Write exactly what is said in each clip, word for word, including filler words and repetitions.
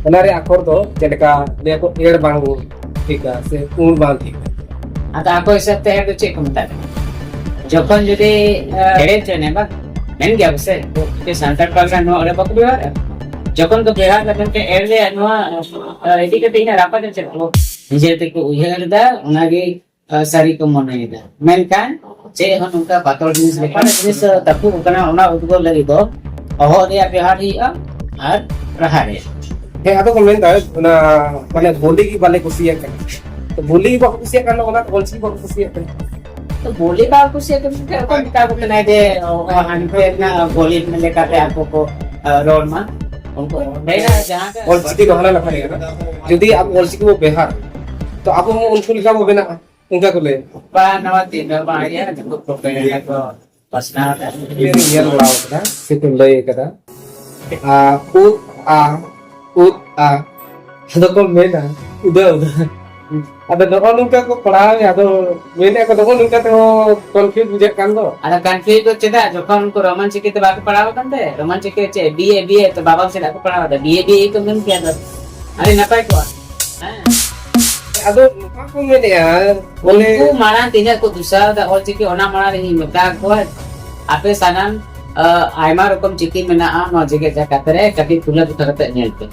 ᱚᱱᱟ ᱨᱮ ᱟᱠᱷᱚᱨ ᱫᱚ ᱪᱮᱫ ᱞᱮᱠᱟ ᱞᱟᱹᱭᱟ ᱠᱚ, ᱮᱲ ᱵᱟᱝ ᱴᱷᱤᱠᱟ ᱥᱮ ᱩᱲ ᱵᱟᱝ ᱴᱷᱤᱠᱟ᱾ ᱟᱫᱚ ᱟᱠᱚ ᱦᱤᱥᱟᱹᱵ ᱛᱮ ᱮᱲ ᱫᱚ ᱪᱮᱫ ᱠᱚ ᱢᱮᱛᱟᱜ ᱠᱟᱱᱟ? ᱡᱚᱠᱷᱚᱱ ᱡᱩᱫᱤ ᱮᱲᱮ ᱦᱚᱪᱚᱭᱱᱟ ᱵᱟᱝ, ᱢᱮᱱ ᱜᱮᱭᱟ ᱵᱚᱥᱮ ᱡᱮ ᱥᱟᱱᱛᱟᱲ ᱯᱟᱨᱜᱟᱱᱟ ᱱᱚᱣᱟ ᱚᱸᱰᱮ ᱵᱟᱠᱚ ᱵᱮᱣᱦᱟᱨᱟ᱾ ᱡᱚᱠᱷᱚᱱ ᱠᱚ ᱵᱮᱣᱦᱟᱨ ᱞᱮᱠᱷᱟᱱ ᱮᱲ ᱨᱮᱭᱟᱜ ᱱᱚᱣᱟ ᱤᱫᱤ ᱠᱟᱛᱮ ᱤᱧᱟᱹᱜ ᱨᱟᱯᱟᱜ ᱫᱚ ᱪᱮᱫ ᱠᱚ ᱱᱤᱡᱮ ᱛᱮᱠᱚ ᱩᱭᱦᱟᱹᱨ ᱮᱫᱟ, ᱚᱱᱟᱜᱮ ᱥᱟᱹᱨᱤ ᱠᱚ ᱢᱚᱱᱮᱭᱮᱫᱟ᱾ ᱢᱮᱱᱠᱷᱟᱱ ᱪᱮᱫ ᱦᱚᱸ ᱱᱚᱝᱠᱟ ᱯᱟᱛᱚᱞ ᱡᱤᱱᱤᱥ ᱞᱮᱠᱟᱱᱟᱜ ᱡᱤᱱᱤᱥ ᱛᱟᱹᱯᱩᱜ ᱠᱟᱱᱟ, ᱚᱱᱟ ᱩᱫᱽᱜᱟᱹᱣ ᱞᱟᱹᱜᱤᱫ ᱫᱚ ᱚᱦᱚᱫ ᱨᱮᱭᱟᱜ ᱵᱮᱣᱦᱟᱨ ᱦᱩᱭᱩᱜᱼᱟ ᱟᱨ ᱨᱟᱦᱟ ᱨᱮᱭᱟᱜ᱾ ᱦᱮᱸ, ᱟᱫᱚ ᱠᱚ ᱢᱮᱱᱫᱟ ᱚᱱᱟ ᱢᱟᱱᱮ ᱵᱳᱞᱤ ᱜᱮ ᱵᱟᱞᱮ ᱠᱩᱥᱤᱭᱟᱜ ᱠᱟᱱᱟ᱾ ᱛᱚ ᱵᱳᱞᱤ ᱜᱮ ᱵᱟᱠᱚ ᱠᱩᱥᱤᱭᱟᱜ ᱠᱟᱱ ᱫᱚ ᱚᱱᱟ ᱚᱞᱪᱤᱠᱤ ᱵᱟᱠᱚ ᱠᱩᱥᱤᱭᱟᱜ ᱠᱟᱱᱟ᱾ ᱛᱚ ᱵᱳᱞᱤ ᱵᱟᱠᱚ ᱠᱩᱥᱤᱭᱟᱜ ᱠᱟᱱ ᱠᱷᱟᱱ ᱚᱠᱚᱭ ᱢᱮᱛᱟ ᱠᱚ ᱠᱟᱱᱟᱭ ᱡᱮ ᱚ, ᱦᱟᱱᱛᱮ ᱨᱮᱱᱟᱜ ᱵᱳᱞᱤ ᱞᱮᱠᱟᱛᱮ ᱟᱠᱚ ᱠᱚ ᱟ, ᱨᱚᱲ ᱢᱟ? ᱩᱱᱠᱩ ᱢᱮᱱᱟ ᱡᱟᱦᱟᱸ ᱠᱚ ᱚᱞᱪᱤᱠᱤ ᱫᱚ ᱦᱟᱱᱟ ᱞᱮᱠᱷᱟ ᱜᱮ ᱠᱟᱱᱟ᱾ ᱡᱩᱫᱤ ᱟᱵᱚ ᱚᱞᱪᱤᱠᱤ ᱵᱚ ᱵᱮᱣᱦᱟᱨ, ᱛᱚ ᱟᱵᱚ ᱦᱚᱸ ᱩᱱᱠᱩ ᱞᱮᱠᱟ ᱵᱚ ᱵᱮᱱᱟᱜᱼᱟ, ᱚᱱᱠᱟ ᱠᱚ ᱞᱟᱹᱭᱟ᱾ ᱵᱟ ᱱᱚᱣᱟ ᱛᱤᱱ ᱫᱚ ᱵᱟᱝ ᱤᱭᱟᱹ ᱱᱩᱠᱩ ᱯᱨᱚᱯᱮᱜᱮᱱᱰᱟ ᱠᱚ ᱯᱟᱥᱱᱟᱣ ᱮᱫᱟ᱾ ᱧᱮᱞ ᱵᱟᱲᱟ ᱟᱠᱟᱫᱟ ᱥᱮᱠᱚ ᱞᱟᱹᱭ ᱟᱠᱟᱫᱟ᱾ ᱟ, ᱩᱫ ᱟ, ᱩᱫ ᱟ, ᱟᱫᱚ ᱠᱚ ᱢᱮᱱᱟ ᱩᱫᱟ ᱩᱫᱟ᱾ ᱟᱫᱚ ᱱᱚᱜᱼᱚ ᱱᱚᱝᱠᱟ ᱠᱚ ᱯᱟᱲᱦᱟᱣ ᱮᱫᱟ, ᱟᱫᱚ ᱢᱮᱱᱮᱫ ᱠᱚ ᱱᱚᱜᱼᱚ ᱱᱚᱝᱠᱟ ᱛᱮᱦᱚᱸ ᱠᱚᱱᱯᱷᱤᱭᱩᱡᱽ ᱵᱩᱡᱷᱟᱹᱜ ᱠᱟᱱ ᱫᱚ᱾ ᱟᱫᱚ ᱠᱚᱱᱯᱷᱤᱭᱩᱡᱽ ᱫᱚ ᱪᱮᱫᱟᱜ? ᱡᱚᱠᱷᱚᱱ ᱩᱱᱠᱩ ᱨᱳᱢᱟᱱ ᱪᱤᱠᱤ ᱛᱮ ᱵᱟᱠᱚ ᱯᱟᱲᱦᱟᱣ ᱟᱠᱟᱱ ᱛᱮ, ᱨᱳᱢᱟᱱ ᱪᱤᱠᱤ ᱪᱮᱫ ᱵᱤ ᱮ ᱵᱤ ᱮ ᱛᱚ ᱵᱟᱵᱟ ᱪᱮᱫᱟᱜ ᱠᱚ ᱯᱟᱲᱦᱟᱣ ᱮᱫᱟ? ᱵᱤ ᱮ ᱵᱤ ᱮ ᱠᱚ ᱢᱮᱱ ᱠᱮᱭᱟ ᱫᱚ ᱟᱹᱰᱤ ᱱᱟᱯᱟᱭ ᱠᱚᱜᱼᱟ᱾ ᱦᱮᱸ᱾ ᱟᱫᱚ ᱱᱚᱝᱠᱟ ᱠᱚ ᱢᱮᱱᱮᱫᱼᱟ, ᱵᱚᱞᱮ ᱩᱱᱠᱩ ᱢᱟᱲᱟᱝ ᱛᱤᱱᱟᱹᱜ ᱠᱚ ᱫᱩᱥᱟᱨ ᱫᱟ ᱚᱞ ᱪᱤᱠᱤ, ᱚᱱᱟ ᱢᱟᱲᱟᱝ ᱨᱮ ᱤᱧ ᱢᱮᱛᱟ ᱠᱚᱣᱟ, ᱟᱯᱮ ᱥᱟᱱᱟᱢ ᱟ, ᱟᱭᱢᱟ ᱨᱚᱠᱚᱢ ᱪᱤᱠᱤ ᱢᱮᱱᱟᱜᱼᱟ ᱱᱚᱣᱟ ᱡᱮᱜᱮᱛ ᱡᱟᱠᱟᱛ ᱨᱮ, ᱠᱟᱹᱴᱤᱡ ᱛᱩᱞᱟᱹ ᱡᱚᱠᱷᱟ ᱠᱟᱛᱮ ᱧᱮᱞ ᱯᱮ᱾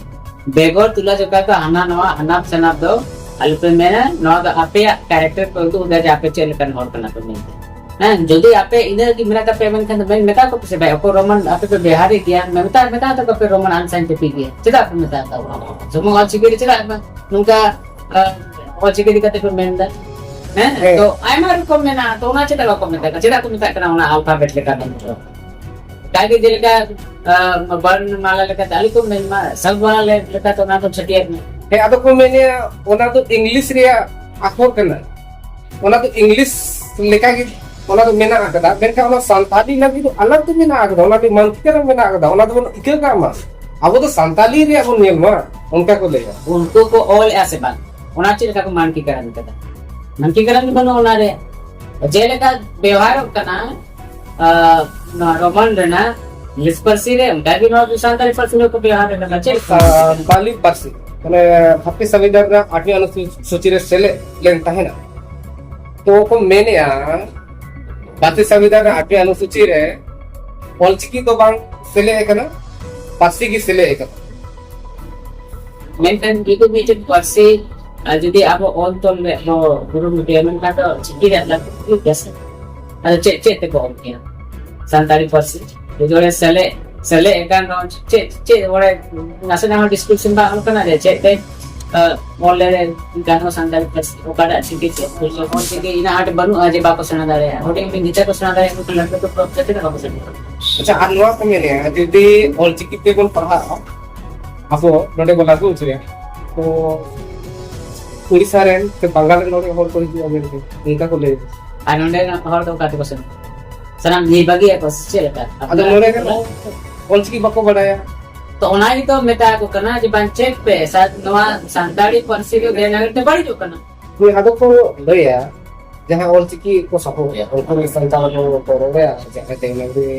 ᱵᱮᱜᱚᱨ ᱛᱩᱞᱟᱹ ᱡᱚᱠᱷᱟ ᱫᱚ ᱦᱟᱱᱟ ᱱᱚᱣᱟ ᱦᱟᱱᱟᱯ ᱥᱟᱱᱟᱯ ᱫᱚ ᱟᱞᱚᱯᱮ ᱢᱮᱱᱟ᱾ ᱱᱚᱣᱟ ᱫᱚ ᱟᱯᱮᱭᱟᱜ ᱠᱮᱨᱮᱠᱴᱟᱨ ᱯᱮ ᱩᱫᱩᱜ ᱮᱫᱟ ᱡᱮ ᱟᱯᱮ ᱪᱮᱫ ᱞᱮᱠᱟᱱ ᱦᱚᱲ ᱠᱟᱱᱟ ᱯᱮ ᱢᱮᱱᱛᱮ᱾ ᱦᱮᱸ, ᱡᱩᱫᱤ ᱟᱯᱮ ᱤᱱᱟᱹ ᱜᱮ ᱢᱮᱱᱟᱜ ᱛᱟᱯᱮᱭᱟ ᱢᱮᱱᱠᱷᱟᱱ ᱫᱚ ᱢᱮᱱ ᱢᱮᱛᱟ ᱠᱚᱯᱮ ᱥᱮ ᱵᱷᱟᱭ, ᱚᱠᱚᱭ ᱨᱳᱢᱟᱱ ᱟᱯᱮ ᱯᱮ ᱵᱮᱣᱦᱟᱨᱮᱫ ᱜᱮᱭᱟ, ᱢᱮᱛᱟ ᱢᱮᱛᱟ ᱛᱟᱠᱚ ᱯᱮ ᱨᱳᱢᱟᱱ ᱟᱱᱥᱟᱭᱤᱱᱴᱤᱯᱷᱤᱠ ᱜᱮᱭᱟ, ᱪᱮᱫᱟᱜ ᱯᱮ ᱢᱮᱛᱟ ᱛᱟᱵᱚᱱᱟ? ᱡᱮᱢᱚᱱ ᱚᱞ ᱪᱤᱠᱤ ᱨᱮ ᱪᱮᱫᱟᱜ ᱯᱮ ᱱᱚᱝᱠᱟ ᱟ, ᱚᱞ ᱪᱤᱠᱤ ᱤᱫᱤ ᱠᱟᱛᱮ ᱯᱮ ᱢᱮᱱ ᱮᱫᱟ? ᱦᱮᱸ, ᱦᱮᱸ᱾ ᱛᱚ ᱟᱭᱢᱟ ᱨᱚᱠᱚᱢ ᱢᱮᱱᱟᱜᱼᱟ, ᱛᱚ ᱚᱱᱟ ᱪᱮᱫᱟᱜ ᱵᱟᱠᱚ ᱢᱮᱛᱟᱜ ᱠᱟᱱᱟ? ᱪᱮᱫᱟᱜ ᱠᱚ ᱢᱮᱛᱟᱜ ᱠᱟᱱᱟ ᱚᱱᱟ ᱟᱞᱯᱷᱟᱵᱮᱴ ᱞᱮᱠᱟ ᱫᱚ? ᱚᱱᱠᱟ ᱜᱮ ᱡᱮᱞᱮᱠᱟ ᱟ, ᱵᱚᱨᱱ ᱢᱟᱞᱟ ᱞᱮᱠᱟᱛᱮ ᱟᱞᱚ ᱠᱚ ᱢᱮᱱ ᱢᱟ, ᱥᱚᱵᱽ ᱢᱟᱞᱟ ᱞᱮᱠᱟᱛᱮ ᱚᱱᱟ ᱠᱚ ᱪᱷᱟᱹᱴᱭᱟᱹᱨ ᱢᱮ᱾ ᱦᱮᱸ, ᱟᱫᱚ ᱠᱚ ᱢᱮᱱᱮᱫᱼᱟ ᱚᱱᱟ ᱫᱚ ᱤᱝᱞᱤᱥ ᱨᱮᱭᱟᱜ ᱟᱠᱷᱚᱨ ᱠᱟᱱᱟ, ᱚᱱᱟ ᱫᱚ ᱤᱝᱞᱤᱥ ᱞᱮᱠᱟᱜᱮ ᱚᱱᱟ ᱫᱚ ᱢᱮᱱᱟᱜ ᱟᱠᱟᱫᱟ, ᱢᱮᱱᱠᱷᱟᱱ ᱚᱱᱟ ᱥᱟᱱᱛᱟᱲᱤ ᱞᱟᱹᱜᱤᱫ ᱫᱚ ᱟᱞᱟᱜᱽ ᱛᱮ ᱢᱮᱱᱟᱜ ᱟᱠᱟᱫᱟ, ᱚᱱᱟ ᱫᱚ ᱢᱟᱱᱠᱤᱠᱚᱨᱚᱱ ᱢᱮᱱᱟᱜ ᱟᱠᱟᱫᱟ, ᱚᱱᱟ ᱫᱚᱵᱚᱱ ᱤᱠᱟᱹ ᱠᱟᱜ ᱢᱟ, ᱟᱵᱚ ᱫᱚ ᱥᱟᱱᱛᱟᱲᱤ ᱨᱮᱭᱟᱜ ᱵᱚᱱ ᱧᱮᱞ ᱢᱟ, ᱚᱱᱠᱟ ᱠᱚ ᱞᱟᱹᱭᱟ᱾ ᱩᱱᱠᱩ ᱠᱚ ᱚᱞᱮᱜᱼᱟ ᱥᱮ ᱵᱟᱝ, ᱚᱱᱟ ᱪᱮᱫ ᱞᱮᱠᱟ ᱠᱚ ᱢᱟᱱᱠᱤᱠᱚᱨᱚᱱ ᱠᱟᱫᱟ? ᱢᱟᱱᱠᱤᱠᱚᱨᱚᱱ ᱜᱮ ᱵᱟᱹᱱᱩᱜᱼᱟ ᱚᱱᱟᱨᱮ᱾ ᱡᱮᱞᱮᱠᱟ ᱵᱮᱣᱦᱟᱨᱚᱜ ᱠᱟᱱᱟ ᱟ, ᱱᱚᱣᱟ ᱨᱳᱢᱟᱱ ᱨᱮᱱᱟᱜ ᱤᱝᱞᱤᱥ ᱯᱟᱹᱨᱥᱤ ᱨᱮ ᱚᱱᱠᱟ ᱜᱮ ᱱᱚᱣᱟ ᱥᱟᱱᱛᱟᱲᱤ ᱯᱟᱹᱨᱥᱤ ᱦᱚᱸᱠᱚ ᱵᱮᱣᱦᱟᱨ ᱮᱫᱟ᱾ ᱪᱮᱫ ᱞᱮᱠᱟ? ᱥᱟᱱᱛᱟᱲᱤ ᱯᱟᱹᱨᱥᱤ ᱢᱟᱱᱮ ᱦᱟᱹᱯᱤ ᱥᱚᱝᱵᱤᱫᱷᱟᱱ ᱨᱮᱱᱟᱜ ᱟᱴᱷᱣᱤ ᱚᱱᱩᱥᱩᱪᱤ ᱨᱮ ᱥᱮᱞᱮᱫ ᱞᱮᱱ ᱛᱟᱦᱮᱱᱟ᱾ ᱛᱚ ᱠᱚ ᱢᱮᱱᱮᱜᱼᱟ, ᱵᱷᱟᱨᱚᱛᱤᱭᱚ ᱥᱚᱝᱵᱤᱫᱷᱟᱱ ᱨᱮᱱᱟᱜ ᱟᱴᱷᱣᱤ ᱚᱱᱩᱥᱩᱪᱤ ᱨᱮ ᱚᱞᱪᱤᱠᱤ ᱫᱚ ᱵᱟᱝ ᱥᱮᱞᱮᱫ ᱟᱠᱟᱱᱟ, ᱯᱟᱹᱨᱥᱤ ᱜᱮ ᱥᱮᱞᱮᱫ ᱟᱠᱟᱱᱟ᱾ ᱢᱮᱱᱠᱷᱟᱱ ᱡᱩᱫᱤ ᱢᱤᱫᱴᱮᱱ ᱯᱟᱹᱨᱥᱤ, ᱟᱨ ᱡᱩᱫᱤ ᱟᱵᱚ ᱚᱞ ᱛᱚᱞ ᱨᱮ ᱟᱵᱚ ᱜᱩᱨᱩ ᱢᱤᱰᱤᱭᱟ ᱢᱮᱱᱠᱷᱟᱱ ᱫᱚ ᱪᱤᱠᱤ ᱨᱮᱭᱟᱜ ᱞᱟᱹᱠᱛᱤ ᱦᱩᱭᱩᱜ ᱜᱮᱭᱟ ᱥᱮ? ᱟᱫᱚ ᱪᱮᱫ, ᱪᱮᱫ ᱛᱮᱠᱚ ᱚᱞ ᱠᱮᱭᱟ ᱥᱟᱱᱛᱟᱲᱤ ᱯᱟᱹᱨᱥᱤ? ᱡᱩᱫᱤ ᱚᱸᱰᱮ ᱥᱮᱞᱮᱫ, ᱥᱮᱞᱮᱫ ᱟᱠᱟᱱ ᱨᱮᱦᱚᱸ ᱪᱮᱫ, ᱪᱮᱫ ᱚᱸᱰᱮ ᱱᱟᱥᱮᱱᱟᱜ ᱦᱚᱸ ᱰᱤᱥᱠᱨᱤᱯᱥᱚᱱ ᱵᱟᱝ ᱚᱞ ᱠᱟᱱᱟ ᱡᱮ ᱪᱮᱫ ᱛᱮ, ᱟᱸ, ᱚᱞ ᱞᱮ ᱜᱟᱱᱚᱜᱼᱟ ᱥᱟᱱᱛᱟᱲᱤ ᱯᱟᱹᱨᱥᱤ, ᱚᱠᱟᱴᱟᱜ ᱪᱤᱠᱤ ᱛᱮ? ᱚᱞ ᱪᱤᱠᱤ ᱤᱱᱟᱹᱜ ᱟᱸᱴ ᱵᱟᱹᱱᱩᱜᱼᱟ ᱡᱮ ᱵᱟᱠᱚ ᱥᱮᱬᱟ ᱫᱟᱲᱮᱭᱟᱜᱼᱟ᱾ ᱦᱩᱰᱤᱧ ᱦᱩᱰᱤᱧ ᱜᱤᱫᱽᱨᱟᱹ ᱠᱚ ᱥᱮᱬᱟ ᱫᱟᱲᱮᱭᱟᱜᱼᱟ, ᱢᱮᱱᱠᱷᱟᱱ ᱞᱟᱹᱴᱩ ᱞᱟᱹᱴᱩ ᱠᱚ ᱪᱮᱫ ᱦᱚᱸ ᱵᱟᱠᱚ ᱥᱮᱬᱟ ᱫᱟᱲᱮᱭᱟᱜᱼᱟ᱾ ᱟᱪᱪᱷᱟ, ᱟᱨ ᱱᱚᱣᱟ ᱠᱚ ᱢᱮᱱᱮᱜᱼᱟ, ᱡᱩᱫᱤ ᱚᱞ ᱪᱤᱠᱤ ᱛᱮᱵᱚᱱ ᱯᱟᱲᱦᱟᱜᱼᱟ, ᱟᱵᱚ ᱱᱚᱰᱮ ᱵᱚᱱ ᱞᱟᱹᱜᱩ ᱦᱚᱪᱚᱭᱟ, ᱛᱚ ᱩᱲᱤᱥᱥᱟ ᱨᱮᱱ ᱥᱮ ᱵᱟᱝᱜᱟᱞ ᱨᱮᱱ ᱦᱚᱲ, ᱦᱚᱲ ᱠᱚ ᱦᱤᱡᱩᱜᱼᱟ ᱢᱮᱱᱛᱮ, ᱚᱱᱠᱟ ᱠᱚ ᱞᱟᱹᱭ ᱮᱫᱟ᱾ ᱟᱨ ᱱᱚᱰᱮ ᱨᱮᱱ ᱦᱚᱲ ᱫᱚ ᱚᱠᱟ ᱛᱮᱠᱚ ᱥᱮᱱᱚᱜᱼᱟ? ᱥᱟᱱᱟᱢ ᱜᱮ ᱵᱟᱹᱜᱤᱭᱟᱠᱚ ᱥᱮ ᱪᱮᱫ ᱞᱮᱠᱟ? ᱟᱫᱚ ᱱᱚᱰᱮ ᱨᱮᱱ ᱦᱚᱲ ᱚᱞᱪᱤᱠᱤ ᱵᱟᱠᱚ ᱵᱟᱰᱟᱭᱟ᱾ ᱛᱚ ᱚᱱᱟ ᱜᱮᱛᱚ ᱢᱮᱛᱟ ᱠᱚ ᱠᱟᱱᱟ ᱡᱮ ᱵᱟᱝ ᱪᱮᱫ ᱯᱮ, ᱥᱟ-, ᱱᱚᱣᱟ ᱥᱟᱱᱛᱟᱲᱤ ᱯᱟᱹᱨᱥᱤ ᱫᱚ ᱫᱮᱣᱱᱟᱜᱚᱨᱤ ᱛᱮ ᱵᱟᱹᱲᱤᱡᱚᱜ ᱠᱟᱱᱟ᱾ ᱦᱳᱭ, ᱟᱫᱚ ᱠᱚ ᱞᱟᱹᱭᱟ ᱡᱟᱦᱟᱸ ᱚᱞᱪᱤᱠᱤ ᱠᱚ ᱥᱟᱯᱳᱨᱴ ᱮᱫᱟ, ᱩᱱᱠᱩ ᱜᱮ ᱥᱟᱱᱛᱟᱲ ᱠᱚ ᱨᱚᱲ ᱮᱫᱟ, ᱡᱟᱦᱟᱸᱭ ᱫᱮᱣᱱᱟᱜᱚᱨᱤ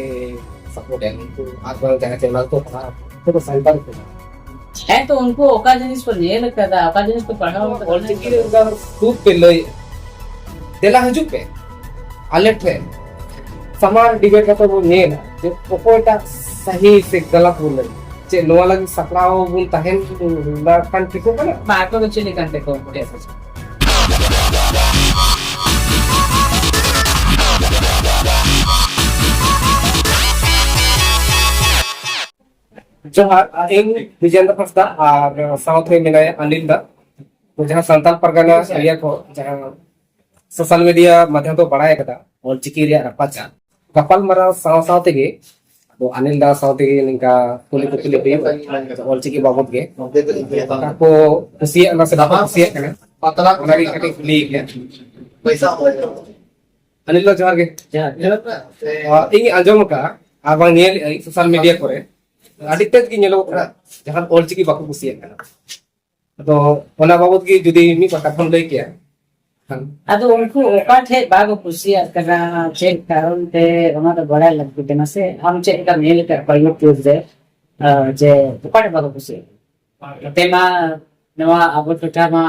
ᱥᱟᱯᱳᱨᱴ ᱮᱫᱟ, ᱩᱱᱠᱩ ᱟᱨ ᱵᱟᱝ ᱡᱟᱦᱟᱸᱭ ᱫᱮᱣᱱᱟᱜᱚᱨᱤ ᱠᱚ ᱯᱟᱲᱦᱟᱜᱼᱟ, ᱩᱱᱠᱩ ᱫᱚ ᱥᱟᱱᱛᱟᱲ ᱠᱚ ᱠᱟᱱᱟ᱾ ᱦᱮᱸ, ᱛᱚ ᱩᱱᱠᱩ ᱚᱠᱟ ᱡᱤᱱᱤᱥ ᱠᱚ ᱧᱮᱞ ᱟᱠᱟᱫᱟ, ᱚᱠᱟ ᱡᱤᱱᱤᱥ ᱠᱚ ᱯᱟᱲᱦᱟᱣ ᱟᱠᱟᱫᱟ, ᱚᱞᱪᱤᱠᱤ ᱨᱮ ᱚᱱᱠᱟ ᱥᱩᱨ ᱯᱮ ᱞᱟᱹᱭ, ᱫᱮᱞᱟ ᱦᱤᱡᱩᱜ ᱯᱮ ᱟᱞᱮ ᱴᱷᱮᱱ, ᱥᱟᱢᱟᱝ ᱰᱤᱵᱮᱴ ᱠᱟᱛᱮ ᱵᱚᱱ ᱧᱮᱞᱟ ᱡᱮ ᱚᱠᱚᱭᱴᱟᱜ ᱥᱟᱹᱦᱤ ᱥᱮ ᱜᱟᱞᱟᱛ ᱵᱚᱱ ᱞᱟᱹᱭ᱾ ᱪᱮᱫ ᱱᱚᱣᱟ ᱞᱟᱹᱜᱤᱫ ᱥᱟᱯᱲᱟᱣ ᱵᱚᱱ ᱛᱟᱦᱮᱱ ᱞᱮᱠᱷᱟᱱ ᱴᱷᱤᱠᱚᱜ ᱠᱟᱱᱟ? ᱵᱟᱝ, ᱟᱠᱚ ᱫᱚ ᱪᱮᱫ ᱞᱮᱠᱟᱱ ᱛᱮᱠᱚ ᱵᱟᱰᱟᱭᱟ? ᱡᱚᱦᱟᱨ, ᱤᱧ ᱵᱤᱡᱮᱱᱫᱨᱚ ᱦᱟᱸᱥᱫᱟ ᱟᱨ ᱥᱟᱶᱛᱮ ᱢᱮᱱᱟᱭᱟ ᱟᱱᱤᱞ ᱫᱟ᱾ ᱛᱚ, ᱡᱟᱦᱟᱸ ᱥᱟᱱᱛᱟᱲ ᱯᱟᱨᱜᱟᱱᱟ ᱮᱨᱤᱭᱟ ᱠᱚ ᱡᱟᱦᱟᱸ ᱥᱳᱥᱟᱞ ᱢᱤᱰᱤᱭᱟ ᱢᱟᱫᱷᱭᱚᱢ ᱛᱮ ᱵᱟᱲᱟᱭ ᱠᱟᱫᱟ, ᱚᱞᱪᱤᱠᱤ ᱨᱮᱭᱟᱜ ᱨᱟᱯᱟᱪᱟᱜ ᱜᱟᱯᱟᱞ ᱢᱟᱨᱟᱣ ᱥᱟᱶ ᱥᱟᱶ ᱛᱮᱜᱮ ᱟᱵᱚ ᱟᱱᱤᱞ ᱫᱟ ᱥᱟᱶ ᱛᱮᱜᱮ ᱱᱤᱝᱠᱟ ᱠᱩᱞᱤ ᱠᱩᱯᱞᱤ ᱦᱩᱭᱩᱜᱼᱟ ᱚᱞᱪᱤᱠᱤ ᱵᱟᱵᱚᱛ ᱜᱮ᱾ ᱚᱠᱟ ᱠᱚ ᱠᱩᱥᱤᱭᱟᱜ ᱠᱟᱱᱟ ᱥᱮ ᱵᱟᱠᱚ ᱠᱩᱥᱤᱭᱟᱜ ᱠᱟᱱᱟ, ᱚᱱᱟ ᱜᱮ ᱠᱟᱹᱴᱤᱡ ᱠᱩᱞᱤ ᱜᱮᱭᱟ᱾ ᱟᱱᱤᱞ ᱫᱟ, ᱡᱚᱦᱟᱨ ᱜᱮ᱾ ᱡᱚᱦᱟᱨ ᱜᱮ᱾ ᱤᱧ ᱟᱸᱡᱚᱢ ᱟᱠᱟᱫᱼᱟ ᱟᱨ ᱵᱟᱝ ᱧᱮᱞ ᱟᱹᱧ ᱥᱳᱥᱟᱞ ᱢᱤᱰᱤᱭᱟ ᱠᱚᱨᱮ ᱟᱹᱰᱤ ᱛᱮᱫ ᱜᱮ ᱧᱮᱞᱚᱜ ᱠᱟᱱᱟ ᱡᱟᱦᱟᱸ ᱚᱞᱪᱤᱠᱤ ᱵᱟᱠᱚ ᱠᱩᱥᱤᱭᱟᱜ ᱠᱟᱱᱟ᱾ ᱟᱫᱚ ᱚᱱᱟ ᱵᱟᱵᱚᱛ ᱜᱮ ᱡᱩᱫᱤ ᱢᱤᱫ ᱵᱟᱨ ᱠᱟᱛᱷᱟᱢ ᱞᱟᱹᱭ ᱠᱮᱭᱟ᱾ ᱟᱫᱚ ᱩᱱᱠᱩ ᱚᱠᱟ ᱴᱷᱮᱡ ᱵᱟᱠᱚ ᱠᱩᱥᱤᱭᱟᱜ ᱠᱟᱱᱟ, ᱪᱮᱫ ᱠᱟᱨᱚᱱ ᱛᱮ, ᱚᱱᱟ ᱫᱚ ᱵᱟᱲᱟᱭ ᱞᱟᱹᱠᱛᱤ ᱠᱟᱱᱟ ᱥᱮ? ᱟᱢ ᱪᱮᱫ ᱞᱮᱠᱟᱢ ᱧᱮᱞ ᱟᱠᱟᱫ ᱠᱚᱣᱟ YouTube ᱨᱮ, ᱟᱨ ᱡᱮ ᱚᱠᱟ ᱴᱷᱮᱡ ᱵᱟᱠᱚ ᱠᱩᱥᱤᱭᱟᱜ ᱠᱟᱱᱟ? ᱱᱚᱛᱮ ᱢᱟ ᱱᱚᱣᱟ ᱟᱵᱚ ᱴᱚᱴᱷᱟ ᱢᱟ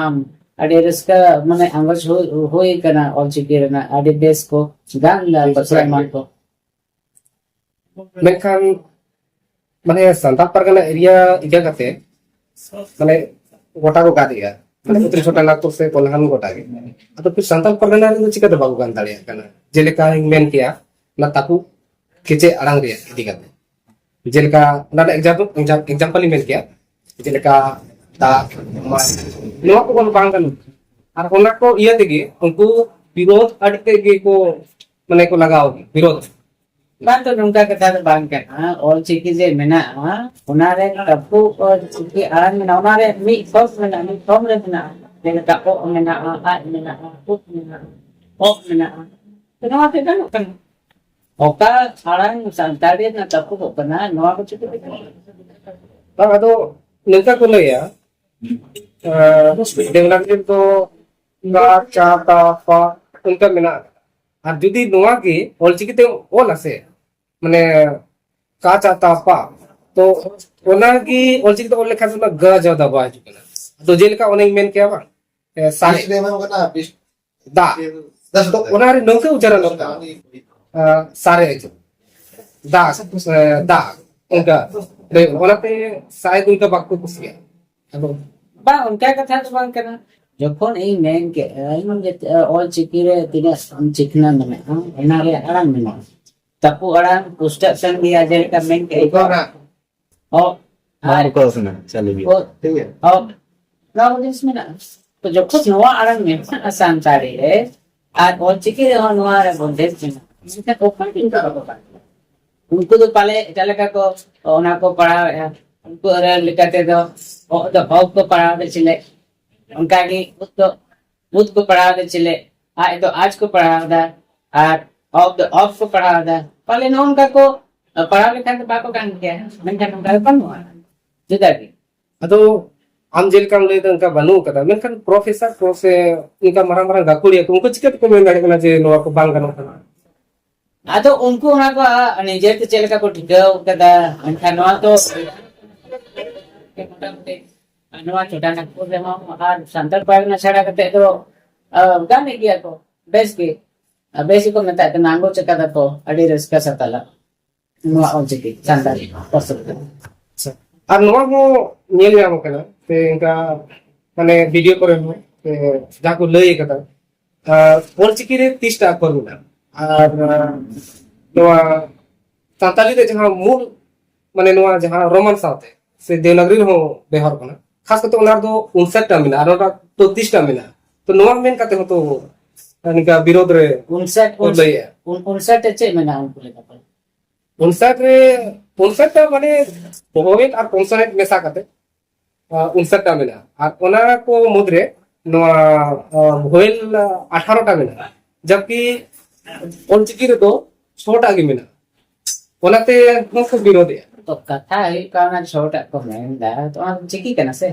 ᱟᱹᱰᱤ ᱨᱟᱹᱥᱠᱟᱹ, ᱢᱟᱱᱮ, ᱟᱸᱜᱚᱪ ᱦᱩᱭ, ᱦᱩᱭ ᱠᱟᱱᱟ ᱚᱞᱪᱤᱠᱤ ᱨᱮᱱᱟᱜ, ᱟᱹᱰᱤ ᱵᱮᱥ ᱠᱚ ᱜᱟᱱ ᱫᱟ ᱯᱟᱥᱮ ᱮᱢᱟᱱ ᱠᱚ᱾ ᱢᱮᱱᱠᱷᱟᱱ ᱢᱟᱱᱮ ᱥᱟᱱᱛᱟᱲ ᱯᱟᱨᱜᱟᱱᱟ ᱮᱨᱤᱭᱟ ᱤᱫᱤ ᱠᱟᱛᱮ ᱢᱟᱱᱮ ᱜᱚᱴᱟ ᱠᱚ ᱜᱟᱫ ᱮᱜᱼᱟ, ᱢᱟᱱᱮ ᱩᱛᱛᱚᱨ ᱪᱷᱳᱴᱟ ᱱᱟᱜᱽᱯᱩᱨ ᱥᱮ ᱠᱚᱞᱦᱟᱱ ᱜᱚᱴᱟ ᱜᱮ᱾ ᱟᱫᱚ ᱯᱷᱤᱨ ᱥᱟᱱᱛᱟᱲ ᱯᱟᱨᱜᱟᱱᱟ ᱨᱮᱫᱚ ᱪᱤᱠᱟᱹᱛᱮ ᱵᱟᱠᱚ ᱜᱟᱱ ᱫᱟᱲᱮᱭᱟᱜ ᱠᱟᱱᱟ? ᱡᱮᱞᱮᱠᱟᱧ ᱢᱮᱱ ᱠᱮᱭᱟ, ᱚᱱᱟ ᱛᱟᱹᱯᱩ ᱠᱮᱪᱮᱫ ᱟᱲᱟᱝ ᱨᱮᱭᱟᱜ ᱤᱫᱤ ᱠᱟᱛᱮ, ᱡᱮᱞᱮᱠᱟ ᱚᱱᱟ ᱨᱮᱱᱟᱜ ᱮᱠᱡᱟᱢᱯᱚᱞ, ᱮᱠᱡᱟᱢᱯᱚᱞ ᱤᱧ ᱢᱮᱱ ᱠᱮᱭᱟ, ᱡᱮᱞᱮᱠᱟ ᱫᱟᱜ, ᱢᱟᱭ, ᱱᱚᱣᱟ ᱠᱚ ᱚᱞ ᱵᱟᱝ ᱜᱟᱱᱚᱜ ᱠᱟᱱᱟ᱾ ᱟᱨ ᱚᱱᱟ ᱠᱚ ᱤᱭᱟᱹ ᱛᱮᱜᱮ ᱩᱱᱠᱩ ᱵᱤᱨᱳᱫᱷ ᱟᱹᱰᱤ ᱛᱮᱫ ᱜᱮᱠᱚ, ᱢᱟᱱᱮ, ᱠᱚ ᱞᱟᱜᱟᱣ ᱵᱤᱨᱳᱫᱷ᱾ ᱵᱟᱝ ᱫᱚ ᱱᱚᱝᱠᱟ ᱠᱟᱛᱷᱟ ᱫᱚ ᱵᱟᱝ ᱠᱟᱱᱟ᱾ ᱚᱞ ᱪᱤᱠᱤ ᱡᱮ ᱢᱮᱱᱟᱜᱼᱟ, ᱚᱱᱟ ᱨᱮ ᱛᱟᱹᱯᱩ ᱚᱞ ᱪᱤᱠᱤ ᱟᱲᱟᱝ ᱢᱮᱱᱟᱜᱼᱟ, ᱚᱱᱟ ᱨᱮ ᱢᱤᱫ ᱯᱷᱚᱨᱢ ᱢᱮᱱᱟᱜᱼᱟ, ᱢᱤᱫ ᱯᱷᱚᱨᱢ ᱨᱮ ᱢᱮᱱᱟᱜᱼᱟ᱾ ᱡᱮᱞᱮᱠᱟ ᱚᱜ ᱢᱮᱱᱟᱜᱼᱟ, ᱟᱡ ᱢᱮᱱᱟᱜᱼᱟ, ᱩᱫ ᱢᱮᱱᱟᱜᱼᱟ, ᱚᱜ ᱢᱮᱱᱟᱜᱼᱟ᱾ ᱛᱚ ᱱᱚᱣᱟ ᱛᱮ ᱜᱟᱱᱚᱜ ᱠᱟᱱᱟ᱾ ᱚᱠᱟ ᱟᱲᱟᱝ ᱥᱟᱱᱛᱟᱲᱤ ᱨᱮᱱᱟᱜ ᱛᱟᱹᱯᱩᱜᱚᱜ ᱠᱟᱱᱟ, ᱱᱚᱣᱟ ᱠᱚ ᱪᱤᱠᱟᱹ ᱛᱮ ᱜᱟᱱᱚᱜᱼᱟ? ᱵᱟᱝ, ᱟᱫᱚ ᱱᱚᱝᱠᱟ ᱠᱚ ᱞᱟᱹᱭᱟ, ᱟᱸ, ᱫᱮᱵᱽᱱᱟᱜᱚᱨᱤ ᱨᱮᱫᱚ ᱠᱟ, ᱪᱟ, ᱛᱟ, ᱯᱟ ᱚᱱᱠᱟ ᱢᱮᱱᱟᱜᱼᱟ᱾ ᱟᱨ ᱡᱩᱫᱤ ᱱᱚᱣᱟ ᱜᱮ ᱚᱞᱪᱤᱠᱤ ᱛᱮᱢ ᱚᱞᱟ ᱥᱮ, ᱢᱟᱱᱮ, ᱠᱟ, ᱪᱟ, ᱛᱟ, ᱯᱟ, ᱛᱚ ᱚᱱᱟᱜᱮ ᱚᱞᱪᱤᱠᱤ ᱛᱮ ᱚᱞ ᱞᱮᱠᱷᱟᱱ ᱚᱱᱟ ᱜᱟ ᱡᱟᱫᱟ ᱵᱟᱭ ᱦᱤᱡᱩᱜ ᱠᱟᱱᱟ᱾ ᱟᱫᱚ ᱡᱮᱞᱮᱠᱟ ᱚᱱᱮᱧ ᱢᱮᱱ ᱠᱮᱭᱟ ᱵᱟᱝ, ᱮ, ᱥᱟᱨᱮᱡ᱾ ᱵᱤᱥ ᱨᱮ ᱮᱢᱟᱢ ᱠᱟᱱᱟ, ᱵᱤᱥ᱾ ᱫᱟᱜ᱾ ᱫᱟᱜ᱾ ᱛᱚ ᱚᱱᱟ ᱨᱮ ᱱᱚᱝᱠᱟ ᱩᱪᱟᱨᱚᱱᱚᱜ ᱠᱟᱱᱟ, ᱮ, ᱥᱟᱨᱮᱡ᱾ ᱫᱟᱜ, ᱮ, ᱫᱟᱜ᱾ ᱚᱱᱠᱟ᱾ ᱚᱱᱟᱛᱮ ᱥᱟᱭᱮᱫ ᱚᱱᱠᱟ ᱵᱟᱠᱚ ᱠᱩᱥᱤᱭᱟᱜᱼᱟ᱾ ᱟᱫᱚ ᱵᱟᱝ, ᱚᱱᱠᱟ ᱠᱟᱛᱷᱟ ᱫᱚ ᱵᱟᱝ ᱠᱟᱱᱟ᱾ ᱡᱚᱠᱷᱚᱱ ᱤᱧ ᱢᱮᱱ ᱠᱮᱫᱼᱟ, ᱤᱧ ᱡᱮ, ᱚᱞ ᱪᱤᱠᱤ ᱨᱮ ᱛᱤᱱᱟᱹᱜ ᱪᱤᱠᱷᱱᱟᱹ ᱢᱮᱱᱟᱜᱼᱟ, ᱚᱱᱟ ᱨᱮᱭᱟᱜ ᱟᱲᱟᱝ ᱢᱮᱱᱟᱜᱼᱟ᱾ ᱛᱟᱹᱯᱩ ᱟᱲᱟᱝ ᱯᱩᱥᱴᱟᱹᱜ ᱠᱟᱱ ᱜᱮᱭᱟ, ᱡᱮᱞᱮᱠᱟ ᱢᱮᱱ ᱠᱮᱫ ᱤᱧ᱾ ᱚ, ᱵᱟᱝ ᱠᱚ ᱥᱮᱱᱟ, ᱪᱟᱹᱞᱩ ᱜᱮᱭᱟ᱾ ᱚ, ᱴᱷᱤᱠ ᱜᱮᱭᱟ᱾ ᱚ, ᱱᱚᱣᱟ ᱠᱚ ᱡᱤᱱᱤᱥ ᱢᱮᱱᱟᱜᱼᱟ᱾ ᱛᱚ ᱡᱚᱠᱷᱚᱱ ᱱᱚᱣᱟ ᱟᱲᱟᱝ ᱢᱮᱱᱟᱜᱼᱟ ᱥᱟᱱᱛᱟᱲᱤ ᱨᱮ, ᱟᱨ ᱚᱞᱪᱤᱠᱤ ᱨᱮᱦᱚᱸ ᱱᱚᱣᱟ ᱨᱮ ᱵᱚᱱᱫᱮᱡ ᱢᱮᱱᱟᱜᱼᱟ, ᱢᱮᱱᱠᱷᱟᱱ ᱚᱠᱟ ᱴᱷᱮᱱ ᱠᱚ ᱟᱨᱚ ᱵᱟᱝ? ᱩᱱᱠᱩ ᱫᱚ ᱯᱟᱞᱮ ᱮᱴᱟᱜ ᱞᱮᱠᱟ ᱠᱚ ᱚᱱᱟ ᱠᱚ ᱯᱟᱲᱦᱟᱣᱮᱫᱼᱟ᱾ ᱩᱱᱠᱩ ᱟᱨ ᱞᱮᱠᱟ ᱛᱮᱫᱚ ᱚᱜ ᱫᱚ ᱚᱜ ᱠᱚ ᱯᱟᱲᱦᱟᱣ ᱮᱫᱟ ᱪᱮᱞᱮ, ᱚᱱᱠᱟᱜᱮ ᱩᱫ ᱫᱚ ᱩᱫ ᱠᱚ ᱯᱟᱲᱦᱟᱣ ᱮᱫᱟ ᱪᱮᱞᱮ, ᱟᱡ ᱫᱚ ᱟᱡ ᱠᱚ ᱯᱟᱲᱦᱟᱣ ᱮᱫᱟ, ᱟᱨ ᱚᱜ ᱫᱚ ᱚᱜ ᱠᱚ ᱯᱟᱲᱦᱟᱣ ᱮᱫᱟ᱾ ᱯᱟᱞᱮ ᱱᱚᱜᱼᱚ ᱱᱚᱝᱠᱟ ᱠᱚ ᱯᱟᱲᱦᱟᱣ ᱞᱮᱠᱷᱟᱱ ᱫᱚ ᱵᱟᱠᱚ ᱜᱟᱱ ᱠᱮᱭᱟ, ᱢᱮᱱᱠᱷᱟᱱ ᱱᱚᱝᱠᱟ ᱫᱚ ᱵᱟᱹᱱᱩᱜᱼᱟ, ᱡᱩᱫᱟᱹ ᱜᱮ᱾ ᱟᱫᱚ ᱟᱢ ᱡᱮ ᱞᱮᱠᱟᱢ ᱞᱟᱹᱭ ᱫᱟ, ᱚᱱᱠᱟ ᱵᱟᱹᱱᱩᱜ ᱟᱠᱟᱫᱟ, ᱢᱮᱱᱠᱷᱟᱱ ᱯᱨᱚᱯᱷᱮᱥᱚᱨ ᱠᱚ ᱥᱮ ᱚᱱᱠᱟ ᱢᱟᱨᱟᱝ ᱢᱟᱨᱟᱝ ᱜᱟᱹᱠᱷᱩᱲᱤᱭᱟᱹ ᱠᱚ, ᱩᱱᱠᱩ ᱪᱤᱠᱟᱹ ᱛᱮᱠᱚ ᱢᱮᱱ ᱫᱟᱲᱮᱭᱟᱜ ᱠᱟᱱᱟ ᱡᱮ ᱱᱚᱣᱟ ᱠᱚ ᱵᱟᱝ ᱜᱟᱱᱚᱜ ᱠᱟᱱᱟ? ᱟᱫᱚ ᱩᱱᱠᱩ ᱚᱱᱟ ᱠᱚ, ᱟ, ᱱᱤᱡᱮ ᱛᱮ ᱪᱮᱫ ᱞᱮᱠᱟ ᱠᱚ ᱴᱷᱤᱠᱟᱹᱣ ᱠᱟᱫᱟ, ᱢᱮᱱᱠᱷᱟᱱ ᱱᱚᱣᱟ ᱫᱚ ᱢᱚᱴᱟᱢᱩᱴᱤ ᱱᱚᱣᱟ ᱪᱷᱳᱴᱟ ᱱᱟᱜᱽᱯᱩᱨ ᱨᱮᱦᱚᱸ ᱟᱨ ᱥᱟᱱᱛᱟᱲ ᱯᱟᱨᱜᱟᱱᱟ ᱪᱷᱟᱲᱟ ᱠᱟᱛᱮ ᱫᱚ, ᱟ, ᱜᱟᱱᱮᱫ ᱜᱮᱭᱟ ᱠᱚ ᱵᱮᱥ ᱜᱮ᱾ ᱟ, ᱵᱮᱥ ᱜᱮᱠᱚ ᱢᱮᱛᱟᱜ ᱠᱟᱱᱟ, ᱟᱸᱜᱚᱪ ᱟᱠᱟᱫᱟ ᱠᱚ ᱟᱹᱰᱤ ᱨᱟᱹᱥᱠᱟᱹ ᱥᱟᱛᱟᱞᱟ ᱱᱚᱣᱟ ᱚᱞᱪᱤᱠᱤ ᱥᱟᱱᱛᱟᱲᱤ ᱯᱟᱹᱨᱥᱤ ᱛᱮ᱾ ᱟᱪᱪᱷᱟ᱾ ᱟᱨ ᱱᱚᱣᱟ ᱦᱚᱸ ᱧᱮᱞ ᱧᱟᱢ ᱠᱟᱱᱟ ᱥᱮ ᱚᱱᱠᱟ, ᱢᱟᱱᱮ, ᱵᱷᱤᱰᱤᱭᱳ ᱠᱚᱨᱮ ᱦᱚᱸ, ᱥᱮ ᱡᱟᱦᱟᱸ ᱠᱚ ᱞᱟᱹᱭ ᱠᱟᱫᱟ, ᱟᱨ ᱚᱞᱪᱤᱠᱤ ᱨᱮ ᱛᱤᱥᱴᱟ ᱟᱠᱷᱚᱨ ᱢᱮᱱᱟᱜᱼᱟ, ᱟᱨ ᱱᱚᱣᱟ ᱥᱟᱱᱛᱟᱲᱤ ᱨᱮ ᱡᱟᱦᱟᱸ ᱢᱩᱞ, ᱢᱟᱱᱮ, ᱱᱚᱣᱟ ᱡᱟᱦᱟᱸ ᱨᱳᱢᱟᱱ ᱥᱟᱶᱛᱮ ᱥᱮ ᱫᱮᱵᱽᱱᱟᱜᱽᱨᱤ ᱨᱮᱦᱚᱸ ᱵᱮᱣᱦᱟᱨ ᱠᱟᱱᱟ, ᱠᱷᱟᱥ ᱠᱟᱛᱮ ᱚᱱᱟ ᱨᱮᱫᱚ ᱩᱱᱥᱟᱴ ᱴᱟ ᱢᱮᱱᱟᱜᱼᱟ ᱟᱨ ᱚᱱᱟ ᱛᱚ ᱛᱤᱥᱴᱟ ᱢᱮᱱᱟᱜᱼᱟ᱾ ᱛᱚ ᱱᱚᱣᱟ ᱢᱮᱱ ᱠᱟᱛᱮ ᱦᱚᱸᱛᱚ ᱱᱤᱝᱠᱟ ᱵᱤᱨᱳᱫᱷ ᱨᱮ ᱩᱱᱥᱟᱴ ᱠᱚ ᱞᱟᱹᱭᱮᱜᱼᱟ᱾ ᱩᱱ-, ᱩᱱᱥᱟᱴ ᱨᱮ ᱪᱮᱫ ᱢᱮᱱᱟᱜᱼᱟ ᱩᱱᱠᱩ ᱞᱮᱠᱟ ᱠᱚ? ᱩᱱᱥᱟᱴ ᱨᱮ, ᱩᱱᱥᱟᱴ ᱴᱟ ᱢᱟᱱᱮ ᱵᱷᱚᱣᱮᱞ ᱟᱨ ᱠᱚᱱᱥᱚᱱᱮᱱᱴ ᱢᱮᱥᱟ ᱠᱟᱛᱮ, ᱟ, ᱩᱱᱥᱟᱴ ᱴᱟ ᱢᱮᱱᱟᱜᱼᱟ᱾ ᱟᱨ ᱚᱱᱟ ᱠᱚ ᱢᱩᱫᱽᱨᱮ ᱱᱚᱣᱟ, ᱟ, ᱵᱷᱚᱣᱮᱞ ᱟᱴᱷᱟᱨᱚ ᱴᱟ ᱢᱮᱱᱟᱜᱼᱟ, ᱡᱟᱵᱠᱤ ᱚᱞᱪᱤᱠᱤ ᱨᱮᱫᱚ ᱪᱷᱚ ᱴᱟ ᱜᱮ ᱢᱮᱱᱟᱜᱼᱟ᱾ ᱚᱱᱟᱛᱮ ᱦᱚᱸᱠᱚ ᱵᱤᱨᱳᱫᱮᱜᱼᱟ᱾ ᱛᱚ ᱠᱟᱛᱷᱟ ᱦᱩᱭᱩᱜ ᱠᱟᱱᱟ, ᱪᱷᱚ ᱴᱟ ᱠᱚ ᱢᱮᱱᱫᱟ, ᱛᱚ ᱚᱱᱟ ᱫᱚ ᱪᱤᱠᱤ ᱠᱟᱱᱟ ᱥᱮ?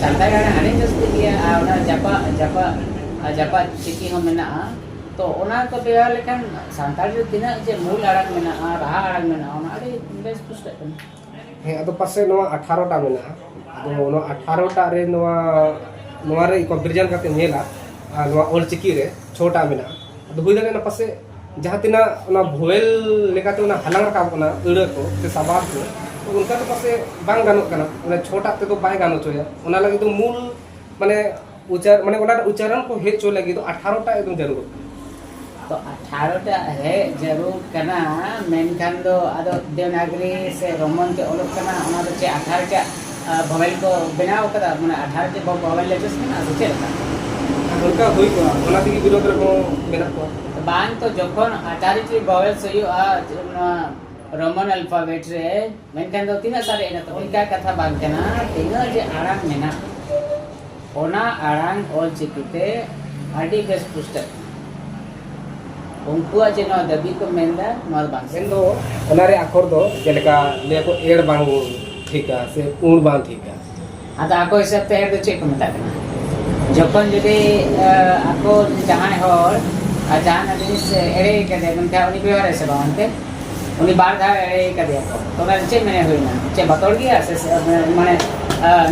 ᱥᱟᱱᱛᱟᱲᱤ ᱟᱲᱟᱝ ᱟᱹᱰᱤ ᱡᱟᱹᱥᱛᱤ ᱜᱮᱭᱟ, ᱟᱨ ᱚᱱᱟ ᱡᱟᱯᱟᱜ, ᱡᱟᱯᱟᱜ, ᱟᱨ ᱡᱟᱯᱟᱜ ᱪᱤᱠᱤ ᱦᱚᱸ ᱢᱮᱱᱟᱜᱼᱟ᱾ ᱛᱚ ᱚᱱᱟ ᱠᱚ ᱵᱮᱣᱦᱟᱨ ᱞᱮᱠᱷᱟᱱ ᱥᱟᱱᱛᱟᱲᱤ ᱨᱮ ᱛᱤᱱᱟᱹᱜ ᱡᱮ ᱢᱩᱞ ᱟᱲᱟᱝ ᱢᱮᱱᱟᱜᱼᱟ, ᱨᱟᱦᱟ ᱟᱲᱟᱝ ᱢᱮᱱᱟᱜᱼᱟ, ᱚᱱᱟ ᱟᱹᱰᱤ ᱵᱮᱥ ᱯᱩᱥᱴᱟᱹᱜ ᱠᱟᱱᱟ᱾ ᱦᱮᱸ, ᱟᱫᱚ ᱯᱟᱥᱮᱡ ᱱᱚᱣᱟ ᱟᱴᱷᱟᱨᱚ ᱴᱟ ᱢᱮᱱᱟᱜᱼᱟ᱾ ᱟᱫᱚ ᱱᱚᱣᱟ ᱟᱴᱷᱟᱨᱚ ᱴᱟ ᱨᱮ ᱱᱚᱣᱟ, ᱱᱚᱣᱟ ᱨᱮ ᱠᱚᱢᱯᱮᱨᱤᱡᱚᱱ ᱠᱟᱛᱮ ᱧᱮᱞᱟ, ᱟᱨ ᱱᱚᱣᱟ ᱚᱞ ᱪᱤᱠᱤ ᱨᱮ ᱪᱷᱚ ᱴᱟ ᱢᱮᱱᱟᱜᱼᱟ᱾ ᱟᱫᱚ ᱦᱩᱭ ᱫᱟᱲᱮᱭᱟᱜᱼᱟ ᱯᱟᱥᱮᱡ ᱡᱟᱦᱟᱸ ᱛᱤᱱᱟᱹᱜ ᱚᱱᱟ ᱵᱷᱚᱣᱮᱞ ᱞᱮᱠᱟᱛᱮ ᱚᱱᱟ ᱦᱟᱞᱟᱝ ᱨᱟᱠᱟᱵ ᱠᱟᱱᱟ ᱟᱹᱲᱟᱹ ᱠᱚ ᱥᱮ ᱥᱟᱵᱟᱫ ᱠᱚ, ᱛᱚ ᱚᱱᱠᱟ ᱫᱚ ᱯᱟᱥᱮᱡ ᱵᱟᱝ ᱜᱟᱱᱚᱜ ᱠᱟᱱᱟ, ᱚᱱᱟ ᱪᱷᱚ ᱴᱟ ᱛᱮᱫᱚ ᱵᱟᱭ ᱜᱟᱱ ᱦᱚᱪᱚᱭᱟ᱾ ᱚᱱᱟ ᱞᱟᱹᱜᱤᱫ ᱫᱚ ᱢᱩᱞ, ᱢᱟᱱᱮ, ᱩᱪᱟᱨ-, ᱢᱟᱱᱮ ᱚᱱᱟ ᱨᱮᱱᱟᱜ ᱩᱪᱟᱨᱚᱱ ᱠᱚ ᱦᱮᱡ ᱦᱚᱪᱚ ᱞᱟᱹᱜᱤᱫ ᱫᱚ ᱟᱴᱷᱟᱨᱚ ᱴᱟ ᱮᱠᱫᱚᱢ ᱡᱟᱹᱨᱩᱲ᱾ ᱛᱚ ᱟᱴᱷᱟᱨᱚ ᱴᱟ ᱦᱮᱡ ᱡᱟᱹᱨᱩᱲ ᱠᱟᱱᱟ, ᱢᱮᱱᱠᱷᱟᱱ ᱫᱚ ᱟᱫᱚ ᱫᱮᱵᱽᱱᱟᱜᱽᱨᱤ ᱥᱮ ᱨᱳᱢᱟᱱ ᱛᱮ ᱚᱞᱚᱜ ᱠᱟᱱᱟ, ᱚᱱᱟ ᱫᱚ ᱪᱮᱫ ᱟᱴᱷᱟᱨᱚ ᱴᱟ, ᱟ, ᱵᱷᱚᱣᱮᱞ ᱠᱚ ᱵᱮᱱᱟᱣ ᱠᱟᱫᱟ, ᱢᱟᱱᱮ ᱟᱴᱷᱟᱨᱚ ᱴᱟ ᱵᱷᱚ-, ᱵᱷᱚᱣᱮᱞ ᱞᱮᱴᱟᱨᱥ ᱢᱮᱱᱟᱜᱼᱟ ᱥᱮ ᱪᱮᱫ ᱞᱮᱠᱟ? ᱚᱱᱠᱟ ᱦᱩᱭ ᱠᱚᱜᱼᱟ, ᱚᱱᱟ ᱛᱮᱜᱮ ᱵᱤᱨᱳᱫᱷ ᱨᱮᱦᱚᱸ ᱢᱮᱱᱟᱜ ᱠᱚᱣᱟ᱾ ᱵᱟᱝ ᱛᱚ, ᱡᱚᱠᱷᱚᱱ ᱟᱴᱷᱟᱨᱚ ᱴᱤ ᱵᱷᱚᱣᱮᱞᱥ ᱦᱩᱭᱩᱜᱼᱟ, ᱱᱚᱣᱟ ᱨᱳᱢᱟᱱ ᱟᱞᱯᱷᱟᱵᱮᱴ ᱨᱮ, ᱢᱮᱱᱠᱷᱟᱱ ᱫᱚ ᱛᱤᱱᱟᱹᱜ ᱥᱟᱨᱮᱡ ᱮᱱᱟ? ᱛᱚ ᱚᱱᱠᱟ ᱠᱟᱛᱷᱟ ᱵᱟᱝ ᱠᱟᱱᱟ, ᱛᱤᱱᱟᱹᱜ ᱡᱮ ᱟᱲᱟᱝ ᱢᱮᱱᱟᱜᱼᱟ, ᱚᱱᱟ ᱟᱲᱟᱝ ᱚᱞ ᱪᱤᱠᱤ ᱛᱮ ᱟᱹᱰᱤ ᱵᱮᱥ ᱯᱩᱥᱴᱟᱹᱜ ᱠᱟᱱᱟ᱾ ᱩᱱᱠᱩᱣᱟᱜ ᱡᱮ ᱱᱚᱣᱟ ᱫᱟᱹᱵᱤ ᱠᱚ ᱢᱮᱱᱫᱟ, ᱱᱚᱣᱟ ᱫᱚ ᱵᱟᱝ ᱠᱟᱱᱟ᱾ ᱢᱮᱱᱫᱚ ᱚᱱᱟ ᱨᱮ ᱟᱠᱷᱚᱨ ᱫᱚ ᱡᱮᱞᱮᱠᱟ ᱞᱟᱹᱭᱟᱠᱚ ᱮᱲ ᱵᱟᱝ ᱴᱷᱤᱠᱟ ᱥᱮ ᱩᱲ ᱵᱟᱝ ᱴᱷᱤᱠᱟ, ᱟᱫᱚ ᱟᱠᱚ ᱦᱤᱥᱟᱹᱵ ᱛᱮ ᱮᱲ ᱫᱚ ᱪᱮᱫ ᱠᱚ ᱢᱮᱛᱟᱜ ᱠᱟᱱᱟ? ᱡᱚᱠᱷᱚᱱ ᱡᱩᱫᱤ ᱟᱠᱚ ᱡᱟᱦᱟᱸᱭ ᱦᱚᱲ ᱟᱨ ᱡᱟᱦᱟᱱᱟᱜ ᱡᱤᱱᱤᱥ ᱮᱲᱮ ᱠᱟᱫᱮᱭᱟ, ᱢᱮᱱᱠᱷᱟᱱ ᱩᱱᱤ ᱵᱮᱣᱦᱟᱨ ᱥᱮ ᱵᱟᱝ ᱚᱱᱛᱮ? ᱩᱱᱤ ᱵᱟᱨ ᱫᱷᱟᱣ ᱮᱲᱮ ᱠᱟᱫᱮᱭᱟ ᱠᱚ, ᱛᱚ ᱚᱱᱟ ᱪᱮᱫ ᱢᱮᱱᱮ ᱦᱩᱭᱱᱟ? ᱪᱮᱫ ᱵᱟᱛᱚᱲ ᱜᱮᱭᱟ ᱥᱮ ᱢᱟᱱᱮ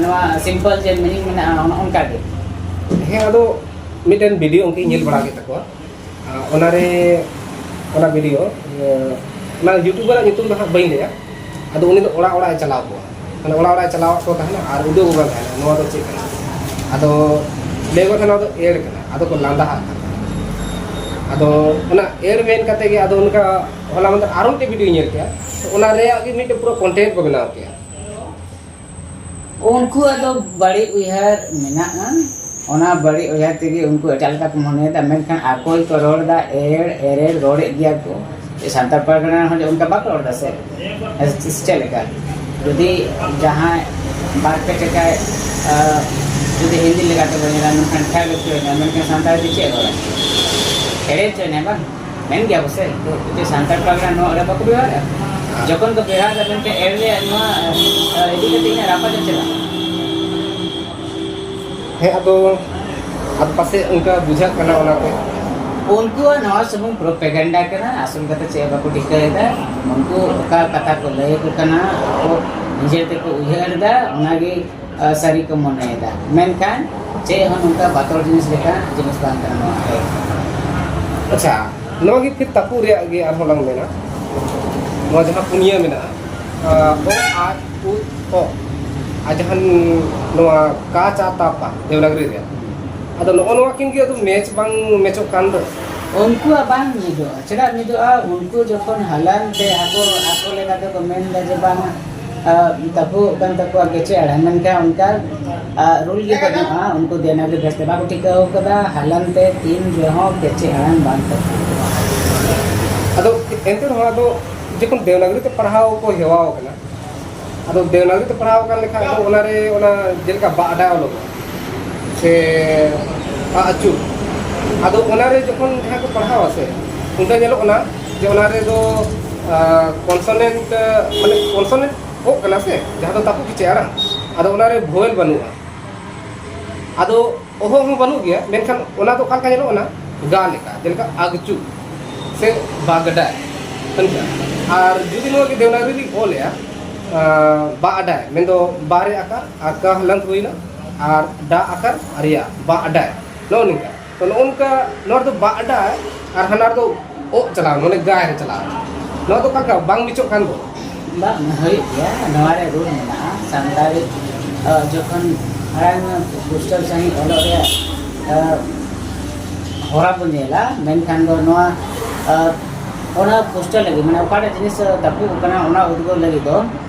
ᱱᱚᱣᱟ ᱥᱤᱢᱯᱚᱞ ᱡᱮ ᱢᱤᱱᱤᱝ ᱢᱮᱱᱟᱜᱼᱟ ᱚᱱᱠᱟ ᱜᱮ? ᱦᱮᱸ, ᱟᱫᱚ ᱢᱤᱫᱴᱮᱱ ᱵᱷᱤᱰᱤᱭᱳ ᱚᱱᱠᱟᱧ ᱧᱮᱞ ᱵᱟᱲᱟ ᱠᱮᱫ ᱛᱟᱠᱚᱣᱟ᱾ ᱚᱱᱟᱨᱮ ᱚᱱᱟ ᱵᱷᱤᱰᱤᱭᱳ, ᱚᱱᱟ ᱤᱭᱩᱴᱩᱵᱟᱨᱟᱜ ᱧᱩᱛᱩᱢ ᱫᱚ ᱦᱟᱸᱜ ᱵᱟᱹᱧ ᱞᱟᱹᱭᱟ᱾ ᱟᱫᱚ ᱩᱱᱤ ᱫᱚ ᱚᱲᱟᱜ ᱚᱲᱟᱜ ᱮ ᱪᱟᱞᱟᱣ ᱠᱚᱣᱟ, ᱢᱟᱱᱮ ᱚᱲᱟᱜ ᱚᱲᱟᱜ ᱮ ᱪᱟᱞᱟᱣᱟᱜ ᱠᱚ ᱛᱟᱦᱮᱱᱟ ᱟᱨ ᱩᱫᱩᱜ ᱟᱠᱚ ᱠᱟᱱ ᱛᱟᱦᱮᱱᱟ ᱱᱚᱣᱟ ᱫᱚ ᱪᱮᱫ ᱠᱟᱱᱟ᱾ ᱟᱫᱚ ᱞᱟᱹᱭ ᱠᱚ ᱛᱟᱦᱮᱱᱟ ᱱᱚᱣᱟ ᱫᱚ ᱮᱲ ᱠᱟᱱᱟ, ᱟᱫᱚ ᱠᱚ ᱞᱟᱸᱫᱟᱦᱟᱜ ᱠᱟᱱ ᱛᱟᱦᱮᱱᱟ᱾ ᱟᱫᱚ ᱚᱱᱟ ᱮᱲ ᱢᱮᱱ ᱠᱟᱛᱮ ᱜᱮ ᱟᱫᱚ ᱚᱱᱠᱟ ᱦᱚᱞᱟ ᱢᱟᱫᱷᱮᱨ ᱟᱨᱚ ᱢᱤᱫᱴᱮᱡ ᱵᱷᱤᱰᱤᱭᱳᱧ ᱧᱮᱞ ᱠᱮᱜᱼᱟ, ᱛᱚ ᱚᱱᱟ ᱨᱮᱭᱟᱜ ᱜᱮ ᱢᱤᱫᱴᱮᱡ ᱯᱩᱨᱟᱹ ᱠᱚᱱᱴᱮᱱᱴ ᱠᱚ ᱵᱮᱱᱟᱣ ᱠᱮᱜᱼᱟ᱾ ᱩᱱᱠᱩᱣᱟᱜ ᱫᱚ ᱵᱟᱹᱲᱤᱡ ᱩᱭᱦᱟᱹᱨ ᱢᱮᱱᱟᱜᱼᱟ᱾ ᱚᱱᱟ ᱵᱟᱹᱲᱤᱡ ᱩᱭᱦᱟᱹᱨ ᱛᱮᱜᱮ ᱩᱱᱠᱩ ᱮᱴᱟᱜ ᱞᱮᱠᱟ ᱠᱚ ᱢᱚᱱᱮᱭᱮᱫᱟ, ᱢᱮᱱᱠᱷᱟᱱ ᱟᱠᱚ ᱜᱮᱠᱚ ᱨᱚᱲ ᱮᱫᱟ, ᱮᱲ ᱮᱨᱮᱲ ᱨᱚᱲᱮᱫ ᱜᱮᱭᱟ ᱠᱚ᱾ ᱥᱟᱱᱛᱟᱲ ᱯᱟᱨᱜᱟᱱᱟ ᱨᱮᱦᱚᱸ ᱚᱱᱠᱟ ᱵᱟᱠᱚ ᱨᱚᱲ ᱮᱫᱟ ᱥᱮ? ᱪᱮᱫ ᱞᱮᱠᱟ? ᱡᱩᱫᱤ ᱡᱟᱦᱟᱸᱭ ᱵᱟᱨ ᱯᱮ ᱴᱟᱠᱟᱭ, ᱟ, ᱡᱩᱫᱤ ᱦᱤᱱᱫᱤ ᱞᱮᱠᱟᱛᱮ ᱵᱚᱱ ᱧᱮᱞᱟ, ᱢᱮᱱᱠᱷᱟᱱ ᱴᱷᱟᱠ ᱦᱚᱪᱚᱭᱮᱱᱟ, ᱢᱮᱱᱠᱷᱟᱱ ᱥᱟᱱᱛᱟᱲ ᱛᱮ ᱪᱮᱫ ᱨᱚᱲᱟ? ᱮᱲᱮ ᱦᱚᱪᱚᱭᱮᱱᱟ ᱵᱟᱝ? ᱢᱮᱱ ᱜᱮᱭᱟ ᱵᱚ ᱥᱮ, ᱡᱮ ᱥᱟᱱᱛᱟᱲ ᱯᱟᱨᱜᱟᱱᱟ ᱱᱚᱣᱟ ᱚᱸᱰᱮ ᱵᱟᱠᱚ ᱵᱮᱣᱦᱟᱨᱟ᱾ ᱡᱚᱠᱷᱚᱱ ᱠᱚ ᱵᱮᱣᱦᱟᱨᱟ, ᱢᱮᱱᱠᱷᱟᱱ ᱮᱲ ᱨᱮᱭᱟᱜ ᱱᱚᱣᱟ, ᱟ, ᱤᱫᱤ ᱠᱟᱛᱮ ᱤᱧᱟᱹᱜ ᱨᱟᱯᱟᱪᱟᱜ ᱪᱟᱞᱟᱜᱼᱟ᱾ ᱦᱮᱸ, ᱟᱫᱚ, ᱟᱫᱚ ᱯᱟᱥᱮᱡ ᱚᱱᱠᱟ ᱵᱩᱡᱷᱟᱹᱜ ᱠᱟᱱᱟ ᱚᱱᱟᱛᱮ᱾ ᱩᱱᱠᱩᱣᱟᱜ ᱱᱚᱣᱟ ᱥᱩᱢᱩᱝ ᱯᱨᱚᱯᱮᱜᱮᱱᱰᱟ ᱠᱟᱱᱟ, ᱟᱥᱚᱞ ᱠᱟᱛᱷᱟ ᱪᱮᱫ ᱦᱚᱸ ᱵᱟᱠᱚ ᱴᱷᱤᱠᱟᱹᱭᱮᱫᱟ᱾ ᱩᱱᱠᱩ ᱚᱠᱟ ᱠᱟᱛᱷᱟ ᱠᱚ ᱞᱟᱹᱭ ᱟᱠᱚ ᱠᱟᱱᱟ, ᱟᱠᱚ ᱱᱤᱡᱮ ᱛᱮᱠᱚ ᱩᱭᱦᱟᱹᱨ ᱮᱫᱟ, ᱚᱱᱟᱜᱮ, ᱟ, ᱥᱟᱹᱨᱤ ᱠᱚ ᱢᱚᱱᱮᱭᱮᱫᱟ᱾ ᱢᱮᱱᱠᱷᱟᱱ ᱪᱮᱫ ᱦᱚᱸ ᱱᱚᱝᱠᱟ ᱵᱟᱛᱚᱞ ᱡᱤᱱᱤᱥ ᱞᱮᱠᱟ ᱡᱤᱱᱤᱥ ᱵᱟᱝ ᱠᱟᱱᱟ ᱱᱚᱣᱟ ᱫᱚ᱾ ᱟᱪᱪᱷᱟ, ᱱᱚᱣᱟ ᱜᱮ ᱯᱷᱤᱨ ᱛᱟᱹᱯᱩᱜ ᱨᱮᱭᱟᱜ ᱜᱮ ᱟᱨᱦᱚᱸ ᱞᱟᱝ ᱢᱮᱱᱟ᱾ ᱱᱚᱣᱟ ᱡᱟᱦᱟᱸ ᱯᱩᱱᱭᱟᱹ ᱢᱮᱱᱟᱜᱼᱟ, ᱟ, ᱚ, ᱟ, ᱩ, ᱚ, ᱟᱨ ᱡᱟᱦᱟᱸ ᱱᱚᱣᱟ ᱠᱟ, ᱪᱟ, ᱛᱟ, ᱯᱟ, ᱫᱮᱵᱽᱱᱟᱜᱽᱨᱤ ᱨᱮᱭᱟᱜ, ᱟᱫᱚ ᱱᱚᱜᱼᱚ ᱱᱚᱣᱟ ᱠᱤᱱ ᱜᱮ ᱟᱫᱚ ᱢᱮᱪ ᱵᱟᱝ ᱢᱮᱪᱚᱜ ᱠᱟᱱ ᱫᱚ᱾ ᱩᱱᱠᱩᱣᱟᱜ ᱵᱟᱝ ᱢᱤᱫᱚᱜᱼᱟ᱾ ᱪᱮᱫᱟᱜ ᱢᱤᱫᱚᱜᱼᱟ? ᱩᱱᱠᱩ ᱡᱚᱠᱷᱚᱱ ᱦᱟᱞᱟᱱ ᱛᱮ ᱟᱠᱚ, ᱟᱠᱚ ᱞᱮᱠᱟ ᱛᱮᱠᱚ ᱢᱮᱱ ᱮᱫᱟ ᱡᱮ ᱵᱟᱝ, ᱟ, ᱛᱟᱹᱯᱩᱜ ᱠᱟᱱ ᱛᱟᱠᱚᱣᱟ ᱜᱮᱪᱮ ᱟᱲᱟᱝ, ᱢᱮᱱᱠᱷᱟᱱ ᱚᱱᱠᱟ, ᱟ, ᱨᱩᱞ ᱜᱮ ᱵᱟᱹᱱᱩᱜᱼᱟ᱾ ᱩᱱᱠᱩ ᱫᱮᱣᱱᱟᱜᱨᱤ ᱵᱷᱮᱥ ᱛᱮ ᱵᱟᱠᱚ ᱴᱷᱤᱠᱟᱹᱣ ᱠᱟᱫᱟ, ᱦᱟᱞᱟᱱ ᱛᱮ ᱛᱤᱱ ᱨᱮᱦᱚᱸ ᱜᱮᱪᱮ ᱟᱲᱟᱝ ᱵᱟᱝ ᱛᱟᱹᱯᱩᱜᱼᱟ᱾ ᱟᱫᱚ ᱮᱱᱛᱮ ᱨᱮᱦᱚᱸ ᱟᱫᱚ ᱡᱚᱠᱷᱚᱱ ᱫᱮᱣᱱᱟᱜᱨᱤ ᱛᱮ ᱯᱟᱲᱦᱟᱣ ᱠᱚ ᱦᱮᱣᱟᱣ ᱠᱟᱱᱟ, ᱟᱫᱚ ᱫᱮᱣᱱᱟᱜᱨᱤ ᱛᱮ ᱯᱟᱲᱦᱟᱣ ᱟᱠᱟᱱ ᱞᱮᱠᱷᱟᱱ ᱫᱚ ᱚᱱᱟᱨᱮ ᱚᱱᱟ ᱡᱮᱞᱮᱠᱟ ᱵᱟᱜ ᱰᱟᱭ ᱚᱞᱚᱜᱚᱜᱼᱟ ᱥᱮ ᱟᱜ ᱟᱹᱪᱩᱨ, ᱟᱫᱚ ᱚᱱᱟᱨᱮ ᱡᱚᱠᱷᱚᱱ ᱡᱟᱦᱟᱸ ᱠᱚ ᱯᱟᱲᱦᱟᱣᱟ ᱥᱮ, ᱚᱱᱠᱟ ᱧᱮᱞᱚᱜ ᱠᱟᱱᱟ ᱡᱮ ᱚᱱᱟ ᱨᱮᱫᱚ ᱠᱚᱱᱥᱚᱱᱮᱱᱴ, ᱢᱟᱱᱮ ᱠᱚᱱᱥᱚᱱᱮᱱᱴ ᱚᱜ ᱠᱟᱱᱟ ᱥᱮ, ᱡᱟᱦᱟᱸ ᱫᱚ ᱛᱟᱹᱯᱩ ᱠᱮᱪᱮ ᱟᱲᱟᱝ, ᱟᱫᱚ ᱚᱱᱟᱨᱮ ᱵᱷᱳᱭᱮᱞ ᱵᱟᱹᱱᱩᱜᱼᱟ᱾ ᱟᱫᱚ ᱚᱦᱚᱜ ᱦᱚᱸ ᱵᱟᱹᱱᱩᱜ ᱜᱮᱭᱟ, ᱢᱮᱱᱠᱷᱟᱱ ᱚᱱᱟ ᱫᱚ ᱚᱠᱟ ᱞᱮᱠᱟ ᱧᱮᱞᱚᱜ ᱠᱟᱱᱟ? ᱜᱟ ᱞᱮᱠᱟ, ᱡᱮᱞᱮᱠᱟ ᱟᱜᱪᱩ ᱥᱮ ᱵᱟᱜᱰᱟᱭ, ᱚᱱᱠᱟ᱾ ᱟᱨ ᱡᱩᱫᱤ ᱱᱚᱣᱟ ᱜᱮ ᱫᱮᱣᱱᱟᱜᱚᱨᱤ ᱨᱤᱧ ᱚᱞᱮᱜᱼᱟ, ᱟᱸ, ᱵᱟᱜᱰᱟᱭ, ᱢᱮᱱᱫᱚ ᱵᱟ ᱨᱮ ᱟᱠᱟᱨ, ᱟᱨ ᱠᱟ ᱦᱟᱞᱟᱝ ᱦᱩᱭᱱᱟ, ᱟᱨ ᱰᱟ ᱟᱠᱟᱨ ᱟᱨᱭᱟ, ᱵᱟᱜᱰᱟᱭ, ᱱᱚᱜᱼᱚ ᱱᱚᱝᱠᱟ᱾ ᱛᱚ, ᱱᱚᱜᱼᱚ ᱱᱚᱝᱠᱟ, ᱱᱚᱣᱟ ᱨᱮᱫᱚ ᱵᱟᱜᱰᱟᱭ ᱟᱨ ᱦᱟᱱᱟ ᱨᱮᱫᱚ ᱚᱜ ᱪᱟᱞᱟᱣ, ᱢᱟᱱᱮ ᱜᱟᱭ ᱨᱮ ᱪᱟᱞᱟᱣ᱾ ᱱᱚᱣᱟ ᱫᱚ ᱚᱠᱟ ᱞᱮᱠᱟ ᱵᱟᱝ ᱢᱤᱪᱚᱜ ᱠᱟᱱ ᱫᱚ? ᱵᱟᱝ, ᱦᱩᱭᱩᱜ ᱜᱮᱭᱟ᱾ ᱱᱚᱣᱟ ᱨᱮ ᱨᱩᱞ ᱢᱮᱱᱟᱜᱼᱟ᱾ ᱥᱟᱱᱛᱟᱲᱤ, ᱟ, ᱡᱚᱠᱷᱚᱱ ᱟᱲᱟᱝ ᱯᱩᱥᱴᱟᱹᱣ ᱥᱟᱺᱦᱤᱡ ᱚᱞᱚᱜ ᱨᱮᱭᱟᱜ, ᱟ, ᱦᱚᱨᱟ ᱵᱚᱱ ᱧᱮᱞᱟ, ᱢᱮᱱᱠᱷᱟᱱ ᱫᱚ ᱱᱚᱣᱟ, ᱟ, ᱚᱱᱟ ᱯᱩᱥᱴᱟᱹᱣ ᱞᱟᱹᱜᱤᱫ, ᱢᱟᱱᱮ ᱚᱠᱟᱴᱟᱜ ᱡᱤᱱᱤᱥ ᱛᱟᱹᱯᱩᱜ ᱟᱠᱟᱱᱟ, ᱚᱱᱟ ᱩᱫᱽᱜᱟᱹᱣ ᱞᱟᱹᱜᱤᱫ ᱫᱚ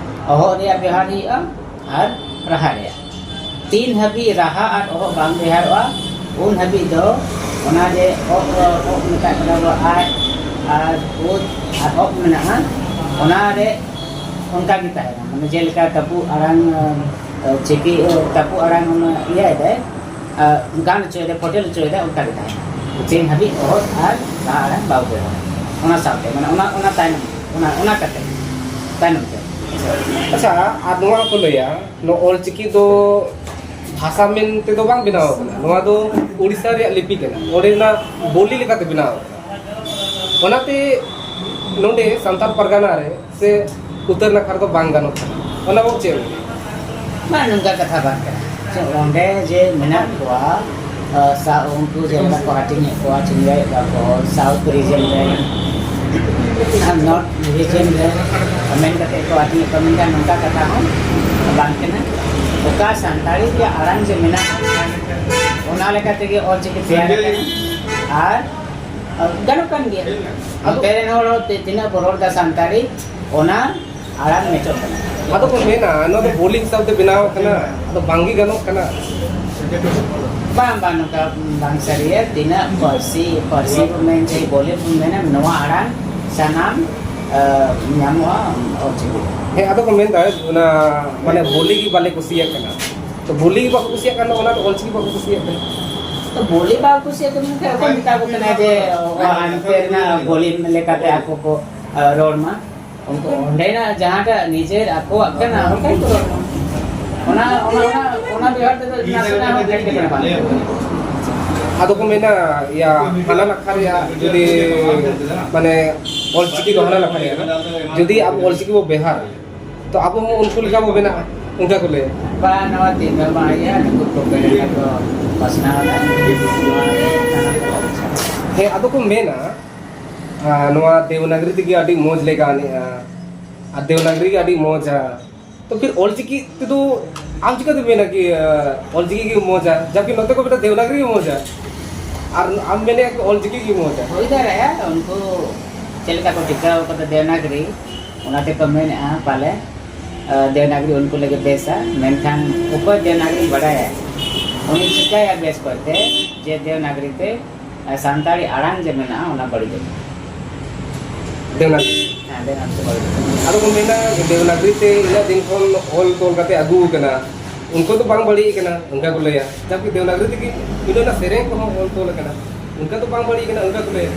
ᱚᱦᱚᱜ ᱨᱮᱭᱟᱜ ᱵᱮᱣᱦᱟᱨ ᱦᱩᱭᱩᱜᱼᱟ ᱟᱨ ᱨᱟᱦᱟ ᱨᱮᱭᱟᱜ᱾ ᱛᱤᱱ ᱦᱟᱹᱵᱤᱡ ᱨᱟᱦᱟ ᱟᱨ ᱚᱦᱚᱜ ᱵᱟᱝ ᱵᱮᱣᱦᱟᱨᱚᱜᱼᱟ, ᱩᱱ ᱦᱟᱹᱵᱤᱡ ᱫᱚ ᱚᱱᱟ ᱡᱮ ᱚᱜ, ᱚᱜ ᱢᱮᱛᱟᱜ ᱠᱟᱱᱟ ᱵᱚ, ᱟᱡ ᱟᱨ ᱩᱫ ᱟᱨ ᱚᱜ ᱢᱮᱱᱟᱜᱼᱟ, ᱚᱱᱟ ᱨᱮ ᱚᱱᱠᱟ ᱜᱮ ᱛᱟᱦᱮᱱᱟ᱾ ᱢᱟᱱᱮ ᱡᱮᱞᱮᱠᱟ ᱛᱟᱹᱯᱩᱜ ᱟᱲᱟᱝ, ᱟᱸ, ᱪᱤᱠᱤ, ᱛᱟᱹᱯᱩᱜ ᱟᱲᱟᱝ ᱚᱱᱟ ᱤᱭᱟᱹᱭ ᱫᱟᱭ, ᱟᱸ, ᱜᱟᱱ ᱦᱚᱪᱚᱭ ᱫᱟᱭ, ᱯᱷᱚᱴᱮᱞ ᱦᱚᱪᱚᱭ ᱫᱟᱭ, ᱚᱱᱠᱟ ᱜᱮ ᱛᱟᱦᱮᱱᱟ᱾ ᱛᱤᱱ ᱦᱟᱹᱵᱤᱡ ᱚᱦᱚᱫ ᱟᱨ ᱨᱟᱦᱟ ᱟᱲᱟᱝ ᱵᱟᱵᱚ ᱵᱮᱣᱦᱟᱨᱟ, ᱚᱱᱟ ᱥᱟᱶᱛᱮ, ᱢᱟᱱᱮ ᱚᱱᱟ, ᱚᱱᱟ ᱛᱟᱭᱱᱚᱢ, ᱚᱱᱟ, ᱚᱱᱟ ᱠᱟᱛᱮ, ᱛᱟᱭᱱᱚᱢ ᱛᱮ᱾ ᱟᱪᱪᱷᱟ, ᱟᱨ ᱱᱚᱣᱟ ᱦᱚᱸᱠᱚ ᱞᱟᱹᱭᱟ, ᱱᱚᱣᱟ ᱚᱞᱪᱤᱠᱤ ᱫᱚ ᱵᱷᱟᱥᱟ ᱢᱮᱱ ᱛᱮᱫᱚ ᱵᱟᱝ ᱵᱮᱱᱟᱣ ᱟᱠᱟᱱᱟ, ᱱᱚᱣᱟ ᱫᱚ ᱩᱲᱤᱥᱥᱟ ᱨᱮᱭᱟᱜ ᱞᱤᱯᱤ ᱠᱟᱱᱟ, ᱚᱸᱰᱮᱱᱟᱜ ᱵᱳᱞᱤ ᱞᱮᱠᱟᱛᱮ ᱵᱮᱱᱟᱣ ᱟᱠᱟᱱᱟ᱾ ᱚᱱᱟᱛᱮ ᱱᱚᱰᱮ ᱥᱟᱱᱛᱟᱲ ᱯᱟᱨᱜᱟᱱᱟ ᱨᱮ ᱥᱮ ᱩᱛᱛᱚᱨ ᱱᱟᱠᱷᱟ ᱨᱮᱫᱚ ᱵᱟᱝ ᱜᱟᱱᱚᱜ ᱠᱟᱱᱟ, ᱚᱱᱟ ᱵᱟᱵᱚᱫ ᱪᱮᱫ ᱮᱢ ᱞᱟᱹᱭᱟ? ᱵᱟᱝ, ᱱᱚᱝᱠᱟ ᱠᱟᱛᱷᱟ ᱵᱟᱝ ᱠᱟᱱᱟ᱾ ᱪᱮ, ᱚᱸᱰᱮ ᱡᱮ ᱢᱮᱱᱟᱜ ᱠᱚᱣᱟ, ᱟ, ᱥᱟ-, ᱩᱱᱠᱩ ᱡᱮ ᱞᱮᱠᱟ ᱠᱚ ᱦᱟᱹᱴᱤᱧᱮᱫ ᱠᱚᱣᱟ, ᱪᱤᱱᱦᱟᱹᱭᱮᱫ ᱠᱚᱣᱟ ᱠᱚ, South region ᱨᱮ ᱟᱨ North region ᱨᱮ ᱢᱮᱱ ᱠᱟᱛᱮ ᱠᱚ ᱦᱟᱹᱴᱤᱧᱮᱫ ᱠᱚᱣᱟ, ᱢᱮᱱᱠᱷᱟᱱ ᱱᱚᱝᱠᱟ ᱠᱟᱛᱷᱟ ᱦᱚᱸ ᱵᱟᱝ ᱠᱟᱱᱟ᱾ ᱚᱠᱟ ᱥᱟᱱᱛᱟᱲᱤ ᱨᱮᱭᱟᱜ ᱟᱲᱟᱝ ᱡᱮ ᱢᱮᱱᱟᱜᱼᱟ, ᱚᱱᱟ ᱞᱮᱠᱟ ᱛᱮᱜᱮ ᱚᱞᱪᱤᱠᱤ ᱛᱮᱭᱟᱨ ᱟᱠᱟᱱᱟ᱾ ᱟᱨ ᱜᱟᱱᱚᱜ ᱠᱟᱱ ᱜᱮᱭᱟ᱾ ᱟᱫᱚ ᱱᱚᱛᱮ ᱨᱮᱱ ᱦᱚᱲ ᱦᱚᱸ ᱛᱤ-, ᱛᱤᱱᱟᱹᱜ ᱵᱚ ᱨᱚᱲ ᱮᱫᱟ ᱥᱟᱱᱛᱟᱲᱤ, ᱚᱱᱟ ᱟᱲᱟᱝ ᱢᱮᱪᱚᱜ ᱠᱟᱱᱟ᱾ ᱟᱫᱚ ᱠᱚ ᱢᱮᱱᱟ, ᱱᱚᱣᱟ ᱫᱚ ᱵᱳᱞᱤ ᱦᱤᱥᱟᱹᱵ ᱛᱮ ᱵᱮᱱᱟᱣ ᱟᱠᱟᱱᱟ, ᱟᱫᱚ ᱵᱟᱝᱜᱮ ᱜᱟᱱᱚᱜ ᱠᱟᱱᱟ᱾ ᱵᱟᱝ, ᱵᱟᱝ, ᱱᱚᱝᱠᱟ ᱵᱟᱝ ᱥᱟᱹᱨᱤᱭᱟ᱾ ᱛᱤᱱᱟᱹᱜ ᱯᱟᱹᱨᱥᱤ, ᱯᱟᱹᱨᱥᱤ ᱵᱚᱱ ᱢᱮᱱ ᱪᱟᱹᱦᱤ, ᱵᱳᱞᱤ ᱵᱚᱱ ᱢᱮᱱᱟ, ᱱᱚᱣᱟ ᱟᱲᱟᱝ ᱥᱟᱱᱟᱢ, ᱟ, ᱧᱟᱢᱚᱜᱼᱟ ᱚᱞᱪᱤᱠᱤ ᱨᱮ᱾ ᱦᱮᱸ, ᱟᱫᱚ ᱠᱚ ᱢᱮᱱᱫᱟ, ᱚᱱᱟ, ᱢᱟᱱᱮ, ᱵᱳᱞᱤ ᱜᱮ ᱵᱟᱞᱮ ᱠᱩᱥᱤᱭᱟᱜ ᱠᱟᱱᱟ᱾ ᱛᱚ, ᱵᱳᱞᱤ ᱜᱮ ᱵᱟᱠᱚ ᱠᱩᱥᱤᱭᱟᱜ ᱠᱟᱱ ᱫᱚ, ᱚᱱᱟ ᱫᱚ ᱚᱞᱪᱤᱠᱤ ᱵᱟᱠᱚ ᱠᱩᱥᱤᱭᱟᱜ ᱠᱟᱱᱟ᱾ ᱛᱚ, ᱵᱳᱞᱤ ᱵᱟᱠᱚ ᱠᱩᱥᱤᱭᱟᱜ ᱠᱟᱱᱟ, ᱢᱮᱱᱠᱷᱟᱱ ᱚᱠᱚᱭ ᱢᱮᱛᱟ ᱠᱚ ᱠᱟᱱᱟ ᱡᱮ, ᱚ, ᱦᱟᱱᱛᱮ ᱨᱮᱱᱟᱜ ᱵᱳᱞᱤ ᱞᱮᱠᱟᱛᱮ ᱟᱠᱚ ᱠᱚ, ᱟ, ᱨᱚᱲ ᱢᱟ? ᱩᱱᱠᱩ ᱚᱸᱰᱮᱱᱟᱜ ᱡᱟᱦᱟᱸᱴᱟᱜ ᱱᱤᱡᱮᱨ ᱟᱠᱚᱣᱟᱜ ᱠᱟᱱᱟ, ᱚᱱᱠᱟ ᱜᱮᱠᱚ ᱨᱚᱲ ᱢᱟ᱾ ᱚᱱᱟ ᱚᱱᱟ ᱚᱱᱟ ᱚᱱᱟ ᱵᱮᱣᱦᱟᱨ ᱛᱮᱫᱚ ᱱᱟᱥᱮᱱᱟᱜ ᱦᱚᱸ ᱮᱴᱠᱮᱴᱚᱬᱮ ᱵᱟᱝ ᱦᱩᱭᱩᱜᱼᱟ᱾ ᱟᱫᱚ ᱠᱚ ᱢᱮᱱᱟ, ᱤᱭᱟ, ᱦᱟᱱᱟ ᱱᱟᱠᱷᱟ ᱨᱮᱭᱟᱜ ᱡᱩᱫᱤ, ᱢᱟᱱᱮ, ᱚᱞᱪᱤᱠᱤ ᱫᱚ ᱦᱟᱱᱟ ᱱᱟᱠᱷᱟ ᱨᱮᱭᱟᱜ ᱠᱟᱱᱟ, ᱡᱩᱫᱤ ᱟᱵᱚ ᱚᱞᱪᱤᱠᱤ ᱵᱚ ᱵᱮᱣᱦᱟᱨᱟ, ᱛᱚ ᱟᱵᱚ ᱦᱚᱸ ᱩᱱᱠᱩ ᱞᱮᱠᱟ ᱵᱚ ᱵᱮᱱᱟᱜᱼᱟ, ᱚᱱᱠᱟ ᱠᱚ ᱞᱟᱹᱭᱟ᱾ ᱵᱟᱝ, ᱱᱚᱣᱟ ᱛᱤᱱ ᱦᱚᱲ ᱵᱟᱝ ᱦᱩᱭᱩᱜᱼᱟ, ᱱᱩᱠᱩ ᱯᱨᱚᱯᱮᱜᱮᱱᱰᱟ ᱠᱚ ᱯᱟᱥᱱᱟᱣ ᱮᱫᱟ᱾ ᱱᱚᱣᱟ ᱜᱮ ᱱᱟᱱᱟ ᱯᱨᱚᱠᱟᱨ ᱤᱪᱪᱷᱟ᱾ ᱦᱮᱸ, ᱟᱫᱚ ᱠᱚ ᱢᱮᱱᱟ, ᱟᱨ ᱱᱚᱣᱟ ᱫᱮᱵᱽᱱᱟᱜᱽᱨᱤ ᱛᱮᱜᱮ ᱟᱹᱰᱤ ᱢᱚᱡᱽ ᱞᱮ ᱜᱟᱱᱮᱜᱼᱟ, ᱟᱨ ᱫᱮᱵᱽᱱᱟᱜᱽᱨᱤ ᱜᱮ ᱟᱹᱰᱤ ᱢᱚᱡᱟ᱾ ᱛᱚ ᱯᱷᱤᱨ ᱚᱞᱪᱤᱠᱤ ᱛᱮᱫᱚ ᱟᱢ ᱪᱤᱠᱟᱹᱛᱮᱢ ᱢᱮᱱᱟ ᱠᱤ, ᱟᱸ, ᱚᱞᱪᱤᱠᱤ ᱜᱮ ᱢᱚᱡᱟ, ᱡᱟᱵᱠᱤ ᱱᱚᱛᱮ ᱠᱚ ᱢᱮᱱᱟ ᱫᱮᱵᱽᱱᱟᱜᱽᱨᱤ ᱜᱮ ᱢᱚᱡᱟ, ᱟᱨ ᱟᱢ ᱢᱮᱱᱮᱜᱼᱟ ᱠᱤ ᱚᱞᱪᱤᱠᱤ ᱜᱮ ᱢᱚᱡᱟ? ᱦᱩᱭ ᱫᱟᱲᱮᱭᱟᱜᱼᱟ, ᱩᱱᱠᱩ ᱪᱮᱫ ᱞᱮᱠᱟ ᱠᱚ ᱴᱷᱤᱠᱟᱹᱣ ᱠᱟᱫᱟ ᱫᱮᱵᱽᱱᱟᱜᱽᱨᱤ, ᱚᱱᱟ ᱛᱮᱠᱚ ᱢᱮᱱᱮᱜᱼᱟ ᱯᱟᱞᱮ, ᱟᱸ, ᱫᱮᱵᱽᱱᱟᱜᱽᱨᱤ ᱩᱱᱠᱩ ᱞᱟᱹᱜᱤᱫ ᱵᱮᱥᱟ, ᱢᱮᱱᱠᱷᱟᱱ ᱚᱠᱚᱭ ᱫᱮᱵᱽᱱᱟᱜᱽᱨᱤ ᱵᱟᱰᱟᱭᱟ, ᱩᱱᱤ ᱪᱤᱠᱟᱹᱭᱟ ᱵᱮᱥ ᱠᱚᱡᱛᱮ ᱡᱮ ᱫᱮᱵᱽᱱᱟᱜᱽᱨᱤ ᱛᱮ ᱥᱟᱱᱛᱟᱲᱤ ᱟᱲᱟᱝ ᱡᱮ ᱢᱮᱱᱟᱜᱼᱟ, ᱚᱱᱟ ᱵᱟᱹᱲᱤᱡᱚᱜ ᱠᱟᱱᱟ᱾ ᱫᱮᱵᱽᱱᱟᱜᱽᱨᱤ᱾ ᱦᱮᱸ, ᱫᱮᱵᱽᱱᱟᱜᱽᱨᱤ ᱛᱮ ᱵᱟᱹᱲᱤᱡᱚᱜ ᱠᱟᱱᱟ᱾ ᱟᱫᱚ ᱠᱚ ᱢᱮᱱᱟ, ᱫᱮᱵᱽᱱᱟᱜᱽᱨᱤ ᱛᱮ ᱤᱱᱟᱹᱜ ᱫᱤᱱ ᱠᱷᱚᱱ ᱚᱞ ᱛᱚᱞ ᱠᱟᱛᱮ ᱟᱹᱜᱩ ᱟᱠᱟᱱᱟ, ᱚᱱᱠᱟ ᱫᱚ ᱵᱟᱝ ᱵᱟᱹᱲᱤᱡ ᱟᱠᱟᱱᱟ, ᱚᱱᱠᱟ ᱠᱚ ᱞᱟᱹᱭᱟ᱾ ᱡᱟᱵᱠᱤ ᱫᱮᱵᱽᱱᱟᱜᱽᱨᱤ ᱛᱮᱜᱮ ᱤᱱᱟᱹ ᱨᱮᱱᱟᱜ ᱥᱮᱨᱮᱧ ᱠᱚᱦᱚᱸ ᱚᱞ ᱛᱚᱞ ᱟᱠᱟᱱᱟ, ᱚᱱᱠᱟ ᱫᱚ ᱵᱟᱝ ᱵᱟᱹᱲᱤᱡ ᱟᱠᱟᱱᱟ, ᱚᱱᱠᱟ ᱠᱚ ᱞᱟᱹᱭᱟ᱾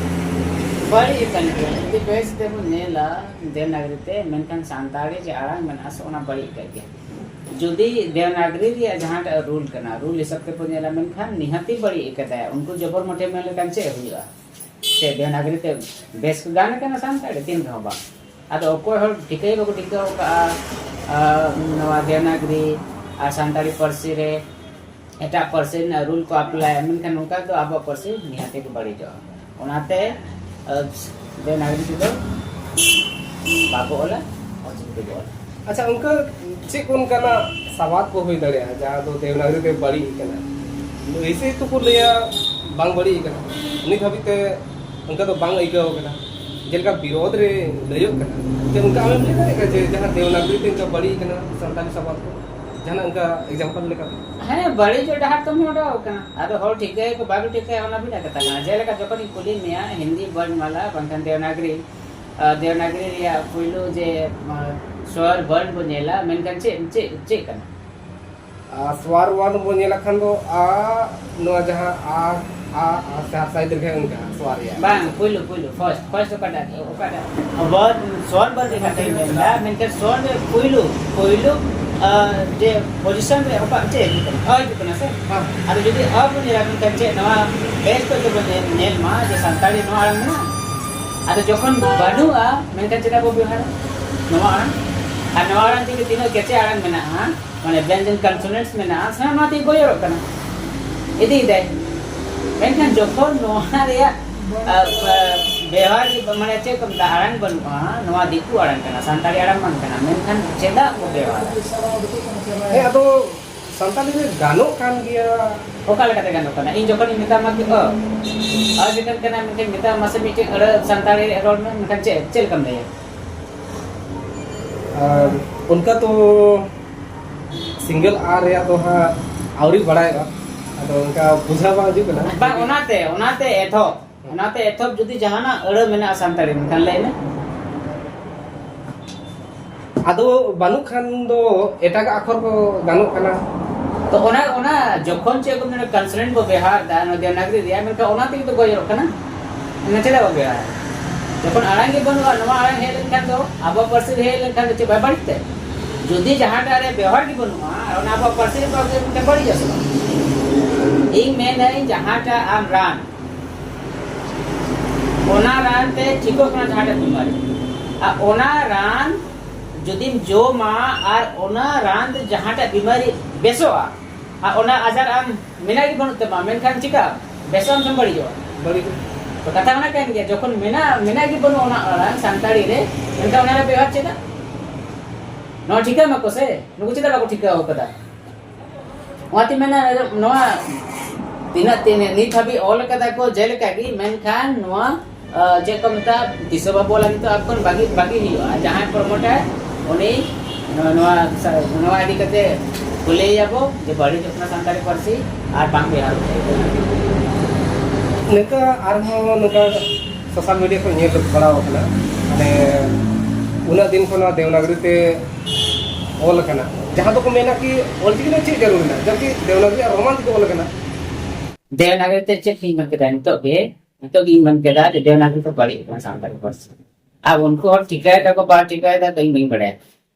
ᱵᱟᱹᱲᱤᱡ ᱟᱠᱟᱱ ᱜᱮᱭᱟ᱾ ᱡᱩᱫᱤ ᱵᱮᱥ ᱛᱮᱵᱚᱱ ᱧᱮᱞᱟ ᱫᱮᱵᱽᱱᱟᱜᱽᱨᱤ ᱛᱮ, ᱢᱮᱱᱠᱷᱟᱱ ᱥᱟᱱᱛᱟᱲᱤ ᱡᱮ ᱟᱲᱟᱝ ᱢᱮᱱᱟᱜᱼᱟ ᱥᱮ, ᱚᱱᱟ ᱵᱟᱹᱲᱤᱡ ᱟᱠᱟᱱ ᱜᱮᱭᱟ᱾ ᱡᱩᱫᱤ ᱫᱮᱵᱽᱱᱟᱜᱽᱨᱤ ᱨᱮᱭᱟᱜ ᱡᱟᱦᱟᱸᱴᱟᱜ ᱨᱩᱞ ᱠᱟᱱᱟ, ᱨᱩᱞ ᱦᱤᱥᱟᱹᱵ ᱛᱮᱵᱚᱱ ᱧᱮᱞᱟ, ᱢᱮᱱᱠᱷᱟᱱ ᱱᱤᱦᱟᱹᱛᱤ ᱵᱟᱹᱲᱤᱡ ᱟᱠᱟᱫᱟᱭ᱾ ᱩᱱᱠᱩ ᱡᱚᱵᱚᱨ ᱢᱚᱴᱷᱮ ᱢᱮᱱ ᱞᱮᱠᱷᱟᱱ ᱪᱮᱫ ᱦᱩᱭᱩᱜᱼᱟ? ᱥᱮ ᱫᱮᱵᱽᱱᱟᱜᱽᱨᱤ ᱛᱮ ᱵᱮᱥ ᱠᱚ ᱜᱟᱱ ᱠᱟᱱᱟ ᱥᱟᱱᱛᱟᱲᱤ? ᱛᱤᱱ ᱨᱮᱦᱚᱸ ᱵᱟᱝ᱾ ᱟᱫᱚ ᱚᱠᱚᱭ ᱦᱚᱲ ᱴᱷᱤᱠᱟᱹ ᱜᱮ ᱵᱟᱠᱚ ᱴᱷᱤᱠᱟᱹ ᱟᱠᱟᱫᱼᱟ, ᱟᱨ ᱱᱚᱣᱟ ᱫᱮᱵᱽᱱᱟᱜᱽᱨᱤ ᱟᱨ ᱥᱟᱱᱛᱟᱲᱤ ᱯᱟᱹᱨᱥᱤ ᱨᱮ ᱮᱴᱟᱜ ᱯᱟᱹᱨᱥᱤ ᱨᱮᱱᱟᱜ ᱨᱩᱞ ᱠᱚ ᱟᱯᱞᱟᱭᱟ, ᱢᱮᱱᱠᱷᱟᱱ ᱱᱚᱝᱠᱟ ᱫᱚ ᱟᱵᱚᱣᱟᱜ ᱯᱟᱹᱨᱥᱤ ᱱᱤᱦᱟᱹᱛ ᱜᱮ ᱵᱟᱹᱲᱤᱡᱚᱜᱼᱟ᱾ ᱚᱱᱟᱛᱮ, ᱟᱨ, ᱫᱮᱵᱽᱱᱟᱜᱽᱨᱤ ᱛᱮᱫᱚ ᱵᱟᱠᱚ ᱚᱞᱟ, ᱚᱞᱪᱤᱠᱤ ᱛᱮᱠᱚ ᱚᱞᱟ᱾ ᱟᱪᱪᱷᱟ, ᱚᱱᱠᱟ ᱪᱮᱫ ᱠᱚ ᱚᱱᱠᱟᱱᱟᱜ ᱥᱟᱵᱟᱫ ᱠᱚ ᱦᱩᱭ ᱫᱟᱲᱮᱭᱟᱜᱼᱟ ᱡᱟᱦᱟᱸ ᱫᱚ ᱫᱮᱵᱽᱱᱟᱜᱽᱨᱤ ᱛᱮ ᱵᱟᱹᱲᱤᱡ ᱟᱠᱟᱱᱟ? ᱮᱭᱥᱮ ᱛᱚ ᱠᱚ ᱞᱟᱹᱭᱟ ᱵᱟᱝ ᱵᱟᱹᱲᱤᱡ ᱟᱠᱟᱱᱟ, ᱱᱤᱛ ᱦᱟᱹᱵᱤᱡ ᱛᱮ ᱚᱱᱠᱟ ᱫᱚ ᱵᱟᱝ ᱟᱹᱭᱠᱟᱹᱣ ᱟᱠᱟᱱᱟ᱾ ᱡᱮᱞᱮᱠᱟ ᱵᱤᱨᱳᱫᱷ ᱨᱮ ᱞᱟᱹᱭᱚᱜ ᱠᱟᱱᱟ, ᱡᱮ ᱚᱱᱠᱟ ᱟᱢᱮᱢ ᱞᱟᱹᱭ ᱫᱟᱲᱮᱭᱟᱜᱼᱟ ᱡᱮ ᱡᱟᱦᱟᱸ ᱫᱮᱵᱽᱱᱟᱜᱽᱨᱤ ᱛᱮ ᱚᱱᱠᱟ ᱵᱟᱹᱲᱤᱡ ᱟᱠᱟᱱᱟ ᱥᱟᱱᱛᱟᱲᱤ ᱥᱟᱵᱟᱫ ᱠᱚ, ᱡᱟᱦᱟᱱᱟᱜ ᱚᱱᱠᱟ example ᱞᱮᱠᱟ? ᱦᱮᱸ, ᱵᱟᱹᱲᱤᱡᱚᱜ ᱰᱟᱦᱟᱨ ᱛᱮᱢ ᱢᱚᱦᱰᱟᱣ ᱟᱠᱟᱱᱟ᱾ ᱟᱫᱚ ᱦᱚᱲ ᱴᱷᱤᱠᱟᱹᱭᱟᱠᱚ ᱵᱟᱠᱚ ᱴᱷᱤᱠᱟᱹᱭᱟ, ᱚᱱᱟ ᱵᱷᱤᱱᱟᱹ ᱠᱟᱛᱷᱟ ᱠᱟᱱᱟ᱾ ᱡᱮᱞᱮᱠᱟ ᱡᱚᱠᱷᱚᱱᱤᱧ ᱠᱩᱞᱤ ᱢᱮᱭᱟ ᱦᱤᱱᱫᱤ ᱵᱚᱨᱱᱢᱟᱞᱟ ᱵᱟᱝᱠᱷᱟᱱ ᱫᱮᱵᱽᱱᱟᱜᱽᱨᱤ, ᱟᱨ ᱫᱮᱵᱽᱱᱟᱜᱽᱨᱤ ᱨᱮᱭᱟᱜ ᱯᱩᱭᱞᱩ ᱡᱮ, ᱟᱨ, ᱥᱣᱚᱨ ᱵᱚᱨᱱ ᱵᱚ ᱧᱮᱞᱟ, ᱢᱮᱱᱠᱷᱟᱱ ᱪᱮᱫ, ᱪᱮᱫ, ᱪᱮᱫ ᱠᱟᱱᱟ? ᱟᱨ ᱥᱣᱚᱨ ᱵᱚᱨᱱ ᱵᱚ ᱧᱮᱞ ᱞᱮᱠᱷᱟᱱ ᱫᱚ ᱟ, ᱱᱚᱣᱟ ᱡᱟᱦᱟᱸ ᱟ, ᱟ, ᱟ, ᱥᱟᱨ ᱥᱟᱭ ᱫᱤᱨᱜᱷᱟᱭ ᱚᱱᱠᱟ ᱥᱣᱚᱨ ᱨᱮᱭᱟᱜ᱾ ᱵᱟᱝ, ᱯᱩᱭᱞᱩ, ᱯᱩᱭᱞᱩ, first, first ᱚᱠᱟᱴᱟᱜ, ᱚᱠᱟᱴᱟᱜ? ᱵᱚᱨᱱ, ᱥᱣᱚᱨ ᱵᱚᱨᱱ ᱨᱮᱭᱟᱜ ᱠᱟᱛᱷᱟᱧ ᱢᱮᱱᱫᱟ, ᱢᱮᱱᱠᱷᱟᱱ ᱥᱣᱚᱨ ᱫᱚ ᱯᱩᱭᱞᱩ, ᱯᱩᱭᱞᱩ ᱟᱨ ᱡᱮ ᱯᱚᱡᱤᱥᱚᱱ ᱨᱮ ᱚᱠᱟ ᱪᱮᱫ ᱦᱤᱡᱩᱜ ᱠᱟᱱᱟ? ᱟ ᱦᱤᱡᱩᱜ ᱠᱟᱱᱟ ᱥᱮ? ᱦᱮᱸ᱾ ᱟᱫᱚ ᱡᱩᱫᱤ ᱟ ᱵᱚᱱ ᱧᱮᱞᱟ, ᱢᱮᱱᱠᱷᱟᱱ ᱪᱮᱫ ᱱᱚᱣᱟ ᱯᱮᱡᱽ ᱠᱚᱨᱮ ᱫᱚᱵᱚᱱ ᱧᱮᱞ, ᱧᱮᱞ ᱢᱟ ᱡᱮ ᱥᱟᱱᱛᱟᱲᱤ ᱱᱚᱣᱟ ᱟᱲᱟᱝ ᱢᱮᱱᱟᱜᱼᱟ᱾ ᱟᱫᱚ ᱡᱚᱠᱷᱚᱱ ᱵᱟᱹᱱᱩᱜᱼᱟ, ᱢᱮᱱᱠᱷᱟᱱ ᱪᱮᱫᱟᱜ ᱵᱚ ᱵᱮᱣᱦᱟᱨᱟ ᱱᱚᱣᱟ ᱟᱲᱟᱝ? ᱟᱨ ᱱᱚᱣᱟ ᱟᱲᱟᱝ ᱛᱮᱜᱮ ᱛᱤᱱᱟᱹᱜ ᱠᱮᱪᱮ ᱟᱲᱟᱝ ᱢᱮᱱᱟᱜᱼᱟ, ᱢᱟᱱᱮ ᱵᱮᱧᱡᱚᱱ consonants ᱢᱮᱱᱟᱜᱼᱟ, ᱥᱟᱱᱟᱢ ᱱᱚᱣᱟ ᱛᱮᱜᱮ ᱜᱚᱡᱚᱨᱚᱜ ᱠᱟᱱᱟ, ᱤᱫᱤᱭᱮᱫᱟᱭ᱾ ᱢᱮᱱᱠᱷᱟᱱ ᱡᱚᱠᱷᱚᱱ ᱱᱚᱣᱟ ᱨᱮᱭᱟᱜ, ᱟ, ᱟ, ᱵᱮᱣᱦᱟᱨ ᱜᱮ ᱵᱟ-, ᱢᱟᱱᱮ ᱪᱮᱫ ᱠᱚ ᱢᱮᱛᱟᱜᱼᱟ, ᱟᱲᱟᱝ ᱵᱟᱹᱱᱩᱜᱼᱟ, ᱱᱚᱣᱟ ᱫᱤᱠᱩ ᱟᱲᱟᱝ ᱠᱟᱱᱟ, ᱥᱟᱱᱛᱟᱲᱤ ᱟᱲᱟᱝ ᱵᱟᱝ ᱠᱟᱱᱟ, ᱢᱮᱱᱠᱷᱟᱱ ᱪᱮᱫᱟᱜ ᱠᱚ ᱵᱮᱣᱦᱟᱨᱟ? ᱦᱮᱸ, ᱟᱫᱚ ᱥᱟᱱᱛᱟᱲᱤ ᱨᱮ ᱜᱟᱱᱚᱜ ᱠᱟᱱ ᱜᱮᱭᱟ᱾ ᱚᱠᱟ ᱞᱮᱠᱟᱛᱮ ᱜᱟᱱᱚᱜ ᱠᱟᱱᱟ? ᱤᱧ ᱡᱚᱠᱷᱚᱱᱤᱧ ᱢᱮᱛᱟᱢᱟ ᱠᱤ, ᱚ, ᱟᱹᱰᱤ ᱜᱟᱱ ᱠᱟᱱᱟ, ᱢᱮᱱᱠᱷᱟᱱ ᱢᱮᱛᱟᱢ ᱢᱟᱥᱮ ᱢᱤᱫᱴᱮᱱ ᱟᱹᱲᱟᱹ ᱥᱟᱱᱛᱟᱲᱤ ᱨᱮ ᱨᱚᱲ ᱢᱮ, ᱢᱮᱱᱠᱷᱟᱱ ᱪᱮᱫ, ᱪᱮᱫ ᱞᱮᱠᱟᱢ ᱞᱟᱹᱭᱟ? ᱟᱨ ᱚᱱᱠᱟ ᱛᱚ ᱥᱤᱝᱜᱮᱞ ᱟᱨ ᱨᱮᱭᱟᱜ ᱫᱚ ᱦᱟᱸᱜ ᱟᱹᱣᱨᱤ ᱵᱟᱲᱟᱭᱚᱜᱼᱟ, ᱟᱫᱚ ᱚᱱᱠᱟ ᱵᱩᱡᱷᱟᱹᱣ ᱵᱟᱝ ᱦᱤᱡᱩᱜ ᱠᱟᱱᱟ᱾ ᱵᱟᱝ, ᱚᱱᱟᱛᱮ, ᱚᱱᱟᱛᱮ ᱮᱛᱚᱦᱚᱵ, ᱚᱱᱟᱛᱮ ᱮᱛᱚᱦᱚᱵ ᱡᱩᱫᱤ ᱡᱟᱦᱟᱱᱟᱜ ᱟᱹᱲᱟᱹ ᱢᱮᱱᱟᱜᱼᱟ ᱥᱟᱱᱛᱟᱲᱤ, ᱢᱮᱱᱠᱷᱟᱱ ᱞᱟᱹᱭ ᱢᱮ᱾ ᱟᱫᱚ ᱵᱟᱹᱱᱩᱜ ᱠᱷᱟᱱ ᱫᱚ ᱮᱴᱟᱜᱟᱜ ᱟᱠᱷᱚᱨ ᱠᱚ ᱜᱟᱱᱚᱜ ᱠᱟᱱᱟ᱾ ᱛᱚ ᱚᱱᱟ, ᱚᱱᱟ ᱡᱚᱠᱷᱚᱱ ᱪᱮᱫ ᱠᱚ ᱢᱮᱱᱟ, consonant ᱵᱚ ᱵᱮᱣᱦᱟᱨ ᱮᱫᱟ ᱱᱚᱣᱟ ᱫᱮᱵᱽᱱᱟᱜᱚᱨᱤ ᱨᱮᱭᱟᱜ, ᱢᱮᱱᱠᱷᱟᱱ ᱚᱱᱟ ᱛᱮᱜᱮ ᱛᱚ ᱜᱚᱡᱚᱨᱚᱜ ᱠᱟᱱᱟ᱾ ᱚᱱᱟ ᱪᱮᱫᱟᱜ ᱵᱚ ᱵᱮᱣᱦᱟᱨᱟ? ᱡᱚᱠᱷᱚᱱ ᱟᱲᱟᱝ ᱜᱮ ᱵᱟᱹᱱᱩᱜᱼᱟ, ᱱᱚᱣᱟ ᱟᱲᱟᱝ ᱦᱮᱡ ᱞᱮᱱᱠᱷᱟᱱ ᱫᱚ, ᱟᱵᱚᱣᱟᱜ ᱯᱟᱹᱨᱥᱤ ᱨᱮ ᱦᱮᱡ ᱞᱮᱱᱠᱷᱟᱱ ᱫᱚ ᱪᱮᱫ ᱵᱟᱭ ᱵᱟᱹᱲᱤᱡ ᱛᱮ? ᱡᱩᱫᱤ ᱡᱟᱦᱟᱸᱴᱟᱜ ᱨᱮ ᱵᱮᱣᱦᱟᱨ ᱜᱮ ᱵᱟᱹᱱᱩᱜᱼᱟ, ᱟᱨ ᱚᱱᱟ ᱟᱵᱚᱣᱟᱜ ᱯᱟᱹᱨᱥᱤ ᱨᱮ ᱵᱟᱝ ᱦᱩᱭᱩᱜ ᱠᱷᱟᱱ ᱵᱟᱹᱲᱤᱡᱚᱜᱼᱟ ᱥᱮ ᱵᱟᱝ? ᱤᱧ ᱢᱮᱱᱫᱟᱹᱧ, ᱡᱟᱦᱟᱸᱴᱟᱜ ᱟᱢ ᱨᱟᱱ, ᱚᱱᱟ ᱨᱟᱱ ᱛᱮ ᱴᱷᱤᱠᱚᱜ ᱠᱟᱱᱟ ᱡᱟᱦᱟᱸᱴᱟᱜ ᱵᱤᱢᱟᱨᱤ, ᱟᱨ ᱚᱱᱟ ᱨᱟᱱ ᱡᱩᱫᱤᱢ ᱡᱚᱢᱟ ᱟᱨ ᱚᱱᱟ ᱨᱟᱱ ᱛᱮ ᱡᱟᱦᱟᱸᱴᱟᱜ ᱵᱤᱢᱟᱨᱤ ᱵᱮᱥᱚᱜᱼᱟ, ᱟᱨ ᱚᱱᱟ ᱟᱡᱟᱨ ᱟᱢ ᱢᱮᱱᱟᱜ ᱜᱮ ᱵᱟᱹᱱᱩᱜ ᱛᱟᱢᱟ, ᱢᱮᱱᱠᱷᱟᱱ ᱪᱤᱠᱟ ᱵᱮᱥᱚᱜ ᱟᱢ ᱥᱮᱢ ᱵᱟᱹᱲᱤᱡᱚᱜᱼᱟ? ᱵᱟᱹᱲᱤᱡᱚᱜᱼᱟ᱾ ᱛᱚ ᱠᱟᱛᱷᱟ ᱚᱱᱟ ᱠᱟᱱ ᱜᱮᱭᱟ, ᱡᱚᱠᱷᱚᱱ ᱢᱮᱱᱟᱜ, ᱢᱮᱱᱟᱜ ᱜᱮ ᱵᱟᱹᱱᱩᱜ ᱚᱱᱟ ᱟᱲᱟᱝ ᱥᱟᱱᱛᱟᱲᱤ ᱨᱮ, ᱢᱮᱱᱠᱷᱟᱱ ᱚᱱᱟ ᱨᱮ ᱵᱮᱣᱦᱟᱨ ᱪᱮᱫᱟᱜ? ᱱᱚᱣᱟ ᱴᱷᱤᱠᱟᱹ ᱢᱟᱠᱚ ᱥᱮ, ᱱᱩᱠᱩ ᱪᱮᱫᱟᱜ ᱵᱟᱠᱚ ᱴᱷᱤᱠᱟᱹ ᱟᱠᱟᱫᱟ? ᱚᱱᱟᱛᱮ ᱢᱮᱱᱟ, ᱱᱚᱣᱟ ᱛᱤᱱᱟᱹᱜ, ᱛᱤᱱᱟᱹᱜ ᱱᱤᱛ ᱦᱟᱹᱵᱤᱡ ᱚᱞ ᱠᱟᱫᱟ ᱠᱚ ᱡᱮᱞᱮᱠᱟ ᱜᱮ, ᱢᱮᱱᱠᱷᱟᱱ ᱱᱚᱣᱟ, ᱟ, ᱪᱮᱫ ᱠᱚ ᱢᱮᱛᱟᱜᱼᱟ, ᱛᱤᱥ ᱦᱚᱸ ᱵᱟᱵᱚ ᱚᱞᱟ, ᱱᱤᱛᱚᱜ ᱟᱵᱚ ᱠᱷᱚᱱ ᱵᱟᱹᱜᱤ, ᱵᱟᱹᱜᱤ ᱦᱩᱭᱩᱜᱼᱟ᱾ ᱡᱟᱦᱟᱸᱭ ᱯᱨᱚᱢᱳᱴᱟᱨ, ᱩᱱᱤ ᱱᱚᱣᱟ, ᱱᱚᱣᱟ, ᱱᱚᱣᱟ ᱤᱫᱤ ᱠᱟᱛᱮ ᱠᱩᱞᱤᱭᱮᱭᱟᱵᱚ ᱡᱮ ᱵᱟᱹᱲᱤᱡᱚᱜ ᱠᱟᱱᱟ ᱥᱟᱱᱛᱟᱲᱤ ᱯᱟᱹᱨᱥᱤ ᱟᱨ ᱵᱟᱝ ᱵᱮᱣᱦᱟᱨ ᱦᱩᱭᱩᱜ ᱠᱟᱱᱟ᱾ ᱱᱤᱝᱠᱟ ᱟᱨᱦᱚᱸ ᱱᱚᱝᱠᱟ ᱥᱳᱥᱟᱞ ᱢᱤᱰᱤᱭᱟ ᱠᱚᱨᱮ ᱧᱮᱞ ᱵᱟᱲᱟ ᱟᱠᱟᱱᱟ, ᱢᱟᱱᱮ ᱩᱱᱟᱹᱜ ᱫᱤᱱ ᱠᱷᱚᱱ ᱱᱚᱣᱟ ᱫᱮᱵᱽᱱᱟᱜᱚᱨᱤ ᱛᱮ ᱚᱞ ᱟᱠᱟᱱᱟ, ᱡᱟᱦᱟᱸ ᱫᱚᱠᱚ ᱢᱮᱱᱟ ᱠᱤ ᱚᱞᱪᱤᱠᱤ ᱫᱚ ᱪᱮᱫ ᱡᱟᱹᱨᱩᱲ ᱢᱮᱱᱟᱜᱼᱟ, ᱡᱚᱵᱠᱤ ᱫᱮᱵᱽᱱᱟᱜᱚᱨᱤ ᱟᱨ ᱨᱳᱢᱟᱱ ᱛᱮᱠᱚ ᱚᱞ ᱟᱠᱟᱱᱟ᱾ ᱫᱮᱵᱽᱱᱟᱜᱚᱨᱤ ᱛᱮ ᱪᱮᱫ ᱤᱧ ᱢᱮᱱ ᱠᱮᱫᱟ ᱱᱤᱛᱚᱜ ᱜᱮ, ᱱᱤᱛᱚᱜ ᱜᱤᱧ ᱢᱮᱱ ᱠᱮᱫᱟ ᱡᱮ ᱫᱮᱵᱽᱱᱟᱜᱚᱨᱤ ᱫᱚ ᱵᱟᱹᱲᱤᱡ ᱟᱠᱟᱱᱟ ᱥᱟᱱᱛᱟᱲᱤ ᱯᱟᱹᱨᱥᱤ᱾ ᱟᱨ ᱩᱱᱠᱩ ᱦᱚᱲ ᱴᱷᱤᱠᱟᱹᱭ ᱫᱟᱠᱚ ᱵᱟᱝ ᱴᱷᱤᱠᱟᱹᱭ ᱫᱟᱠᱚ ᱤᱧ ᱵᱟᱹᱧ ᱵᱟᱲᱟᱭᱟ,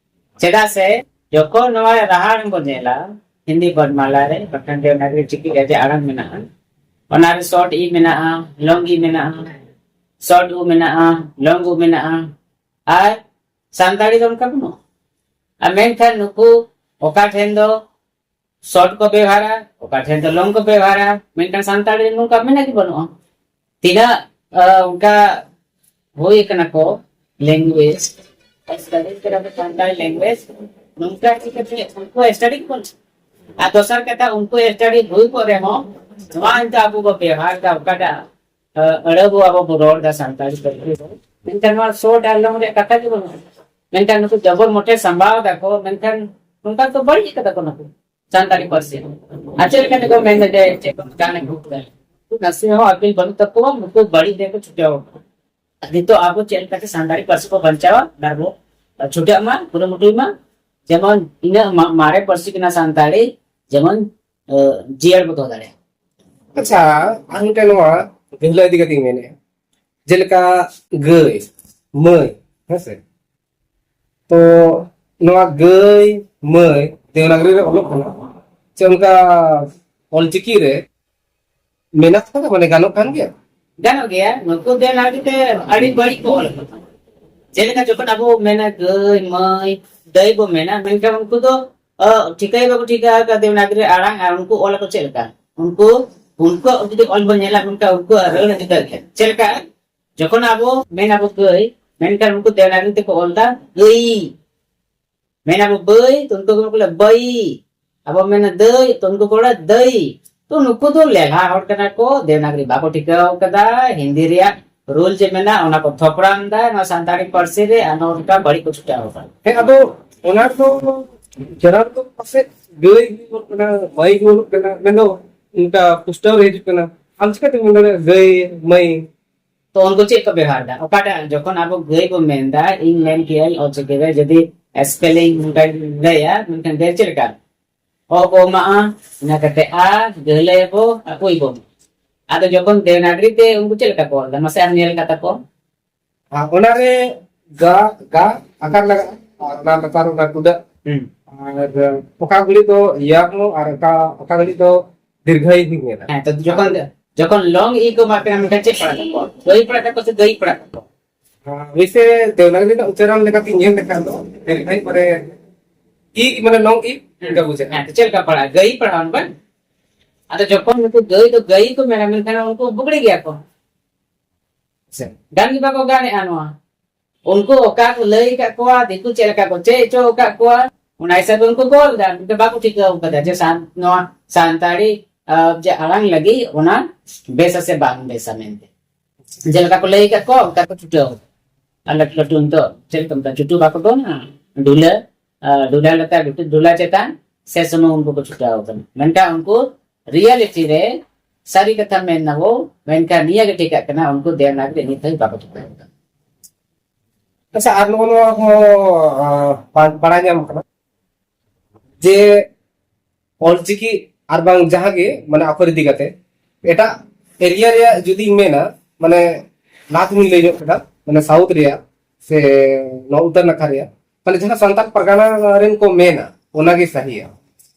ᱪᱮᱫᱟᱜ ᱥᱮ ᱡᱚᱠᱷᱚᱱ ᱱᱚᱣᱟ ᱨᱟᱦᱟᱲ ᱵᱚᱱ ᱧᱮᱞᱟ, ᱦᱤᱱᱫᱤ ᱵᱚᱨᱱᱢᱟᱞᱟ ᱨᱮ, ᱵᱟᱠᱷᱟᱱ ᱫᱮᱵᱽᱱᱟᱜᱚᱨᱤ ᱪᱤᱠᱤ ᱨᱮ ᱡᱮ ᱟᱲᱟᱝ ᱢᱮᱱᱟᱜᱼᱟ, ᱚᱱᱟ ᱨᱮ short E ᱢᱮᱱᱟᱜᱼᱟ, long E ᱢᱮᱱᱟᱜᱼᱟ, short U ᱢᱮᱱᱟᱜᱼᱟ, long U ᱢᱮᱱᱟᱜᱼᱟ, ᱟᱨ ᱥᱟᱱᱛᱟᱲᱤ ᱫᱚ ᱚᱱᱠᱟ ᱵᱟᱹᱱᱩᱜᱼᱟ᱾ ᱟᱨ ᱢᱮᱱᱠᱷᱟᱱ ᱱᱩᱠᱩ ᱚᱠᱟ ᱴᱷᱮᱱ ᱫᱚ short ᱠᱚ ᱵᱮᱣᱦᱟᱨᱟ, ᱚᱠᱟ ᱴᱷᱮᱱ ᱫᱚ long ᱠᱚ ᱵᱮᱣᱦᱟᱨᱟ, ᱢᱮᱱᱠᱷᱟᱱ ᱥᱟᱱᱛᱟᱲᱤ ᱨᱮ ᱱᱚᱝᱠᱟ ᱢᱮᱱᱟᱜ ᱜᱮ ᱵᱟᱹᱱᱩᱜᱼᱟ᱾ ᱛᱤᱱᱟᱹᱜ, ᱟ, ᱚᱱᱠᱟ ᱦᱩᱭ ᱠᱟᱱᱟ ᱠᱚ language, study ᱠᱟᱱᱟ ᱠᱚ ᱥᱟᱱᱛᱟᱲᱤ language, ᱱᱚᱝᱠᱟ ᱪᱤᱠᱟᱹᱛᱮ ᱩᱱᱠᱩ study ᱠᱚ, ᱟᱨ ᱫᱚᱥᱟᱨ ᱠᱟᱛᱷᱟ, ᱩᱱᱠᱩ study ᱦᱩᱭ ᱠᱚᱜ ᱨᱮᱦᱚᱸ, ᱱᱚᱣᱟ ᱱᱤᱛᱚᱜ ᱟᱵᱚ ᱵᱚ ᱵᱮᱣᱦᱟᱨ ᱮᱫᱟ, ᱚᱠᱟᱴᱟᱜ, ᱟ, ᱟᱹᱲᱟᱹ ᱵᱚ ᱟᱵᱚ ᱵᱚ ᱨᱚᱲ ᱮᱫᱟ ᱥᱟᱱᱛᱟᱲᱤ ᱯᱟᱹᱨᱥᱤ ᱨᱮ, ᱢᱮᱱᱠᱷᱟᱱ ᱱᱚᱣᱟ short ᱟᱨ long ᱨᱮᱭᱟᱜ ᱠᱟᱛᱷᱟ ᱜᱮ ᱵᱟᱹᱱᱩᱜᱼᱟ᱾ ᱢᱮᱱᱠᱷᱟᱱ ᱱᱩᱠᱩ ᱡᱚᱵᱚᱨ ᱢᱚᱴᱷᱮ ᱥᱟᱢᱵᱟᱣ ᱫᱟᱠᱚ, ᱢᱮᱱᱠᱷᱟᱱ ᱱᱚᱝᱠᱟ ᱠᱚ ᱵᱟᱹᱲᱤᱡ ᱠᱟᱫᱟ ᱠᱚ ᱱᱩᱠᱩ ᱥᱟᱱᱛᱟᱲᱤ ᱯᱟᱹᱨᱥᱤ᱾ ᱟᱨ ᱪᱮᱫ ᱞᱮᱠᱟ ᱛᱮᱠᱚ ᱢᱮᱱᱫᱟ ᱡᱮ ᱪᱮᱫ ᱠᱚ ᱢᱮᱛᱟᱜᱼᱟ, ᱱᱟᱥᱮ ᱦᱚᱸ ᱟᱹᱠᱤᱞ ᱵᱟᱹᱱᱩᱜ ᱛᱟᱠᱚᱣᱟ, ᱱᱩᱠᱩ ᱵᱟᱹᱲᱤᱡ ᱨᱮᱠᱚ ᱪᱷᱩᱴᱟᱹᱣ ᱟᱠᱟᱱᱟ᱾ ᱟᱨ ᱱᱤᱛᱚᱜ ᱟᱵᱚ ᱪᱮᱫ ᱞᱮᱠᱟᱛᱮ ᱥᱟᱱᱛᱟᱲᱤ ᱯᱟᱹᱨᱥᱤ ᱠᱚ ᱵᱟᱧᱪᱟᱣᱟ, ᱟᱨ ᱵᱚ ᱪᱷᱩᱴᱟᱹᱜ ᱢᱟ, ᱠᱩᱨᱩᱢᱩᱴᱩᱭ ᱢᱟ, ᱡᱮᱢᱚᱱ ᱤᱱᱟᱹᱜ ᱢᱟ-, ᱢᱟᱨᱮ ᱯᱟᱹᱨᱥᱤ ᱠᱟᱱᱟ ᱥᱟᱱᱛᱟᱲᱤ, ᱡᱮᱢᱚᱱ, ᱮ, ᱡᱤᱭᱟᱹᱲ ᱵᱚ ᱫᱚᱦᱚ ᱫᱟᱲᱮᱭᱟᱜᱼᱟ᱾ ᱟᱪᱪᱷᱟ, ᱟᱨ ᱢᱤᱫᱴᱟᱝ ᱱᱚᱣᱟ ᱜᱟᱹᱦᱞᱟᱹ ᱤᱫᱤ ᱠᱟᱛᱮᱧ ᱢᱮᱱᱮᱫᱼᱟ, ᱡᱮᱞᱮᱠᱟ ᱜᱟᱹᱭ, ᱢᱟᱹᱭ, ᱦᱮᱸᱥᱮ? ᱛᱚ ᱱᱚᱣᱟ ᱜᱟᱹᱭ, ᱢᱟᱹᱭ ᱫᱮᱣᱱᱟᱜᱽᱨᱤ ᱨᱮ ᱚᱞᱚᱜ ᱠᱟᱱᱟ, ᱪᱮ ᱚᱱᱠᱟ ᱚᱞᱪᱤᱠᱤ ᱨᱮ ᱢᱮᱱᱟᱜ ᱠᱟᱫᱟ, ᱢᱟᱱᱮ ᱜᱟᱱᱚᱜ ᱠᱟᱱ ᱜᱮᱭᱟ? ᱜᱟᱱᱚᱜ ᱜᱮᱭᱟ, ᱱᱩᱠᱩ ᱫᱮᱣᱱᱟᱜᱽᱨᱤ ᱛᱮ ᱟᱹᱰᱤ ᱵᱟᱹᱲᱤᱡ ᱠᱚ ᱚᱞ ᱠᱟᱫᱟ᱾ ᱡᱮᱞᱮᱠᱟ ᱡᱚᱠᱷᱚᱱ ᱟᱵᱚ ᱢᱮᱱᱟ ᱜᱟᱹᱭ, ᱢᱟᱹᱭ, ᱫᱟᱹᱭ ᱵᱚ ᱢᱮᱱᱟ, ᱢᱮᱱᱠᱷᱟᱱ ᱩᱱᱠᱩ ᱫᱚ, ᱚ, ᱴᱷᱤᱠᱟᱹ ᱜᱮ ᱵᱟᱠᱚ ᱴᱷᱤᱠᱟᱹ ᱟᱠᱟᱫ ᱫᱮᱣᱱᱟᱜᱽᱨᱤ ᱟᱲᱟᱝ, ᱟᱨ ᱩᱱᱠᱩ ᱚᱞ ᱟᱠᱚ ᱪᱮᱫ ᱞᱮᱠᱟ? ᱩᱱᱠᱩ, ᱩᱱᱠᱩᱣᱟᱜ ᱡᱩᱫᱤ ᱚᱞ ᱵᱚᱱ ᱧᱮᱞᱟ, ᱢᱮᱱᱠᱷᱟᱱ ᱩᱱᱠᱩᱣᱟᱜ ᱨᱟᱹᱲ ᱡᱩᱫᱟᱹ ᱜᱮᱭᱟ᱾ ᱪᱮᱫ ᱞᱮᱠᱟ? ᱡᱚᱠᱷᱚᱱ ᱟᱵᱚ ᱢᱮᱱ ᱟᱵᱚ ᱜᱟᱹᱭ, ᱢᱮᱱᱠᱷᱟᱱ ᱩᱱᱠᱩ ᱫᱮᱣᱱᱟᱜᱽᱨᱤ ᱛᱮᱠᱚ ᱚᱞ ᱮᱫᱟ ᱜᱟᱹᱭ᱾ ᱢᱮᱱ ᱟᱵᱚ ᱵᱟᱹᱭ, ᱛᱚ ᱩᱱᱠᱩ ᱠᱚ ᱞᱟᱹᱭᱟ ᱵᱟᱹᱭ᱾ ᱟᱵᱚ ᱢᱮᱱᱟ ᱫᱟᱹᱭ, ᱛᱚ ᱩᱱᱠᱩ ᱠᱚ ᱞᱟᱹᱭᱟ ᱫᱟᱹᱭ᱾ ᱛᱚ ᱱᱩᱠᱩ ᱫᱚ ᱞᱮᱞᱦᱟ ᱦᱚᱲ ᱠᱟᱱᱟ ᱠᱚ, ᱫᱮᱣᱱᱟᱜᱽᱨᱤ ᱵᱟᱠᱚ ᱴᱷᱤᱠᱟᱹᱣ ᱠᱟᱫᱟ, ᱦᱤᱱᱫᱤ ᱨᱮᱭᱟᱜ rule ᱡᱮ ᱢᱮᱱᱟᱜᱼᱟ ᱚᱱᱟ ᱠᱚ ᱛᱷᱚᱯᱲᱟᱢ ᱫᱟ ᱱᱚᱣᱟ ᱥᱟᱱᱛᱟᱲᱤ ᱯᱟᱹᱨᱥᱤ ᱨᱮ, ᱟᱨ ᱱᱚᱝᱠᱟ ᱵᱟᱹᱲᱤᱡ ᱠᱚ ᱪᱷᱩᱴᱟᱹᱣ ᱟᱠᱟᱱᱟ᱾ ᱦᱮᱸ, ᱟᱫᱚ ᱚᱱᱟ ᱫᱚ general ᱫᱚ ᱯᱟᱥᱮᱡ ᱜᱟᱹᱭ ᱜᱮ ᱚᱞᱚᱜ ᱠᱟᱱᱟ, ᱢᱟᱹᱭ ᱜᱮ ᱚᱞᱚᱜ ᱠᱟᱱᱟ, ᱢᱮᱱᱫᱚ ᱚᱱᱠᱟ ᱯᱩᱥᱴᱟᱹᱣ ᱨᱮ ᱦᱤᱡᱩᱜ ᱠᱟᱱᱟ᱾ ᱟᱢ ᱪᱤᱠᱟᱹᱛᱮᱢ ᱢᱮᱱ ᱫᱟᱲᱮᱭᱟᱜᱼᱟ ᱜᱟᱹᱭ, ᱢᱟᱹᱭ? ᱛᱚ ᱩᱱᱠᱩ ᱪᱮᱫ ᱠᱚ ᱵᱮᱣᱦᱟᱨ ᱮᱫᱟ? ᱚᱠᱟᱴᱟᱜ ᱡᱚᱠᱷᱚᱱ ᱟᱵᱚ ᱜᱟᱹᱭ ᱵᱚ ᱢᱮᱱ ᱮᱫᱟ, ᱤᱧ ᱢᱮᱱ ᱠᱮᱭᱟᱹᱧ ᱚᱞᱪᱤᱠᱤ ᱨᱮ ᱡᱩᱫᱤ spelling ᱱᱚᱝᱠᱟᱧ ᱞᱟᱹᱭᱟ, ᱢᱮᱱᱠᱷᱟᱱ ᱜᱟᱹᱭ ᱪᱮᱫ ᱞᱮᱠᱟ? ᱚ ᱠᱚ ᱮᱢᱟᱜᱼᱟ, ᱤᱱᱟᱹ ᱠᱟᱛᱮ ᱟ, ᱜᱟᱹᱦᱞᱟᱹᱭ ᱟᱠᱚ, ᱟᱠᱚᱭ ᱵᱚ᱾ ᱟᱫᱚ ᱡᱚᱠᱷᱚᱱ ᱫᱮᱣᱱᱟᱜᱽᱨᱤ ᱛᱮ ᱩᱱᱠᱩ ᱪᱮᱫ ᱞᱮᱠᱟ ᱠᱚ ᱚᱞ ᱮᱫᱟ? ᱢᱟᱥᱮ ᱟᱢ ᱧᱮᱞ ᱠᱟᱛᱟ ᱠᱚ᱾ ᱟᱨ ᱚᱱᱟᱨᱮ ᱜᱟ, ᱜᱟ ᱟᱠᱟᱨ ᱞᱟᱜᱟᱜᱼᱟ, ᱟᱨ ᱚᱱᱟ ᱞᱟᱛᱟᱨ ᱚᱱᱟ ᱴᱩᱰᱟᱹᱜ᱾ ᱦᱩᱸ᱾ ᱟᱨ ᱚᱠᱟ ᱜᱷᱟᱹᱲᱤᱡ ᱫᱚ ᱭᱟ ᱦᱚᱸ ᱟᱨ ᱚᱠᱟ ᱚᱠᱟ ᱜᱷᱟᱹᱲᱤᱡ ᱫᱚ ᱫᱤᱨᱜᱷᱟᱭ ᱦᱚᱸ ᱧᱮᱞᱟ᱾ ᱦᱮᱸ, ᱛᱚ ᱡᱚᱠᱷᱚᱱ ᱡᱚᱠᱷᱚᱱ ᱞᱚᱝ ᱤ ᱠᱚ ᱮᱢᱟ ᱯᱮᱭᱟ, ᱢᱮᱱᱠᱷᱟᱱ ᱪᱮᱫ ᱯᱟᱲᱦᱟᱜ ᱛᱟᱠᱚᱣᱟ? ᱜᱟᱹᱭ ᱯᱟᱲᱦᱟᱜ ᱛᱟᱠᱚ ᱥᱮ ᱜᱟᱹᱭ ᱯᱟᱲᱦᱟᱜ ᱛᱟᱠᱚ? ᱦᱮᱸ, ᱣᱮᱥᱮ ᱫᱮᱣᱱᱟᱜᱚᱨᱤ ᱨᱮᱱᱟᱜ ᱩᱪᱪᱟᱨᱚᱱ ᱞᱮᱠᱟᱛᱮ ᱧᱮᱞ ᱞᱮᱠᱷᱟᱱ ᱫᱚ ᱫᱤᱨᱜᱷᱟᱭ ᱯᱚᱨᱮ ᱤ ᱢᱟᱱᱮ ᱞᱚᱝ ᱤ ᱚᱱᱠᱟ ᱵᱩᱡᱷᱟᱹᱜᱼᱟ᱾ ᱦᱮᱸ, ᱛᱚ ᱪᱮᱫ ᱞᱮᱠᱟ ᱯᱟᱲᱦᱟᱜᱼᱟ? ᱜᱟᱹᱭ ᱯᱟᱲᱦᱟᱣ ᱵᱟᱝ? ᱟᱫᱚ ᱡᱚᱠᱷᱚᱱ ᱱᱩᱠᱩ ᱜᱟᱹᱭ ᱫᱚ ᱜᱟᱹᱭ ᱠᱚ ᱢᱮᱱᱟ, ᱢᱮᱱᱠᱷᱟᱱ ᱩᱱᱠᱩ ᱵᱩᱜᱲᱤ ᱜᱮᱭᱟ ᱠᱚ᱾ ᱥᱮ ᱜᱟᱱ ᱜᱮ ᱵᱟᱠᱚ ᱜᱟᱱᱮᱜᱼᱟ ᱱᱚᱣᱟ᱾ ᱩᱱᱠᱩ ᱚᱠᱟ ᱠᱚ ᱞᱟᱹᱭ ᱟᱠᱟᱫ ᱠᱚᱣᱟ, ᱫᱤᱠᱩ ᱪᱮᱫ ᱞᱮᱠᱟ ᱠᱚ ᱪᱮᱫ ᱦᱚᱪᱚ ᱟᱠᱟᱫ ᱠᱚᱣᱟ, ᱚᱱᱟ ᱦᱤᱥᱟᱹᱵ ᱩᱱᱠᱩ ᱜᱚᱞ ᱫᱟ, ᱩᱱᱠᱩ ᱵᱟᱠᱚ ᱴᱷᱤᱠᱟᱹ ᱟᱠᱟᱫᱟ ᱡᱮ ᱥᱟᱱ-, ᱱᱚᱣᱟ ᱥᱟᱱᱛᱟᱲᱤ, ᱟᱸ, ᱡᱮ ᱟᱲᱟᱝ ᱞᱟᱹᱜᱤᱫ ᱚᱱᱟ ᱵᱮᱥᱟ ᱥᱮ ᱵᱟᱝ ᱵᱮᱥᱟ ᱢᱮᱱᱛᱮ᱾ ᱡᱮᱞᱮᱠᱟ ᱠᱚ ᱞᱟᱹᱭ ᱟᱠᱟᱫ ᱠᱚᱣᱟ, ᱚᱱᱠᱟ ᱠᱚ ᱪᱷᱩᱴᱟᱹᱣ᱾ ᱟᱨ ᱞᱟᱹᱴᱩ ᱞᱟᱹᱴᱩ ᱱᱤᱛᱚᱜ ᱪᱮᱫ ᱞᱮᱠᱟ ᱢᱮᱛᱟᱜᱼᱟ, ᱪᱩᱴᱩ ᱵᱟᱠᱚ ᱫᱚᱱᱟ, ᱰᱷᱩᱞᱟᱹ, ᱟᱸ, ᱰᱷᱩᱞᱟ ᱞᱟᱛᱟᱨ, ᱰᱷᱩᱞᱟ ᱪᱮᱛᱟᱱ ᱥᱮ ᱥᱩᱢᱩᱝ ᱩᱱᱠᱩ ᱠᱚ ᱪᱷᱩᱴᱟᱹᱣ ᱟᱠᱟᱱᱟ᱾ ᱢᱮᱱᱠᱷᱟᱱ ᱩᱱᱠᱩ reality ᱨᱮ ᱥᱟᱹᱨᱤ ᱠᱟᱛᱷᱟ ᱢᱮᱱ ᱱᱟᱵᱚ, ᱢᱮᱱᱠᱷᱟᱱ ᱱᱤᱭᱟᱹ ᱜᱮ ᱴᱷᱤᱠᱟᱜ ᱠᱟᱱᱟ, ᱩᱱᱠᱩ ᱫᱮᱣᱱᱟᱜᱚᱨᱤ ᱱᱤᱛ ᱦᱟᱹᱵᱤᱡ ᱵᱟᱠᱚ ᱪᱷᱩᱴᱟᱹᱣ ᱟᱠᱟᱱᱟ᱾ ᱟᱪᱪᱷᱟ, ᱟᱨ ᱱᱚᱜᱼᱚ ᱱᱚᱣᱟ ᱦᱚᱸ, ᱟᱸ, ᱵᱟ-, ᱵᱟᱲᱟᱭ ᱧᱟᱢ ᱠᱟᱱᱟ ᱡᱮ ᱚᱞᱪᱤᱠᱤ ᱟᱨ ᱵᱟᱝ ᱡᱟᱦᱟᱸ ᱜᱮ ᱢᱟᱱᱮ ᱟᱠᱷᱚᱨ ᱤᱫᱤ ᱠᱟᱛᱮ ᱮᱴᱟᱜ area ᱨᱮᱭᱟᱜ ᱡᱩᱫᱤᱧ ᱢᱮᱱᱟ, ᱢᱟᱱᱮ ᱞᱟᱦᱟ ᱛᱮᱦᱚᱸᱧ ᱞᱟᱹᱭ ᱧᱚᱜ ᱠᱮᱫᱟ, ᱢᱟᱱᱮ south ᱨᱮᱭᱟᱜ ᱥᱮ ᱱᱚᱣᱟ ᱩᱛᱛᱚᱨ ᱱᱟᱠᱷᱟ ᱨᱮᱭᱟᱜ, ᱢᱟᱱᱮ ᱡᱟᱦᱟᱸ ᱥᱟᱱᱛᱟᱲ ᱯᱟᱨᱜᱟᱱᱟ ᱨᱮᱱ ᱠᱚ ᱢᱮᱱᱟ ᱚᱱᱟᱜᱮ ᱥᱟᱹᱦᱤᱭᱟ᱾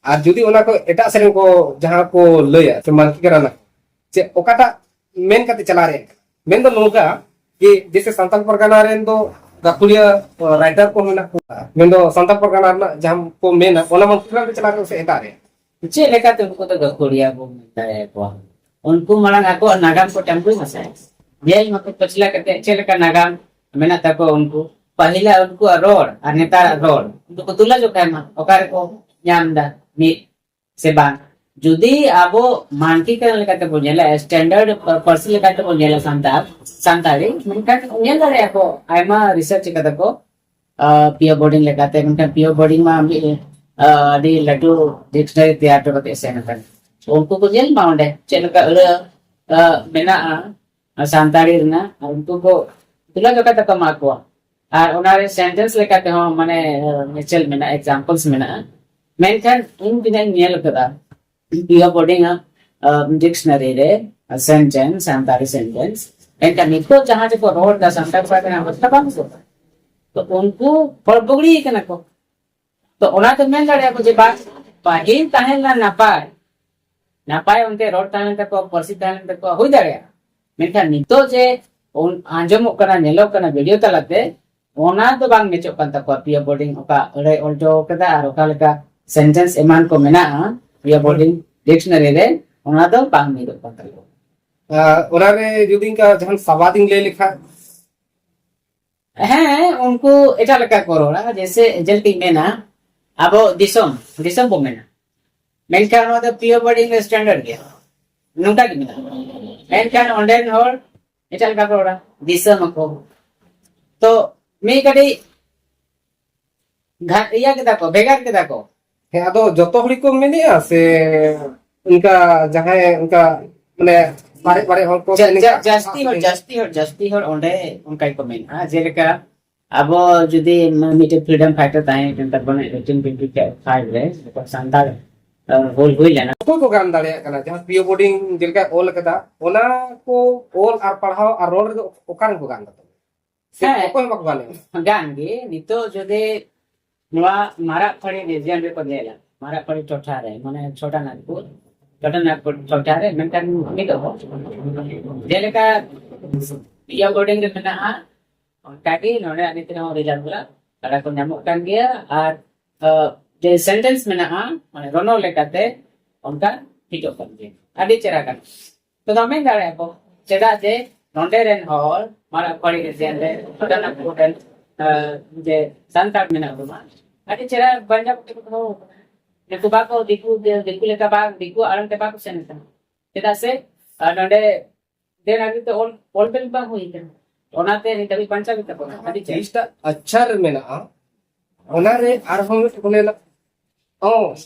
ᱟᱨ ᱡᱩᱫᱤ ᱚᱱᱟ ᱠᱚ ᱮᱴᱟᱜ ᱥᱮᱫ ᱨᱮᱱ ᱠᱚ ᱡᱟᱦᱟᱸ ᱠᱚ ᱞᱟᱹᱭᱟ ᱥᱮ ᱢᱟᱱᱠᱤᱠᱨᱟᱱᱟ ᱠᱚ, ᱪᱮᱫ ᱚᱠᱟᱴᱟᱜ ᱢᱮᱱ ᱠᱟᱛᱮ ᱪᱟᱞᱟᱣ ᱨᱮᱭᱟᱜ ᱠᱟᱱᱟ? ᱢᱮᱱ ᱫᱚ ᱱᱚᱝᱠᱟ ᱡᱮ ᱡᱮᱥᱮ ᱥᱟᱱᱛᱟᱲ ᱯᱟᱨᱜᱟᱱᱟ ᱨᱮᱱ ᱫᱚ ᱜᱟᱹᱠᱷᱩᱲᱤᱭᱟᱹ writer ᱠᱚ ᱢᱮᱱᱟᱜ ᱠᱚᱣᱟ, ᱢᱮᱱ ᱫᱚ ᱥᱟᱱᱛᱟᱲ ᱯᱟᱨᱜᱟᱱᱟ ᱨᱮᱱᱟᱜ ᱡᱟᱦᱟᱸ ᱠᱚ ᱢᱮᱱᱟ ᱚᱱᱟ ᱢᱟᱱᱠᱤᱠᱨᱟᱱ ᱨᱮ ᱪᱟᱞᱟᱣ ᱨᱮᱭᱟᱜ ᱥᱮ ᱮᱴᱟᱜ ᱨᱮ? ᱪᱮᱫ ᱞᱮᱠᱟᱛᱮ ᱩᱱᱠᱩ ᱫᱚ ᱜᱟᱹᱠᱷᱩᱲᱤᱭᱟᱹ ᱵᱚᱱ ᱢᱮᱱ ᱫᱟᱲᱮᱭᱟᱠᱚᱣᱟ? ᱩᱱᱠᱩ ᱢᱟᱲᱟᱝ ᱟᱠᱚᱣᱟᱜ ᱱᱟᱜᱟᱢ ᱠᱚ ᱪᱟᱹᱢᱵᱩᱭ ᱢᱟᱥᱮ, ᱧᱮᱞ ᱢᱟᱠᱚ ᱯᱟᱹᱪᱷᱞᱟ ᱠᱟᱛᱮ ᱪᱮᱫ ᱞᱮᱠᱟ ᱱᱟᱜᱟᱢ ᱢᱮᱱᱟᱜ ᱛᱟᱠᱚᱣᱟ ᱩᱱᱠᱩ, ᱯᱟᱹᱦᱤᱞᱟᱜ ᱩᱱᱠᱩᱣᱟᱜ ᱨᱚᱲ ᱟᱨ ᱱᱮᱛᱟᱨᱟᱜ ᱨᱚᱲ, ᱩᱱᱠᱩ ᱠᱚ ᱛᱩᱞᱟᱹ ᱡᱚᱠᱷᱟᱭ ᱢᱟ, ᱚᱠᱟ ᱨᱮᱠᱚ ᱧᱟᱢ ᱮᱫᱟ ᱢᱤᱫ ᱥᱮ ᱵᱟᱝ? ᱡᱩᱫᱤ ᱟᱵᱚ ᱢᱟᱱᱠᱤᱠᱨᱚᱱ ᱞᱮᱠᱟᱛᱮ ᱵᱚᱱ ᱧᱮᱞᱟ, standard ᱯᱟᱹᱨᱥᱤ ᱞᱮᱠᱟᱛᱮ ᱵᱚᱱ ᱧᱮᱞᱟ ᱥᱟᱱᱛᱟᱲ, ᱥᱟᱱᱛᱟᱲᱤ, ᱢᱮᱱᱠᱷᱟᱱ ᱧᱮᱞ ᱫᱟᱲᱮᱭᱟᱜᱼᱟ ᱠᱚ ᱟᱭᱢᱟ research ᱠᱟᱫᱟ ᱠᱚ, ᱟᱸ, ᱯᱤᱭᱳ ᱵᱳᱨᱰᱤᱝ ᱞᱮᱠᱟᱛᱮ, ᱢᱮᱱᱠᱷᱟᱱ ᱯᱤᱭᱳ ᱵᱳᱨᱰᱤᱝ ᱢᱟ ᱢᱤᱫ, ᱟᱸ, ᱟᱹᱰᱤ ᱞᱟᱹᱴᱩ dictionary ᱛᱮᱭᱟᱨ ᱦᱚᱴᱚ ᱠᱟᱛᱮ ᱥᱮᱱ ᱟᱠᱟᱱᱟ᱾ ᱩᱱᱠᱩ ᱠᱚ ᱧᱮᱞ ᱢᱟ ᱚᱸᱰᱮ ᱪᱮᱫ ᱞᱮᱠᱟ ᱟᱹᱲᱟᱹ, ᱟᱸ, ᱢᱮᱱᱟᱜᱼᱟ ᱥᱟᱱᱛᱟᱲᱤ ᱨᱮᱱᱟᱜ, ᱟᱨ ᱩᱱᱠᱩ ᱠᱚ ᱛᱩᱞᱟᱹ ᱡᱚᱠᱷᱟ ᱠᱟᱛᱮ ᱠᱚ ᱮᱢᱟ ᱠᱚᱣᱟ᱾ ᱟᱨ ᱚᱱᱟᱨᱮ sentence ᱞᱮᱠᱟ ᱛᱮᱦᱚᱸ ᱢᱟᱱᱮ, ᱟᱸ, ᱢᱤᱪᱟᱞ ᱢᱮᱱᱟᱜᱼᱟ, examples ᱢᱮᱱᱟᱜᱼᱟ᱾ ᱢᱮᱱᱠᱷᱟᱱ ᱤᱧ ᱛᱤᱱᱟᱹᱜ ᱤᱧ ᱧᱮᱞ ᱟᱠᱟᱫᱟ, ᱯᱤᱭᱳ ᱵᱳᱨᱰᱤᱝ ᱟᱜ, ᱟᱸ, dictionary ᱨᱮ, ᱟᱸ, sentence, ᱥᱟᱱᱛᱟᱲᱤ sentence, ᱮᱱᱠᱷᱟᱱ ᱱᱤᱛᱚᱜ ᱡᱟᱦᱟᱸ ᱡᱮᱠᱚ ᱨᱚᱲ ᱮᱫᱟ ᱥᱟᱱᱛᱟᱲ ᱯᱟᱲᱦᱟᱜ ᱨᱮᱱᱟᱜ ᱚᱵᱚᱥᱛᱷᱟ ᱵᱟᱝ ᱥᱩᱫᱷᱟᱹᱨ᱾ ᱛᱚ ᱩᱱᱠᱩ ᱦᱚᱲ ᱵᱩᱜᱲᱤ ᱠᱟᱱᱟ ᱠᱚ᱾ ᱛᱚ ᱚᱱᱟ ᱛᱮ ᱢᱮᱱ ᱫᱟᱲᱮᱭᱟᱜᱼᱟ ᱠᱚ ᱡᱮ ᱵᱟᱝ, ᱯᱟᱹᱦᱤᱞ ᱛᱟᱦᱮᱸ ᱞᱮᱱᱟ ᱱᱟᱯᱟᱭ, ᱱᱟᱯᱟᱭ ᱚᱱᱛᱮ ᱨᱚᱲ ᱛᱟᱦᱮᱸ ᱞᱮᱱ ᱛᱟᱠᱚᱣᱟ, ᱯᱟᱹᱨᱥᱤ ᱛᱟᱦᱮᱸ ᱞᱮᱱ ᱛᱟᱠᱚᱣᱟ, ᱦᱩᱭ ᱫᱟᱲᱮᱭᱟᱜᱼᱟ᱾ ᱢᱮᱱᱠᱷᱟᱱ ᱱᱤᱛᱚᱜ ᱡᱮ ᱩᱱ-, ᱟᱸᱡᱚᱢᱚᱜ ᱠᱟᱱᱟ, ᱧᱮᱞᱚᱜ ᱠᱟᱱᱟ ᱵᱷᱤᱰᱤᱭᱳ ᱛᱟᱞᱟᱛᱮ, ᱚᱱᱟ ᱫᱚ ᱵᱟᱝ ᱢᱮᱪᱚᱜ ᱠᱟᱱ ᱛᱟᱠᱚᱣᱟ᱾ ᱯᱤᱭᱳ ᱵᱳᱨᱰᱤᱝ ᱚᱠᱟ ᱟᱹᱲᱟᱹᱭ ᱚᱞ ᱦᱚᱪᱚ ᱠᱟᱫᱟ ᱟᱨ ᱚᱠᱟ ᱞᱮᱠᱟ ᱥᱮᱱᱴᱮᱱᱥ ᱮᱢᱟᱱ ᱠᱚ ᱢᱮᱱᱟᱜᱼᱟ ᱯᱤᱭᱳ ᱵᱳᱨᱰᱤᱝ ᱰᱤᱠᱥᱱᱟᱨᱤ ᱨᱮ, ᱚᱱᱟ ᱫᱚ ᱵᱟᱝ ᱢᱤᱫᱚᱜ ᱠᱟᱱ ᱛᱟᱠᱚᱣᱟ᱾ ᱟᱨ ᱚᱱᱟᱨᱮ ᱡᱩᱫᱤ ᱤᱱᱠᱟ ᱡᱟᱦᱟᱱ ᱥᱟᱵᱟᱫ ᱤᱧ ᱞᱟᱹᱭ ᱞᱮᱠᱷᱟᱱ, ᱦᱮᱸ, ᱩᱱᱠᱩ ᱮᱴᱟᱜ ᱞᱮᱠᱟ ᱠᱚ ᱨᱚᱲᱟ᱾ ᱡᱮᱭᱥᱮ, ᱡᱮᱞᱮᱠᱟᱧ ᱢᱮᱱᱟ, ᱟᱵᱚ ᱫᱤᱥᱚᱢ, ᱫᱤᱥᱚᱢ ᱵᱚ ᱢᱮᱱᱟ, ᱢᱮᱱᱠᱷᱟᱱ ᱱᱚᱣᱟ ᱫᱚ ᱯᱤᱭᱳ ᱵᱳᱨᱰᱤᱝ ᱨᱮ ᱥᱴᱮᱱᱰᱟᱨᱰ ᱜᱮᱭᱟ, ᱱᱚᱝᱠᱟ ᱜᱮ ᱢᱮᱱᱟᱜᱼᱟ᱾ ᱢᱮᱱᱠᱷᱟᱱ ᱚᱸᱰᱮᱱ ᱦᱚᱲ ᱮᱴᱟᱜ ᱞᱮᱠᱟ ᱠᱚ ᱨᱚᱲᱟ, ᱫᱤᱥᱚᱢ ᱟᱠᱚ᱾ ᱛᱚ ᱢᱤᱫ ᱠᱟᱹᱴᱤᱡ ᱜᱷᱟ-, ᱤᱭᱟᱹ ᱠᱮᱫᱟ ᱠᱚ, ᱵᱷᱮᱜᱟᱨ ᱠᱮᱫᱟ ᱠᱚ᱾ ᱦᱮᱸ, ᱟᱫᱚ ᱡᱚᱛᱚ ᱦᱚᱲ ᱜᱮᱠᱚ ᱢᱮᱱᱮᱜᱼᱟ ᱥᱮ ᱚᱱᱠᱟ ᱡᱟᱦᱟᱸᱭ ᱚᱱᱠᱟ ᱢᱟᱱᱮ ᱵᱟᱨᱮ ᱵᱟᱨᱮ ᱦᱚᱲ ᱠᱚ ᱡᱟ-, ᱢᱮᱱᱮᱜᱼᱟ? ᱡᱟ-, ᱡᱟᱹᱥᱛᱤ ᱦᱚᱲ, ᱡᱟᱹᱥᱛᱤ ᱦᱚᱲ, ᱡᱟᱹᱥᱛᱤ ᱦᱚᱲ ᱚᱸᱰᱮ ᱚᱱᱠᱟ ᱜᱮᱠᱚ ᱢᱮᱱᱟ᱾ ᱡᱮᱞᱮᱠᱟ ᱟᱵᱚ ᱡᱩᱫᱤ ᱢᱤᱫᱴᱮᱡ ᱯᱷᱨᱤᱰᱚᱢ ᱯᱷᱟᱭᱴᱟᱨ ᱛᱟᱦᱮᱸ ᱠᱟᱱ ᱛᱟᱵᱚᱱᱟ eighteen twenty five ᱨᱮ, ᱡᱚᱠᱷᱚᱱ ᱥᱟᱱᱛᱟᱲ, ᱟᱸ, ᱦᱩᱞ ᱦᱩᱭ ᱞᱮᱱᱟ᱾ ᱚᱠᱚᱭ ᱠᱚ ᱜᱟᱱ ᱫᱟᱲᱮᱭᱟᱜ ᱠᱟᱱᱟ? ᱡᱟᱦᱟᱸ ᱯᱤᱭᱳ ᱵᱳᱨᱰᱤᱝ ᱡᱮᱞᱮᱠᱟ ᱚᱞ ᱟᱠᱟᱫᱟ, ᱚᱱᱟ ᱠᱚ ᱚᱞ ᱟᱨ ᱯᱟᱲᱦᱟᱣ ᱟᱨ ᱨᱚᱲ ᱨᱮᱫᱚ ᱚᱠᱟᱨᱮ ᱠᱚ ᱜᱟᱱ ᱫᱟ? ᱥᱮ ᱦᱮᱸ᱾ ᱚᱠᱚᱭ ᱦᱚᱸ ᱵᱟᱠᱚ ᱜᱟᱱᱮᱜᱼᱟ? ᱜᱟᱱ ᱜᱮ᱾ ᱱᱤᱛᱚᱜ ᱡᱩᱫᱤ ᱱᱚᱣᱟ ᱢᱟᱨᱟᱜ ᱯᱟᱹᱲᱤ ᱨᱤᱡᱤᱭᱚᱱ ᱨᱮᱠᱚ ᱧᱮᱞᱟ, ᱢᱟᱨᱟᱜ ᱯᱟᱹᱲᱤ ᱴᱚᱴᱷᱟ ᱨᱮ, ᱢᱟᱱᱮ ᱪᱷᱳᱴᱟ ᱱᱟᱜᱽᱯᱩᱨ, ᱪᱷᱳᱴᱟ ᱱᱟᱜᱽᱯᱩᱨ ᱴᱚᱴᱷᱟ ᱨᱮ ᱢᱮᱱᱠᱷᱟᱱ ᱢᱤᱫᱚᱜ ᱦᱚᱸ, ᱡᱮᱞᱮᱠᱟ ᱯᱤᱭᱳ ᱵᱳᱨᱰᱤᱝ ᱨᱮ ᱢᱮᱱᱟᱜᱼᱟ, ᱚᱱᱠᱟᱜᱮ ᱱᱚᱰᱮ ᱟᱹᱰᱤ ᱛᱮᱦᱚᱸ ᱨᱮᱡᱟᱞᱴ ᱵᱚᱞᱟ ᱠᱟᱰᱟ ᱠᱚ ᱧᱟᱢᱚᱜ ᱠᱟᱱ ᱜᱮᱭᱟ᱾ ᱟᱨ, ᱟᱸ, ᱡᱮ ᱥᱮᱱᱴᱮᱱᱥ ᱢᱮᱱᱟᱜᱼᱟ, ᱢᱟᱱᱮ ᱨᱚᱱᱚᱲ ᱞᱮᱠᱟᱛᱮ, ᱚᱱᱠᱟ ᱴᱷᱤᱠᱚᱜ ᱠᱟᱱ ᱜᱮᱭᱟ, ᱟᱹᱰᱤ ᱪᱮᱦᱨᱟ ᱠᱟᱱᱟ᱾ ᱛᱚ ᱱᱚᱣᱟ ᱢᱮᱱ ᱫᱟᱲᱮᱭᱟᱜᱼᱟ ᱠᱚ, ᱪᱮᱫᱟᱜ ᱡᱮ ᱱᱚᱰᱮ ᱨᱮᱱ ᱦᱚᱲ, ᱢᱟᱨᱟᱜ ᱯᱟᱹᱲᱤ ᱨᱤᱡᱤᱭᱚᱱ ᱨᱮ, ᱪᱷᱳᱴᱟ ᱱᱟᱜᱽᱯᱩᱨ ᱨᱮᱱ, ᱟᱸ, ᱡᱮ ᱥᱟᱱᱛᱟᱲ ᱢᱮᱱᱟᱜ ᱵᱚᱱᱟ, ᱟᱹᱰᱤ ᱪᱮᱦᱨᱟ ᱵᱟᱧᱪᱟᱣ ᱠᱟᱛᱮ ᱠᱚ ᱫᱚᱦᱚ ᱟᱠᱟᱫᱟ᱾ ᱱᱩᱠᱩ ᱵᱟᱠᱚ, ᱫᱤᱠᱩ, ᱫᱤᱠᱩ ᱞᱮᱠᱟ ᱵᱟᱝ, ᱫᱤᱠᱩ ᱟᱲᱟᱝ ᱛᱮ ᱵᱟᱠᱚ ᱥᱮᱱ ᱟᱠᱟᱱᱟ᱾ ᱪᱮᱫᱟᱜ ᱥᱮ, ᱟᱨ ᱱᱚᱰᱮ ᱫᱮᱵᱽᱱᱟᱜᱚᱨᱤ ᱛᱮ ᱚᱞ, ᱚᱞ ᱵᱮᱞ ᱵᱟᱝ ᱦᱩᱭ ᱟᱠᱟᱱᱟ, ᱚᱱᱟᱛᱮ ᱱᱤᱛ ᱫᱷᱟᱹᱵᱤᱡ ᱵᱟᱧᱪᱟᱣ ᱜᱮ ᱛᱟᱵᱚᱱᱟ᱾ ᱟᱹᱰᱤ ᱪᱮᱦᱨᱟ᱾ ᱛᱤᱨᱤᱥᱴᱟ ᱟᱠᱪᱷᱟᱨ ᱢᱮᱱᱟᱜᱼᱟ, ᱚᱱᱟᱨᱮ ᱟᱨᱦᱚᱸ ᱢᱤᱫᱴᱮᱱ ᱠᱚ ᱞᱟᱹᱭᱟ, ᱚ,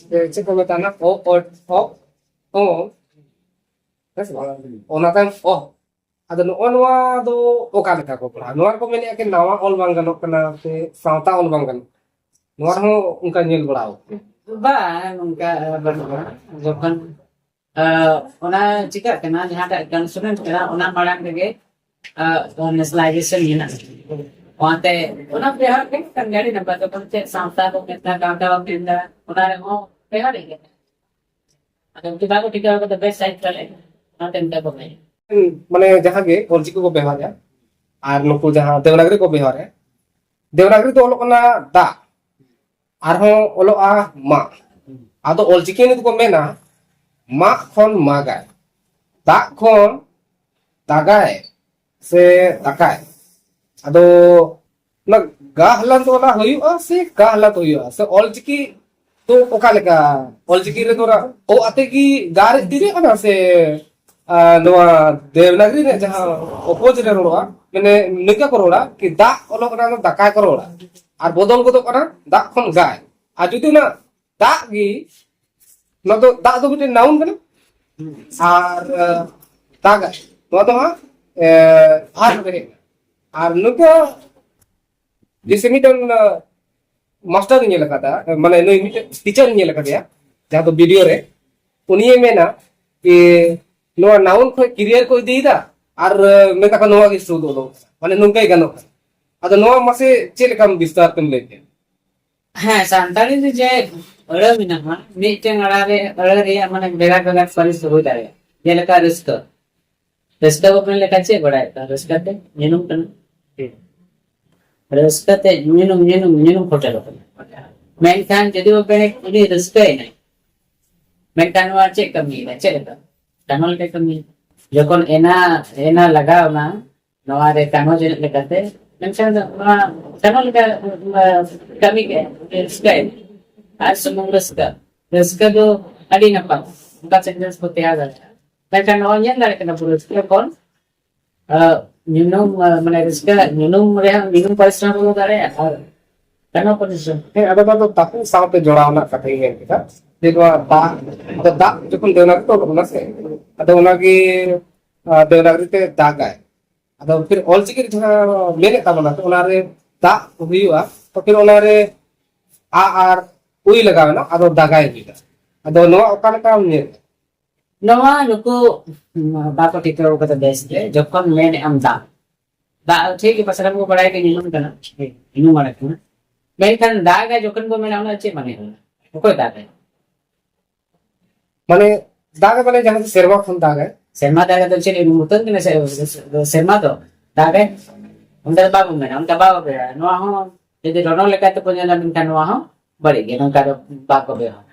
ᱪᱮᱫ ᱠᱚ ᱢᱮᱛᱟᱜᱼᱟ, ᱚ, ᱚ, ᱚ, ᱚ, ᱦᱮᱸ ᱥᱮ ᱵᱟᱝ? ᱚᱱᱟ ᱛᱟᱭᱚᱢ ᱚ᱾ ᱟᱫᱚ ᱱᱚᱜᱼᱚ ᱱᱚᱣᱟ ᱫᱚ ᱚᱠᱟ ᱞᱮᱠᱟ ᱠᱚ ᱯᱟᱲᱦᱟᱜᱼᱟ? ᱱᱚᱣᱟ ᱨᱮᱠᱚ ᱢᱮᱱᱮᱫᱼᱟ ᱠᱤ ᱱᱟᱣᱟ ᱚᱞ ᱵᱟᱝ ᱜᱟᱱᱚᱜ ᱠᱟᱱᱟ ᱥᱮ ᱥᱟᱶᱛᱟ ᱚᱞ ᱵᱟᱝ ᱜᱟᱱᱚᱜ ᱠᱟᱱᱟ? ᱱᱚᱣᱟ ᱨᱮᱦᱚᱸ ᱚᱱᱠᱟ ᱧᱮᱞ ᱵᱟᱲᱟ ᱟᱠᱟᱱᱟ᱾ ᱵᱟᱝ, ᱚᱱᱠᱟ ᱵᱟᱹᱱᱩᱜᱼᱟ᱾ ᱡᱚᱠᱷᱚᱱ, ᱟᱸ, ᱚᱱᱟ ᱪᱤᱠᱟᱹᱜ ᱠᱟᱱᱟ, ᱡᱟᱦᱟᱸᱴᱟᱜ ᱠᱚᱱᱥᱚᱱᱮᱱᱴ ᱠᱟᱱᱟ, ᱚᱱᱟ ᱢᱟᱲᱟᱝ ᱨᱮᱜᱮ, ᱟᱸ, ᱱᱮᱥᱱᱟᱞᱟᱭᱡᱮᱥᱚᱱ ᱢᱮᱱᱟᱜᱼᱟ᱾ ᱚᱱᱟᱛᱮ ᱚᱱᱟ ᱵᱮᱣᱦᱟᱨ ᱜᱮ ᱠᱟᱱ ᱜᱮᱭᱟ, ᱟᱹᱰᱤ ᱱᱟᱯᱟᱭ᱾ ᱛᱚᱠᱷᱚᱱ ᱪᱮᱫ ᱥᱟᱶᱛᱟ ᱠᱚ ᱢᱮᱱᱫᱟ, ᱜᱟᱶᱛᱟ ᱠᱚ ᱢᱮᱱᱫᱟ, ᱚᱱᱟ ᱨᱮᱦᱚᱸ ᱵᱮᱣᱦᱟᱨᱮᱫ ᱜᱮᱭᱟ᱾ ᱟᱫᱚ ᱩᱱᱠᱩ ᱵᱟᱠᱚ ᱴᱷᱤᱠᱟᱹ ᱠᱟᱫᱟ ᱵᱮᱥ ᱥᱟᱭᱤᱡ ᱛᱟᱞᱮ, ᱚᱱᱟᱛᱮ ᱚᱱᱠᱟ ᱠᱚ ᱢᱮᱱᱟ᱾ ᱢᱟᱱᱮ ᱡᱟᱦᱟᱸ ᱜᱮ ᱚᱞᱪᱤᱠᱤ ᱠᱚ ᱵᱮᱣᱦᱟᱨᱮᱜᱼᱟ ᱟᱨ ᱱᱩᱠᱩ ᱡᱟᱦᱟᱸ ᱫᱮᱵᱽᱱᱟᱜᱽᱨᱤ ᱠᱚ ᱵᱮᱣᱦᱟᱨᱮᱜᱼᱟ, ᱫᱮᱵᱽᱱᱟᱜᱽᱨᱤ ᱫᱚ ᱚᱞᱚᱜ ᱠᱟᱱᱟ ᱫᱟᱜ, ᱟᱨᱦᱚᱸ ᱚᱞᱚᱜᱼᱟ ᱢᱟᱜ᱾ ᱟᱫᱚ ᱚᱞᱪᱤᱠᱤ ᱱᱤᱛ ᱠᱚ ᱢᱮᱱᱟ ᱢᱟᱜ ᱠᱷᱚᱱ ᱢᱟᱜᱟᱭ, ᱫᱟᱜ ᱠᱷᱚᱱ ᱫᱟᱜᱟᱭ ᱥᱮ ᱫᱟᱠᱟᱭ᱾ ᱟᱫᱚ ᱚᱱᱟ ᱜᱟ ᱦᱞᱟᱛ ᱚᱱᱟ ᱦᱩᱭᱩᱜᱼᱟ ᱥᱮ ᱠᱟ ᱦᱞᱟᱛ ᱦᱩᱭᱩᱜᱼᱟ ᱥᱮ ᱚᱞᱪᱤᱠᱤ ᱛᱚ ᱚᱠᱟ ᱞᱮᱠᱟ? ᱚᱞᱪᱤᱠᱤ ᱨᱮᱫᱚ ᱚᱱᱟ ᱚ ᱟᱛᱮ ᱜᱮ ᱜᱟ ᱨᱮ ᱛᱤᱨᱮ ᱠᱟᱱᱟ ᱥᱮ ᱟᱨ ᱱᱚᱣᱟ ᱫᱮᱵᱽᱱᱟᱜᱽᱨᱤ ᱨᱮ ᱡᱟᱦᱟᱸ ᱚᱯᱳᱡ ᱨᱮ ᱨᱚᱲᱚᱜᱼᱟ, ᱢᱟᱱᱮ ᱱᱤᱝᱠᱟ ᱠᱚ ᱨᱚᱲᱟ ᱠᱤ ᱫᱟᱜ ᱚᱞᱚᱜ ᱠᱟᱱᱟ ᱫᱟᱠᱟ ᱠᱚ ᱨᱚᱲᱟ, ᱟᱨ ᱵᱚᱫᱚᱞ ᱜᱚᱫᱚᱜ ᱠᱟᱱᱟ ᱫᱟᱜ ᱠᱷᱚᱱ ᱜᱟᱭ᱾ ᱟᱨ ᱡᱩᱫᱤ ᱚᱱᱟ ᱫᱟᱜ ᱜᱮ, ᱱᱚᱣᱟ ᱫᱚ ᱫᱟᱜ ᱫᱚ ᱢᱤᱫᱴᱮᱱ ᱱᱟᱣᱩᱱ ᱠᱟᱱᱟ, ᱟᱨ ᱫᱟᱜᱟᱭ ᱱᱚᱣᱟ ᱫᱚ ᱦᱟᱸᱜ ᱵᱷᱟᱨᱵ ᱨᱮ ᱦᱮᱡ ᱮᱱᱟ᱾ ᱟᱨ ᱱᱚᱝᱠᱟ ᱡᱮᱥᱮ ᱢᱤᱫᱴᱮᱱ ᱢᱟᱥᱴᱟᱨ ᱤᱧ ᱧᱮᱞ ᱟᱠᱟᱫᱟ, ᱢᱟᱱᱮ ᱱᱩᱭ ᱢᱤᱫᱴᱮᱱ ᱴᱤᱪᱟᱨ ᱤᱧ ᱧᱮᱞ ᱟᱠᱟᱫᱮᱭᱟ ᱡᱟᱦᱟᱸ ᱫᱚ ᱵᱷᱤᱰᱤᱭᱳ ᱨᱮ, ᱩᱱᱤᱭᱮ ᱢᱮᱱᱟ ᱡᱮ ᱱᱚᱣᱟ ᱱᱟᱣᱩᱱ ᱠᱷᱚᱱ ᱠᱮᱨᱤᱭᱟᱨ ᱠᱚ ᱤᱫᱤᱭᱮᱫᱟ ᱟᱨ ᱢᱮᱛᱟ ᱠᱚ ᱱᱚᱣᱟ ᱜᱮ ᱥᱩᱫ ᱚᱰᱚᱠ ᱠᱟᱱᱟ, ᱢᱟᱱᱮ ᱱᱚᱝᱠᱟ ᱜᱮ ᱜᱟᱱᱚᱜ ᱠᱟᱱᱟ᱾ ᱟᱫᱚ ᱱᱚᱣᱟ ᱢᱟᱥᱮ ᱪᱮᱫ ᱞᱮᱠᱟᱢ ᱵᱤᱥᱛᱟᱨ ᱛᱮᱢ ᱞᱟᱹᱭ ᱠᱮᱭᱟ? ᱦᱮᱸ, ᱥᱟᱱᱛᱟᱲᱤ ᱨᱮ ᱡᱮ ᱟᱹᱲᱟᱹ ᱢᱮᱱᱟᱜᱼᱟ, ᱢᱤᱫᱴᱮᱱ ᱟᱹᱲᱟᱹ ᱨᱮ ᱟᱹᱲᱟᱹ ᱨᱮᱭᱟᱜ ᱢᱟᱱᱮ ᱵᱷᱮᱜᱟᱨ ᱵᱷᱮᱜᱟᱨ ᱯᱟᱹᱨᱤᱥ ᱦᱩᱭ ᱫᱟᱲᱮᱭᱟᱜᱼᱟ᱾ ᱡᱮᱞᱮᱠᱟ ᱨᱟᱹᱥᱠᱟᱹ, ᱨᱟᱹᱥᱠᱟᱹ ᱵᱚ ᱢᱮᱱ ᱞᱮᱠᱷᱟᱱ ᱪᱮᱫ ᱵᱟᱲᱟᱭ ᱠᱟᱱᱟ? ᱨᱟᱹᱥᱠᱟᱹ ᱛᱮ ᱧᱩᱱᱩᱢ ᱠᱟᱱᱟ᱾ ᱨᱟᱹᱥᱠᱟᱹ ᱛᱮ ᱧᱩᱱᱩᱢ ᱧᱩᱱᱩᱢ ᱧᱩᱱᱩᱢ ᱯᱷᱚᱴᱮᱞᱚᱜ ᱠᱟᱱᱟ᱾ ᱢᱮᱱᱠᱷᱟᱱ ᱡᱩᱫᱤ ᱵᱚ ᱢᱮᱱᱟ ᱩᱱᱤ ᱨᱟᱹᱥᱠᱟᱹᱭᱮᱱᱟᱭ, ᱢᱮᱱᱠᱷᱟᱱ ᱱᱚᱣᱟ ᱪᱮᱫ ᱠᱟᱹᱢᱤᱭᱮᱫᱟ? ᱪᱮᱫ ᱞᱮᱠᱟ? ᱴᱟᱱᱚᱞ ᱞᱮᱠᱟ ᱠᱟᱹᱢᱤ᱾ ᱡᱚᱠᱷᱚᱱ ᱮᱱᱟ ᱮᱱᱟ ᱞᱟᱜᱟᱣ ᱮᱱᱟ ᱱᱚᱣᱟ ᱨᱮ ᱴᱟᱱᱚᱞ ᱮᱱᱮᱡ ᱞᱮᱠᱟᱛᱮ, ᱢᱮᱱᱠᱷᱟᱱ ᱫᱚ ᱱᱚᱣᱟ ᱴᱟᱱᱚᱞ ᱞᱮᱠᱟ ᱠᱟᱹᱢᱤ ᱜᱮ ᱨᱟᱹᱥᱠᱟᱹᱭ ᱟᱨ ᱥᱩᱢᱩᱝ ᱨᱟᱹᱥᱠᱟᱹ᱾ ᱨᱟᱹᱥᱠᱟᱹ ᱫᱚ ᱟᱹᱰᱤ ᱱᱟᱯᱟᱭ, ᱚᱱᱠᱟ ᱥᱮᱱᱴᱮᱱᱥ ᱠᱚ ᱛᱮᱭᱟᱨ ᱫᱟᱲᱮᱭᱟᱜᱼᱟ᱾ ᱢᱮᱱᱠᱷᱟᱱ ᱱᱚᱣᱟ ᱧᱮᱞ ᱫᱟᱲᱮᱭᱟᱜ ᱠᱟᱱᱟ ᱯᱩᱨᱟᱹ ᱨᱟᱹᱥᱠᱟᱹ ᱠᱷᱚᱱ ᱧᱩᱱᱩᱢ, ᱢᱟᱱᱮ ᱨᱟᱹᱥᱠᱟᱹ ᱧᱩᱱᱩᱢ ᱨᱮᱦᱚᱸ ᱧᱩᱱᱩᱢ ᱯᱟᱹᱨᱤᱥ ᱨᱮᱦᱚᱸ ᱵᱚᱞᱚ ᱫᱟᱲᱮᱭᱟᱜᱼᱟ ᱟᱨ ᱴᱟᱱᱚᱞ ᱯᱟᱹᱨᱤᱥ ᱨᱮᱦᱚᱸ᱾ ᱦᱮᱸ, ᱟᱫᱚ ᱱᱚᱣᱟ ᱫᱚ ᱫᱟᱜ ᱥᱟᱶᱛᱮ ᱡᱚᱲᱟᱣ ᱨᱮᱱᱟᱜ ᱠᱟᱛᱷᱟ ᱜᱮ ᱢᱮᱱ ᱠᱮᱫᱟ᱾ ᱡᱮ ᱱᱚᱣᱟ ᱫᱟᱜ, ᱟᱫᱚ ᱫᱟᱜ ᱡᱚᱠᱷᱚᱱ ᱫᱮᱣᱱᱟᱜᱨᱤ ᱛᱮ ᱚᱞᱚᱜ ᱠᱟᱱᱟ ᱥᱮ, ᱟᱫᱚ ᱚᱱᱟᱜᱮ ᱫᱮᱣᱱᱟᱜᱨᱤ ᱛᱮ ᱫᱟᱜᱟᱭ᱾ ᱟᱫᱚ ᱯᱷᱤᱨ ᱚᱞᱪᱤᱠᱤ ᱨᱮ ᱡᱟᱦᱟᱸ ᱢᱮᱱᱮᱫ ᱛᱟᱵᱚᱱᱟ ᱛᱚ, ᱚᱱᱟᱨᱮ ᱫᱟᱜ ᱦᱩᱭᱩᱜᱼᱟ, ᱛᱚ ᱯᱷᱤᱨ ᱚᱱᱟᱨᱮ ᱟ ᱟᱨ ᱩᱭ ᱞᱟᱜᱟᱣᱮᱱᱟ, ᱟᱫᱚ ᱫᱟᱜᱟᱭ ᱦᱩᱭᱩᱜᱼᱟ᱾ ᱟᱫᱚ ᱱᱚᱣᱟ ᱚᱠᱟ ᱞᱮᱠᱟᱢ ᱧᱮᱞ? ᱱᱚᱣᱟ ᱱᱩᱠᱩ ᱵᱟᱠᱚ ᱴᱷᱤᱠᱟᱹᱣ ᱠᱟᱫᱟ ᱵᱮᱥ ᱛᱮ᱾ ᱡᱚᱠᱷᱚᱱ ᱢᱮᱱᱮᱫ ᱟᱢ ᱫᱟᱜ, ᱫᱟᱜ ᱴᱷᱤᱠ ᱜᱮ ᱯᱟᱥᱮ ᱠᱚ ᱵᱟᱲᱟᱭ ᱜᱮ ᱧᱩᱢᱟᱱ ᱠᱟᱱᱟ, ᱧᱩᱢᱟᱱ ᱠᱟᱱᱟ᱾ ᱢᱮᱱᱠᱷᱟᱱ ᱫᱟᱜᱟᱭ ᱡᱚᱠᱷᱚᱱ ᱵᱚ ᱢᱮᱱᱟ, ᱚᱱᱟ ᱪᱮᱫ ᱢᱟᱱᱮ ᱦᱩᱭᱩᱜᱼᱟ? ᱚᱠᱚᱭ ᱫᱟᱜᱟᱭ? ᱢᱟᱱᱮ ᱫᱟᱜᱟᱭ ᱢᱟᱱᱮ ᱡᱟᱦᱟᱸ ᱥᱮᱨᱢᱟ ᱠᱷᱚᱱ ᱫᱟᱜᱟᱭ᱾ ᱥᱮᱨᱢᱟ ᱫᱟᱜᱟᱭ ᱫᱚ ᱪᱮᱫ ᱢᱩᱛᱟᱹᱱ ᱠᱟᱱᱟ ᱥᱮ? ᱥᱮᱨᱢᱟ ᱫᱚ ᱫᱟᱜᱟᱭ, ᱚᱱᱠᱟ ᱫᱚ ᱵᱟᱵᱚ ᱢᱮᱱᱟ, ᱚᱱᱠᱟ ᱵᱟᱵᱚ ᱢᱮᱱᱟ᱾ ᱱᱚᱣᱟ ᱦᱚᱸ ᱡᱩᱫᱤ ᱨᱚᱱᱚᱲ ᱞᱮᱠᱟᱛᱮ ᱵᱚᱱ ᱧᱮᱞᱟ, ᱢᱮᱱᱠᱷᱟᱱ ᱱᱚᱣᱟ ᱦᱚᱸ ᱵᱟᱹᱲᱤᱡ ᱜᱮ, ᱱᱚᱝᱠᱟ ᱫᱚ ᱵᱟᱠᱚ ᱵᱮᱣᱦᱟᱨᱟ᱾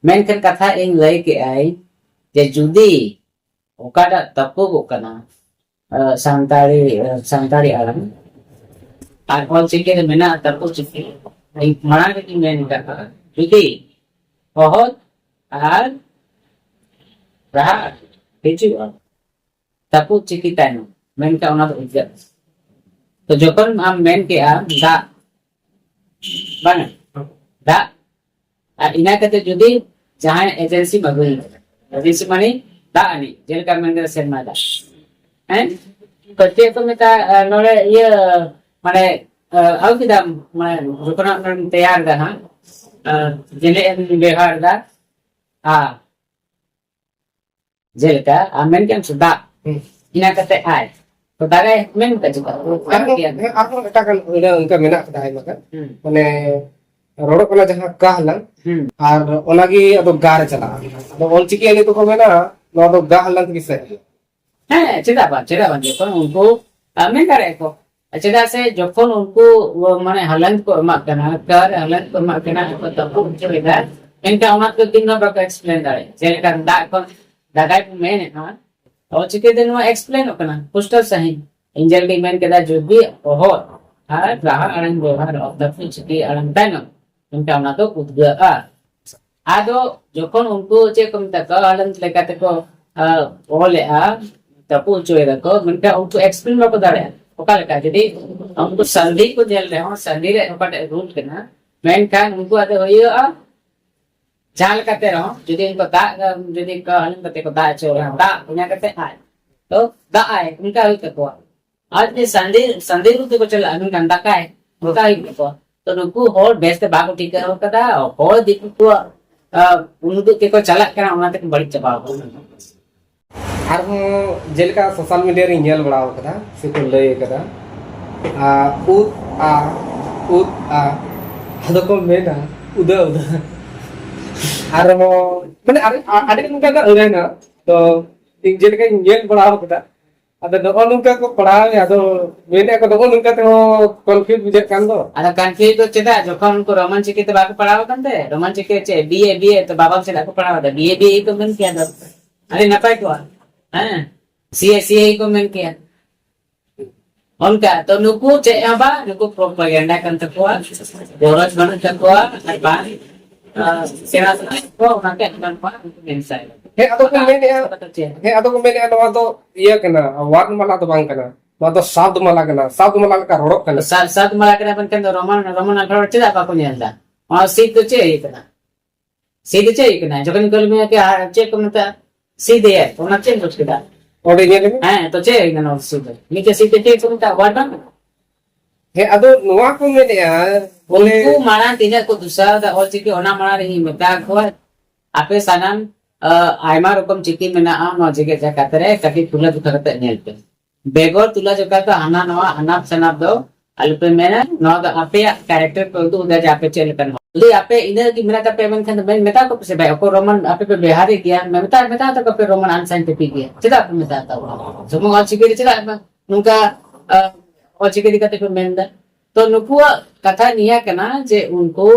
ᱢᱮᱱᱠᱷᱟᱱ ᱠᱟᱛᱷᱟ ᱤᱧ ᱞᱟᱹᱭ ᱠᱮᱜᱼᱟᱭ ᱡᱮ ᱡᱩᱫᱤ ᱚᱠᱟᱴᱟᱜ ᱛᱟᱹᱯᱩᱜᱚᱜ ᱠᱟᱱᱟ, ᱟᱸ, ᱥᱟᱱᱛᱟᱲᱤ, ᱟᱸ, ᱥᱟᱱᱛᱟᱲᱤ ᱟᱲᱟᱝ ᱟᱨ ᱚᱞ ᱪᱤᱠᱤ ᱨᱮ ᱢᱮᱱᱟᱜᱼᱟ ᱛᱟᱹᱯᱩᱜ ᱪᱤᱠᱤ, ᱤᱧ ᱢᱟᱲᱟᱝ ᱨᱮᱜᱮᱧ ᱢᱮᱱ ᱠᱟᱜᱼᱟ, ᱡᱩᱫᱤ ᱚᱦᱚᱫ ᱟᱨ ᱨᱟᱦᱟ ᱦᱤᱡᱩᱜᱼᱟ ᱛᱟᱹᱯᱩᱜ ᱪᱤᱠᱤ ᱛᱟᱭᱱᱚᱢ, ᱢᱮᱱᱠᱷᱟᱱ ᱚᱱᱟ ᱫᱚ ᱩᱫᱽᱜᱟᱹᱨ᱾ ᱛᱚ ᱡᱚᱠᱷᱚᱱ ᱟᱢ ᱢᱮᱱ ᱠᱮᱜᱼᱟ ᱫᱟᱜ, ᱵᱟᱝᱟ, ᱫᱟᱜ, ᱟᱨ ᱤᱱᱟᱹ ᱠᱟᱛᱮ ᱡᱩᱫᱤ ᱡᱟᱦᱟᱸᱭ ᱮᱡᱮᱱᱥᱤᱢ ᱟᱹᱜᱩᱭᱮᱭᱟ, ᱮᱡᱮᱱᱥᱤ ᱢᱟᱱᱮ ᱫᱟᱜ ᱟᱹᱱᱤᱡ, ᱡᱮᱞᱮᱠᱟ ᱢᱮᱱ ᱠᱮᱫᱟ ᱥᱮᱨᱢᱟ ᱫᱟᱜ, ᱦᱮᱸ? ᱛᱚ ᱪᱮᱫ ᱠᱚ ᱢᱮᱛᱟᱜᱼᱟ, ᱱᱚᱰᱮ ᱤᱭᱟᱹ, ᱢᱟᱱᱮ, ᱟᱹᱜᱩ ᱠᱮᱫᱟᱢ, ᱢᱟᱱᱮ ᱡᱚᱠᱷᱚᱱ ᱟᱢᱮᱢ ᱛᱮᱭᱟᱨ ᱮᱫᱟ ᱦᱟᱸᱜ, ᱡᱮᱞᱮ ᱮᱢ ᱵᱮᱣᱦᱟᱨ ᱮᱫᱟ, ᱟᱨ ᱡᱮᱞᱮᱠᱟ ᱟᱢ ᱢᱮᱱ ᱠᱮᱫᱟᱢ ᱥᱮ ᱫᱟᱜ, ᱦᱩᱸ᱾ ᱤᱱᱟᱹ ᱠᱟᱛᱮ ᱟᱭ, ᱛᱚ ᱫᱟᱜᱟᱭ ᱢᱮᱱ ᱠᱟᱛᱮ ᱪᱮᱫᱟᱜ? ᱟᱨᱦᱚᱸ, ᱦᱮᱸ, ᱟᱨᱦᱚᱸ ᱮᱴᱟᱜ ᱜᱟᱱ ᱤᱱᱟᱹ ᱚᱱᱠᱟ ᱢᱮᱱᱟᱜ ᱠᱟᱫᱟ ᱟᱭᱢᱟ ᱜᱟᱱ᱾ ᱦᱩᱸ᱾ ᱢᱟᱱᱮ ᱨᱚᱲᱚᱜ ᱠᱟᱱᱟ ᱡᱟᱦᱟᱸ ᱠᱟ ᱦᱟᱞᱟᱝ, ᱦᱩᱸ᱾ ᱟᱨ ᱚᱱᱟᱜᱮ ᱟᱫᱚ ᱜᱟ ᱨᱮ ᱪᱟᱞᱟᱜᱼᱟ᱾ ᱟᱫᱚ ᱚᱞᱪᱤᱠᱤ ᱟᱹᱱᱤᱡ ᱫᱚᱠᱚ ᱢᱮᱱᱟ ᱱᱚᱣᱟ ᱫᱚ ᱜᱟ ᱦᱟᱞᱟᱝ ᱛᱮᱜᱮ ᱥᱮ᱾ ᱦᱮᱸ, ᱪᱮᱫᱟᱜ ᱵᱟᱝ, ᱪᱮᱫᱟᱜ ᱵᱟᱝ? ᱡᱚᱠᱷᱚᱱ ᱩᱱᱠᱩ, ᱟᱸ, ᱢᱮᱱ ᱫᱟᱲᱮᱭᱟᱜᱼᱟ ᱠᱚ, ᱪᱮᱫᱟᱜ ᱥᱮ ᱡᱚᱠᱷᱚᱱ ᱩᱱᱠᱩ, ᱢᱟᱱᱮ ᱦᱟᱞᱟᱝ ᱠᱚ ᱮᱢᱟᱜ ᱠᱟᱱᱟ, ᱠᱟᱨ ᱦᱟᱞᱟᱝ ᱠᱚ ᱮᱢᱟᱜ ᱠᱟᱱᱟ, ᱟᱨ ᱠᱚ ᱛᱟᱹᱯᱩ ᱦᱚᱪᱚᱭᱮᱫᱟ, ᱢᱮᱱᱠᱷᱟᱱ ᱚᱱᱟ ᱠᱚ ᱫᱤᱱ ᱦᱚᱸ ᱵᱟᱠᱚ explain ᱫᱟᱲᱮᱭᱟᱜᱼᱟ᱾ ᱡᱮᱞᱮᱠᱟ ᱫᱟᱜ ᱠᱷᱚᱱ ᱫᱟᱜᱟᱭ ᱵᱚᱱ ᱢᱮᱱᱮᱫᱼᱟ, ᱚᱞᱪᱤᱠᱤ ᱛᱮ ᱱᱚᱣᱟ explainᱚᱜ ᱠᱟᱱᱟ ᱯᱩᱥᱴᱟᱹᱣ ᱥᱟᱺᱦᱤᱡ᱾ ᱤᱧ ᱡᱮᱞᱮᱠᱟᱧ ᱢᱮᱱ ᱠᱮᱫᱟ, ᱡᱩᱫᱤ ᱚᱦᱚᱫ ᱟᱨ ᱨᱟᱦᱟ ᱟᱲᱟᱝ ᱵᱮᱣᱦᱟᱨᱚᱜᱼᱟ ᱛᱟᱹᱯᱩ ᱪᱤᱠᱤ ᱟᱲᱟᱝ ᱛᱟᱭᱱᱚᱢ, ᱢᱮᱱᱠᱷᱟᱱ ᱚᱱᱟ ᱫᱚ ᱩᱫᱽᱜᱟᱹᱜᱼᱟ᱾ ᱟᱫᱚ ᱡᱚᱠᱷᱚᱱ ᱩᱱᱠᱩ ᱪᱮᱫ ᱠᱚ ᱢᱮᱛᱟ ᱠᱚᱣᱟ, ᱟᱞᱮ ᱞᱮᱠᱟ ᱛᱮᱠᱚ, ᱟ, ᱚᱞᱮᱜᱼᱟ, ᱛᱟᱹᱯᱩ ᱦᱚᱪᱚᱭ ᱫᱟᱠᱚ, ᱢᱮᱱᱠᱷᱟᱱ ᱩᱱᱠᱩ explain ᱵᱟᱠᱚ ᱫᱟᱲᱮᱭᱟᱜᱼᱟ᱾ ᱚᱠᱟ ᱞᱮᱠᱟ? ᱡᱩᱫᱤ ᱩᱱᱠᱩ ᱥᱟᱱᱫᱷᱤ ᱠᱚ ᱧᱮᱞ ᱨᱮᱦᱚᱸ, ᱥᱟᱱᱫᱷᱤ ᱨᱮ ᱚᱠᱟᱴᱟᱜ rule ᱠᱟᱱᱟ, ᱢᱮᱱᱠᱷᱟᱱ ᱩᱱᱠᱩᱣᱟᱜ ᱫᱚ ᱦᱩᱭᱩᱜᱼᱟ, ᱡᱟᱦᱟᱸ ᱞᱮᱠᱟᱛᱮ ᱨᱮᱦᱚᱸ, ᱡᱩᱫᱤ ᱩᱱᱠᱩ ᱫᱟᱜ, ᱡᱩᱫᱤ ᱠᱚ ᱟᱞᱮ ᱠᱟᱛᱮ ᱠᱚ ᱫᱟᱜ ᱦᱚᱪᱚ ᱠᱟᱱᱟ, ᱫᱟᱜ, ᱚᱱᱟ ᱠᱟᱛᱮ ᱟᱭ, ᱛᱚ ᱫᱟᱜ ᱟᱭ, ᱚᱱᱠᱟ ᱦᱩᱭᱩᱜ ᱛᱟᱠᱚᱣᱟ᱾ ᱟᱨ ᱡᱩᱫᱤ ᱥᱟᱱᱫᱷᱤ, ᱥᱟᱱᱫᱷᱤ ᱨᱩᱯ ᱛᱮᱠᱚ ᱪᱟᱞᱟᱜᱼᱟ, ᱢᱮᱱᱠᱷᱟᱱ ᱫᱟᱠᱟᱭ, ᱚᱱᱠᱟ ᱦᱩᱭᱩᱜ ᱛᱟᱠᱚᱣᱟ᱾ ᱛᱚ ᱱᱩᱠᱩ ᱦᱚᱲ ᱵᱮᱥ ᱛᱮ ᱵᱟᱠᱚ ᱴᱷᱤᱠᱟᱹ ᱟᱠᱟᱫᱟ, ᱦᱚᱲ ᱫᱤᱠᱩ ᱠᱚᱣᱟᱜ, ᱟ, ᱩᱱᱩᱫᱩᱜ ᱛᱮᱠᱚ ᱪᱟᱞᱟᱜ ᱠᱟᱱᱟ, ᱚᱱᱟ ᱛᱮᱠᱚ ᱵᱟᱹᱲᱤᱡ ᱪᱟᱵᱟ ᱟᱠᱟᱱᱟ᱾ ᱟᱨᱦᱚᱸ ᱡᱮᱞᱮᱠᱟ ᱥᱳᱥᱟᱞ ᱢᱤᱰᱤᱭᱟ ᱨᱤᱧ ᱧᱮᱞ ᱵᱟᱲᱟ ᱟᱠᱟᱫᱟ, ᱥᱮᱠᱚ ᱞᱟᱹᱭ ᱟᱠᱟᱫᱟ, ᱟ, ᱩᱫ ᱟ, ᱩᱫ ᱟ, ᱟᱫᱚ ᱠᱚ ᱢᱮᱱᱟ ᱩᱫᱟ ᱩᱫᱟ᱾ ᱟᱨᱦᱚᱸ ᱢᱟᱱᱮ ᱟᱹᱰᱤ, ᱟᱹᱰᱤ ᱞᱮᱠᱟᱱᱟᱜ ᱟᱹᱲᱟᱹᱭᱱᱟ᱾ ᱛᱚ ᱤᱧ ᱡᱮᱞᱮᱠᱟᱧ ᱧᱮᱞ ᱵᱟᱲᱟ ᱟᱠᱟᱫᱟ, ᱟᱫᱚ ᱱᱚᱜᱼᱚ ᱱᱚᱝᱠᱟ ᱠᱚ ᱯᱟᱲᱦᱟᱣᱮᱫᱼᱟ, ᱟᱫᱚ ᱢᱮᱱᱮᱫᱼᱟ ᱠᱚ ᱱᱚᱜᱼᱚ ᱱᱚᱝᱠᱟ ᱛᱮᱦᱚᱸ ᱠᱚᱱᱯᱷᱤᱭᱩᱡᱽ ᱵᱩᱡᱷᱟᱹᱜ ᱠᱟᱱ ᱫᱚ᱾ ᱟᱫᱚ ᱠᱚᱱᱯᱷᱤᱭᱩᱡᱽ ᱫᱚ ᱪᱮᱫᱟᱜ? ᱡᱚᱠᱷᱚᱱ ᱩᱱᱠᱩ ᱨᱳᱢᱟᱱ ᱪᱤᱠᱤ ᱛᱮ ᱵᱟᱠᱚ ᱯᱟᱲᱦᱟᱣ ᱟᱠᱟᱱ ᱛᱮ, ᱨᱳᱢᱟᱱ ᱪᱤᱠᱤ ᱪᱮᱫ ᱵᱤ ᱮ, ᱵᱤ ᱮ ᱛᱚ ᱵᱟᱵᱟ ᱪᱮᱫᱟᱜ ᱠᱚ ᱯᱟᱲᱦᱟᱣ ᱮᱫᱟ? ᱵᱤ ᱮ, ᱵᱤ ᱮ ᱠᱚ ᱢᱮᱱ ᱠᱮᱭᱟ ᱫᱚ ᱟᱹᱰᱤ ᱱᱟᱯᱟᱭ ᱠᱚᱜᱼᱟ᱾ ᱦᱮᱸ, ᱥᱤ ᱮ, ᱥᱤ ᱮ ᱠᱚ ᱢᱮᱱ ᱠᱮᱭᱟ᱾ ᱚᱱᱠᱟ ᱛᱚ ᱱᱩᱠᱩ ᱪᱮᱫ ᱦᱚᱸ ᱵᱟᱝ, ᱱᱩᱠᱩ ᱯᱨᱚᱯᱟᱜᱮᱱᱰᱟ ᱠᱟᱱ ᱛᱟᱠᱚᱣᱟ, ᱜᱚᱨᱚᱡᱽ ᱵᱟᱹᱱᱩᱜ ᱛᱟᱠᱚᱣᱟ, ᱟᱨ ᱵᱟᱝ ᱟᱨ ᱥᱮᱬᱟ ᱥᱮᱬᱟ ᱠᱚ ᱚᱱᱟᱛᱮ ᱟᱸᱡᱚᱢ ᱠᱚᱣᱟ, ᱩᱱᱠᱩ ᱦᱤᱝᱥᱟᱭ ᱫᱟᱠᱚ᱾ ᱦᱮᱸ, ᱟᱫᱚ ᱠᱚ ᱢᱮᱱᱮᱫᱼᱟ, ᱟᱫᱚ ᱪᱮᱫ? ᱦᱮᱸ, ᱟᱫᱚ ᱠᱚ ᱢᱮᱱᱮᱫᱼᱟ, ᱱᱚᱣᱟ ᱫᱚ ᱤᱭᱟᱹ ᱠᱟᱱᱟ, ᱣᱟᱨᱱ ᱢᱟᱞᱟ ᱫᱚ ᱵᱟᱝ ᱠᱟᱱᱟ, ᱱᱚᱣᱟ ᱫᱚ ᱥᱟᱵᱫ ᱢᱟᱞᱟ ᱠᱟᱱᱟ, ᱥᱟᱵᱫ ᱢᱟᱞᱟ ᱞᱮᱠᱟ ᱨᱚᱲᱚᱜ ᱠᱟᱱᱟ᱾ ᱥᱟ-, ᱥᱟᱵᱫ ᱢᱟᱞᱟ ᱠᱟᱱᱟ, ᱢᱮᱱᱠᱷᱟᱱ ᱫᱚ ᱨᱳᱢᱟᱱ, ᱨᱳᱢᱟᱱ ᱟᱠᱷᱚᱨ ᱪᱮᱫᱟᱜ ᱵᱟᱠᱚ ᱧᱮᱞ ᱮᱫᱟ? ᱚᱱᱟ ᱥᱤᱫ ᱫᱚ ᱪᱮᱫ ᱦᱩᱭᱩᱜ ᱠᱟᱱᱟ? ᱥᱤᱫ ᱫᱚ ᱪᱮᱫ ᱦᱩᱭᱩᱜ ᱠᱟᱱᱟ? ᱡᱚᱠᱷᱚᱱ ᱠᱚ ᱢᱮᱱᱟ ᱠᱤ, ᱟᱨ ᱪᱮᱫ ᱠᱚ ᱢᱮᱛᱟᱜᱼᱟ? ᱥᱤᱫ ᱮᱭᱟᱭ, ᱚᱱᱟ ᱪᱮᱫ ᱵᱩᱡᱽ ᱠᱮᱫᱟ? ᱚᱸᱰᱮ ᱧᱮᱞ ᱢᱮ᱾ ᱦᱮᱸ, ᱛᱚ ᱪᱮᱫ ᱦᱩᱭ ᱠᱟᱱᱟ ᱚᱞ ᱥᱤᱫ ᱫᱚ? ᱢᱤᱫᱴᱮᱡ ᱥᱤᱫ ᱫᱚ ᱪᱮᱫ ᱠᱚ ᱢᱮᱛᱟᱜᱼᱟ? ᱣᱟᱨᱰ ᱵᱟᱝ? ᱦᱮᱸ, ᱟᱫᱚ ᱱᱚᱣᱟ ᱠᱚ ᱢᱮᱱᱮᱫᱼᱟ, ᱵᱚᱞᱮ ᱩᱱᱠᱩ ᱢᱟᱲᱟᱝ ᱛᱤᱱᱟᱹᱜ ᱠᱚ ᱫᱩᱥᱟᱹᱣ ᱮᱫᱟ ᱚᱞ ᱪᱤᱠᱤ, ᱚᱱᱟ ᱢᱟᱲᱟᱝ ᱨᱮ ᱤᱧ ᱢᱮᱛᱟ ᱠᱚᱣᱟ, ᱟᱯᱮ ᱥᱟᱱᱟᱢ, ᱟ, ᱟᱭᱢᱟ ᱨᱚᱠᱚᱢ ᱪᱤᱠᱤ ᱢᱮᱱᱟᱜᱼᱟ ᱱᱚᱣᱟ ᱡᱮᱜᱮᱛ ᱡᱟᱠᱟᱛ ᱨᱮ, ᱠᱟᱹᱴᱤᱡ ᱛᱩᱞᱟᱹ ᱡᱚᱠᱷᱟ ᱠᱟᱛᱮ ᱧᱮᱞ ᱯᱮ᱾ ᱵᱮᱜᱚᱨ ᱛᱩᱞᱟᱹ ᱡᱚᱠᱷᱟ ᱫᱚ ᱦᱟᱱᱟ ᱱᱚᱣᱟ ᱟᱱᱟᱯ ᱥᱟᱱᱟᱯ ᱫᱚ ᱟᱞᱚᱯᱮ ᱢᱮᱱᱟ, ᱱᱚᱣᱟ ᱫᱚ ᱟᱯᱮᱭᱟᱜ ᱠᱮᱨᱮᱠᱴᱟᱨ ᱯᱮ ᱩᱫᱩᱜ ᱮᱫᱟ ᱡᱮ ᱟᱯᱮ ᱪᱮᱫ ᱞᱮᱠᱟᱱ ᱦᱚᱲ᱾ ᱡᱩᱫᱤ ᱟᱯᱮ ᱤᱱᱟᱹ ᱜᱮ ᱢᱮᱱᱟᱜ ᱛᱟᱯᱮᱭᱟ, ᱢᱮᱱᱠᱷᱟᱱ ᱫᱚ ᱢᱮᱱ, ᱢᱮᱛᱟ ᱠᱚᱯᱮ ᱥᱮ ᱵᱷᱟᱭ, ᱚᱠᱚᱭ ᱨᱳᱢᱟᱱ ᱟᱯᱮ ᱯᱮ ᱵᱮᱣᱦᱟᱨᱮᱫ ᱜᱮᱭᱟ, ᱢᱮᱛᱟ, ᱢᱮᱛᱟ ᱛᱟᱠᱚ ᱯᱮ ᱨᱳᱢᱟᱱ ᱟᱱᱥᱟᱭᱮᱱᱴᱤᱯᱷᱤᱠ ᱜᱮᱭᱟ, ᱪᱮᱫᱟᱜ ᱯᱮ ᱢᱮᱛᱟ ᱛᱟᱵᱚᱱᱟ? ᱡᱮᱢᱚᱱ ᱚᱞᱪᱤᱠᱤ ᱨᱮ ᱪᱮᱫᱟᱜ ᱯᱮ ᱱᱚᱝᱠᱟ, ᱟ, ᱚᱞᱪᱤᱠᱤ ᱤᱫᱤ ᱠᱟᱛᱮ ᱯᱮ ᱢᱮᱱ ᱮᱫᱟ? ᱛᱚ ᱱᱩᱠᱩᱣᱟᱜ ᱠᱟᱛᱷᱟ ᱱᱤᱭᱟᱹ ᱠᱟᱱᱟ ᱡᱮ ᱩᱱᱠᱩ,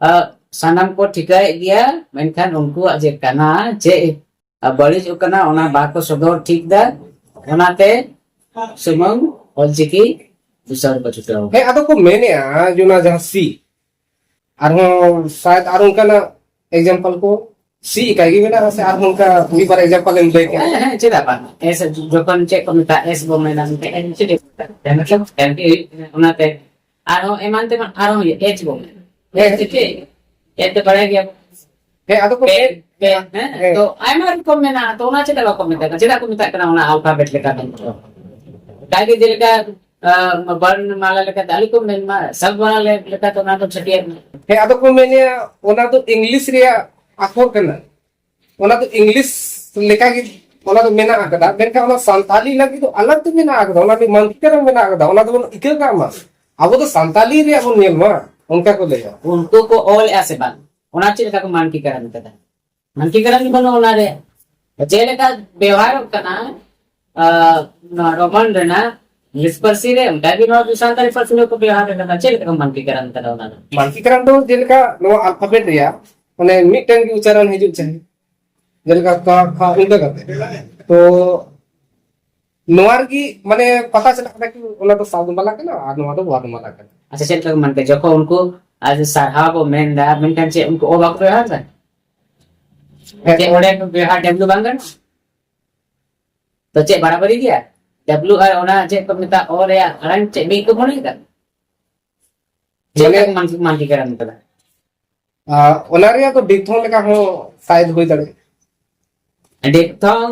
ᱟ, ᱥᱟᱱᱟᱢ ᱠᱚ ᱴᱷᱤᱠᱟᱹᱭᱮᱫ ᱜᱮᱭᱟ, ᱢᱮᱱᱠᱷᱟᱱ ᱩᱱᱠᱩᱣᱟᱜ ᱡᱮ ᱠᱟᱱᱟ, ᱪᱮᱫ ᱵᱟᱹᱲᱤᱡᱚᱜ ᱠᱟᱱᱟ, ᱚᱱᱟ ᱵᱟᱠᱚ ᱥᱚᱫᱚᱨ ᱴᱷᱤᱠ ᱫᱟ᱾ ᱚᱱᱟᱛᱮ ᱥᱩᱢᱩᱝ ᱚᱞᱪᱤᱠᱤ ᱫᱩᱥᱟᱹᱣ ᱠᱚ ᱪᱷᱩᱴᱟᱹᱣ ᱠᱟᱱᱟ᱾ ᱦᱮᱸ, ᱟᱫᱚ ᱠᱚ ᱢᱮᱱᱮᱫᱼᱟ ᱡᱮ ᱚᱱᱟ ᱡᱟᱦᱟᱸ ᱥᱤ, ᱟᱨᱦᱚᱸ ᱥᱟᱭᱮᱫ ᱟᱨ ᱚᱱᱠᱟᱱᱟᱜ ᱮᱠᱡᱟᱢᱯᱚᱞ ᱠᱚ ᱥᱤ ᱮᱠᱟᱭ ᱜᱮ ᱢᱮᱱᱟᱜᱼᱟ, ᱥᱮ ᱟᱨᱦᱚᱸ ᱚᱱᱠᱟ ᱢᱤᱫ ᱵᱟᱨ ᱮᱠᱡᱟᱢᱯᱚᱞ ᱮᱢ ᱞᱟᱹᱭ ᱠᱮᱭᱟ? ᱦᱮᱸ, ᱦᱮᱸ, ᱪᱮᱫᱟᱜ ᱵᱟᱝ? ᱮᱥ ᱡᱚᱠᱷᱚᱱ ᱪᱮᱫ ᱠᱚ ᱢᱮᱛᱟᱜᱼᱟ, ᱮᱥ ᱵᱚ ᱢᱮᱱᱟ, ᱢᱮᱱᱛᱮ ᱮᱱ ᱪᱮᱫ ᱠᱚ ᱢᱮᱛᱟᱜᱼᱟ? ᱮᱱ ᱪᱮᱫ ᱠᱚ ᱢᱮᱛᱟᱜᱼᱟ? ᱚᱱᱟᱛᱮ ᱟᱨᱦᱚᱸ ᱮᱢᱟᱱ ᱛᱮᱢᱟᱱ ᱟᱨᱦᱚᱸ ᱦᱩᱭᱩᱜᱼᱟ, ᱮᱪ ᱵᱚ ᱢᱮᱱᱟ᱾ ᱦᱮᱸ᱾ ᱮᱪ ᱪᱮᱫ? ᱮᱪ ᱫᱚ ᱵᱟᱲᱟᱭ ᱜᱮᱭᱟ ᱵᱚ᱾ ᱦᱮᱸ, ᱟᱫᱚ ᱠᱚ ᱯᱮ, ᱢᱮᱱ-, ᱯᱮ, ᱦᱮᱸ, ᱦᱮᱸ᱾ ᱛᱚ ᱟᱭᱢᱟ ᱨᱚᱠᱚᱢ ᱢᱮᱱᱟᱜᱼᱟ, ᱛᱚ ᱚᱱᱟ ᱪᱮᱫᱟᱜ ᱵᱟᱠᱚ ᱢᱮᱛᱟᱜ ᱠᱟᱱᱟ? ᱪᱮᱫᱟᱜ ᱠᱚ ᱢᱮᱛᱟᱜ ᱠᱟᱱᱟ ᱚᱱᱟ ᱟᱞᱯᱷᱟᱵᱮᱴ ᱞᱮᱠᱟ ᱢᱮᱱᱛᱮ? ᱠᱟᱭᱫᱟ ᱡᱮᱞᱮᱠᱟ, ᱟᱸ, ᱵᱚᱨᱱ ᱢᱟᱞᱟ ᱞᱮᱠᱟᱛᱮ ᱟᱞᱚ ᱠᱚ ᱢᱮᱱ ᱢᱟ, ᱥᱟᱵ ᱢᱟᱞᱟ ᱞᱮ-, ᱞᱮᱠᱟᱛᱮ ᱚᱱᱟ ᱫᱚ ᱪᱷᱟᱹᱴᱭᱟᱹᱨ ᱢᱮ᱾ ᱦᱮᱸ, ᱟᱫᱚ ᱠᱚ ᱢᱮᱱᱮᱫᱼᱟ, ᱚᱱᱟ ᱫᱚ ᱤᱝᱞᱤᱥ ᱨᱮᱭᱟᱜ ᱟᱠᱷᱚᱨ ᱠᱟᱱᱟ, ᱚᱱᱟ ᱫᱚ ᱤᱝᱞᱤᱥ ᱞᱮᱠᱟᱜᱮ ᱚᱱᱟ ᱫᱚ ᱢᱮᱱᱟᱜ ᱟᱠᱟᱫᱟ, ᱢᱮᱱᱠᱷᱟᱱ ᱚᱱᱟ ᱥᱟᱱᱛᱟᱞᱤ ᱞᱟᱹᱜᱤᱫ ᱫᱚ ᱟᱞᱟᱜᱽ ᱛᱮ ᱢᱮᱱᱟᱜ ᱟᱠᱟᱫᱟ, ᱚᱱᱟ ᱫᱚ ᱢᱟᱱᱠᱤᱠᱚᱨᱚᱱ ᱢᱮᱱᱟᱜ ᱟᱠᱟᱫᱟ, ᱚᱱᱟ ᱫᱚᱵᱚᱱ ᱤᱠᱟᱹ ᱠᱟᱜ ᱢᱟ, ᱟᱵᱚ ᱫᱚ ᱥᱟᱱᱛᱟᱞᱤ ᱨᱮᱭᱟᱜ ᱵᱚᱱ ᱧᱮᱞ ᱢᱟ, ᱚᱱᱠᱟ ᱠᱚ ᱞᱟᱹᱭᱟ᱾ ᱩᱱᱠᱩ ᱠᱚ ᱚᱞᱮᱜᱼᱟ ᱥᱮ ᱵᱟᱝ, ᱚᱱᱟ ᱪᱮᱫ ᱞᱮᱠᱟ ᱠᱚ ᱢᱟᱱᱠᱤᱠᱚᱨᱚᱱ ᱠᱟᱫᱟ? ᱢᱟᱱᱠᱤᱠᱚᱨᱚᱱ ᱵᱟᱹᱱᱩᱜᱼᱟ ᱚᱱᱟ ᱨᱮ᱾ ᱪᱮᱫ ᱞᱮᱠᱟ ᱵᱮᱣᱦᱟᱨᱚᱜ ᱠᱟᱱᱟ, ᱟᱸ, ᱱᱚᱣᱟ ᱨᱳᱢᱟᱱ ᱨᱮᱱᱟᱜ ᱤᱝᱞᱤᱥ ᱯᱟᱹᱨᱥᱤ ᱨᱮ, ᱚᱱᱠᱟ ᱜᱮ ᱱᱚᱣᱟ ᱥᱟᱱᱛᱟᱲᱤ ᱯᱟᱹᱨᱥᱤ ᱨᱮᱠᱚ ᱵᱮᱣᱦᱟᱨ ᱟᱠᱟᱫᱟ᱾ ᱪᱮᱫ ᱞᱮᱠᱟ ᱠᱚ ᱢᱟᱱᱠᱤᱠᱚᱨᱚᱱ ᱠᱟᱫᱟ ᱚᱱᱟ ᱫᱚ? ᱢᱟᱱᱠᱤᱠᱚᱨᱚᱱ ᱫᱚ ᱡᱮᱞᱮᱠᱟ ᱱᱚᱣᱟ ᱟᱞᱯᱷᱟᱵᱮᱴ ᱨᱮᱭᱟᱜ ᱢᱟᱱᱮ ᱢᱤᱫᱴᱟᱝ ᱜᱮ ᱩᱪᱪᱟᱨᱚᱱ ᱦᱤᱡᱩᱜ ᱪᱟᱦᱤ, ᱡᱮᱞᱮᱠᱟ ᱠᱟ, ᱠᱷᱟ, ᱤᱱᱠᱟᱹ ᱠᱟᱛᱮ᱾ ᱛᱚ ᱱᱚᱣᱟ ᱨᱮᱜᱮ ᱢᱟᱱᱮ ᱯᱟᱛᱟ ᱪᱟᱞᱟᱜ ᱠᱟᱱᱟ ᱠᱤ ᱚᱱᱟ ᱫᱚ ᱥᱟᱣᱩᱱᱰ ᱵᱟᱞᱟ ᱠᱟᱱᱟ ᱟᱨ ᱱᱚᱣᱟ ᱫᱚ ᱣᱟᱨᱱ ᱵᱟᱞᱟ ᱠᱟᱱᱟ᱾ ᱟᱪᱪᱷᱟ, ᱪᱮᱫ ᱞᱮᱠᱟ ᱠᱚ ᱢᱮᱱ ᱠᱮᱫᱟ ᱡᱚᱠᱷᱚᱱ ᱩᱱᱠᱩ ᱟᱨ ᱥᱟᱨᱦᱟᱣ ᱵᱚ ᱢᱮᱱ ᱮᱫᱟ, ᱢᱮᱱᱠᱷᱟᱱ ᱪᱮᱫ ᱩᱱᱠᱩ ᱚ ᱵᱟᱠᱚ ᱵᱮᱣᱦᱟᱨ ᱮᱫᱟ? ᱦᱮᱸ᱾ ᱪᱮᱫ ᱚᱸᱰᱮ ᱵᱮᱣᱦᱟᱨ ᱰᱟᱵᱞᱩ ᱵᱟᱝ ᱜᱟᱱᱚᱜᱼᱟ? ᱛᱚ ᱪᱮᱫ ᱵᱟᱨᱟᱵᱟᱨᱤ ᱜᱮᱭᱟ? ᱰᱟᱵᱞᱩ ᱟᱨ ᱚᱱᱟ ᱪᱮᱫ ᱠᱚ ᱢᱮᱛᱟᱜ, ᱚ ᱨᱮᱭᱟᱜ ᱟᱲᱟᱝ ᱪᱮᱫ ᱢᱤᱫ ᱠᱚ ᱢᱚᱱᱮ ᱠᱟᱫᱟ? ᱪᱮᱫ ᱢᱟᱱᱮ ᱞᱮᱠᱟ ᱢᱟᱱ-, ᱢᱟᱱᱠᱤᱠᱚᱨᱚᱱ ᱠᱟᱫᱟ? ᱟᱨ ᱚᱱᱟ ᱨᱮᱭᱟᱜ ᱫᱚ ᱰᱤᱯᱛᱷᱚᱝ ᱞᱮᱠᱟ ᱦᱚᱸ ᱥᱟᱭᱮᱫ ᱦᱩᱭ ᱫᱟᱲᱮᱭᱟᱜᱼᱟ᱾ ᱰᱤᱯᱛᱷᱚᱝ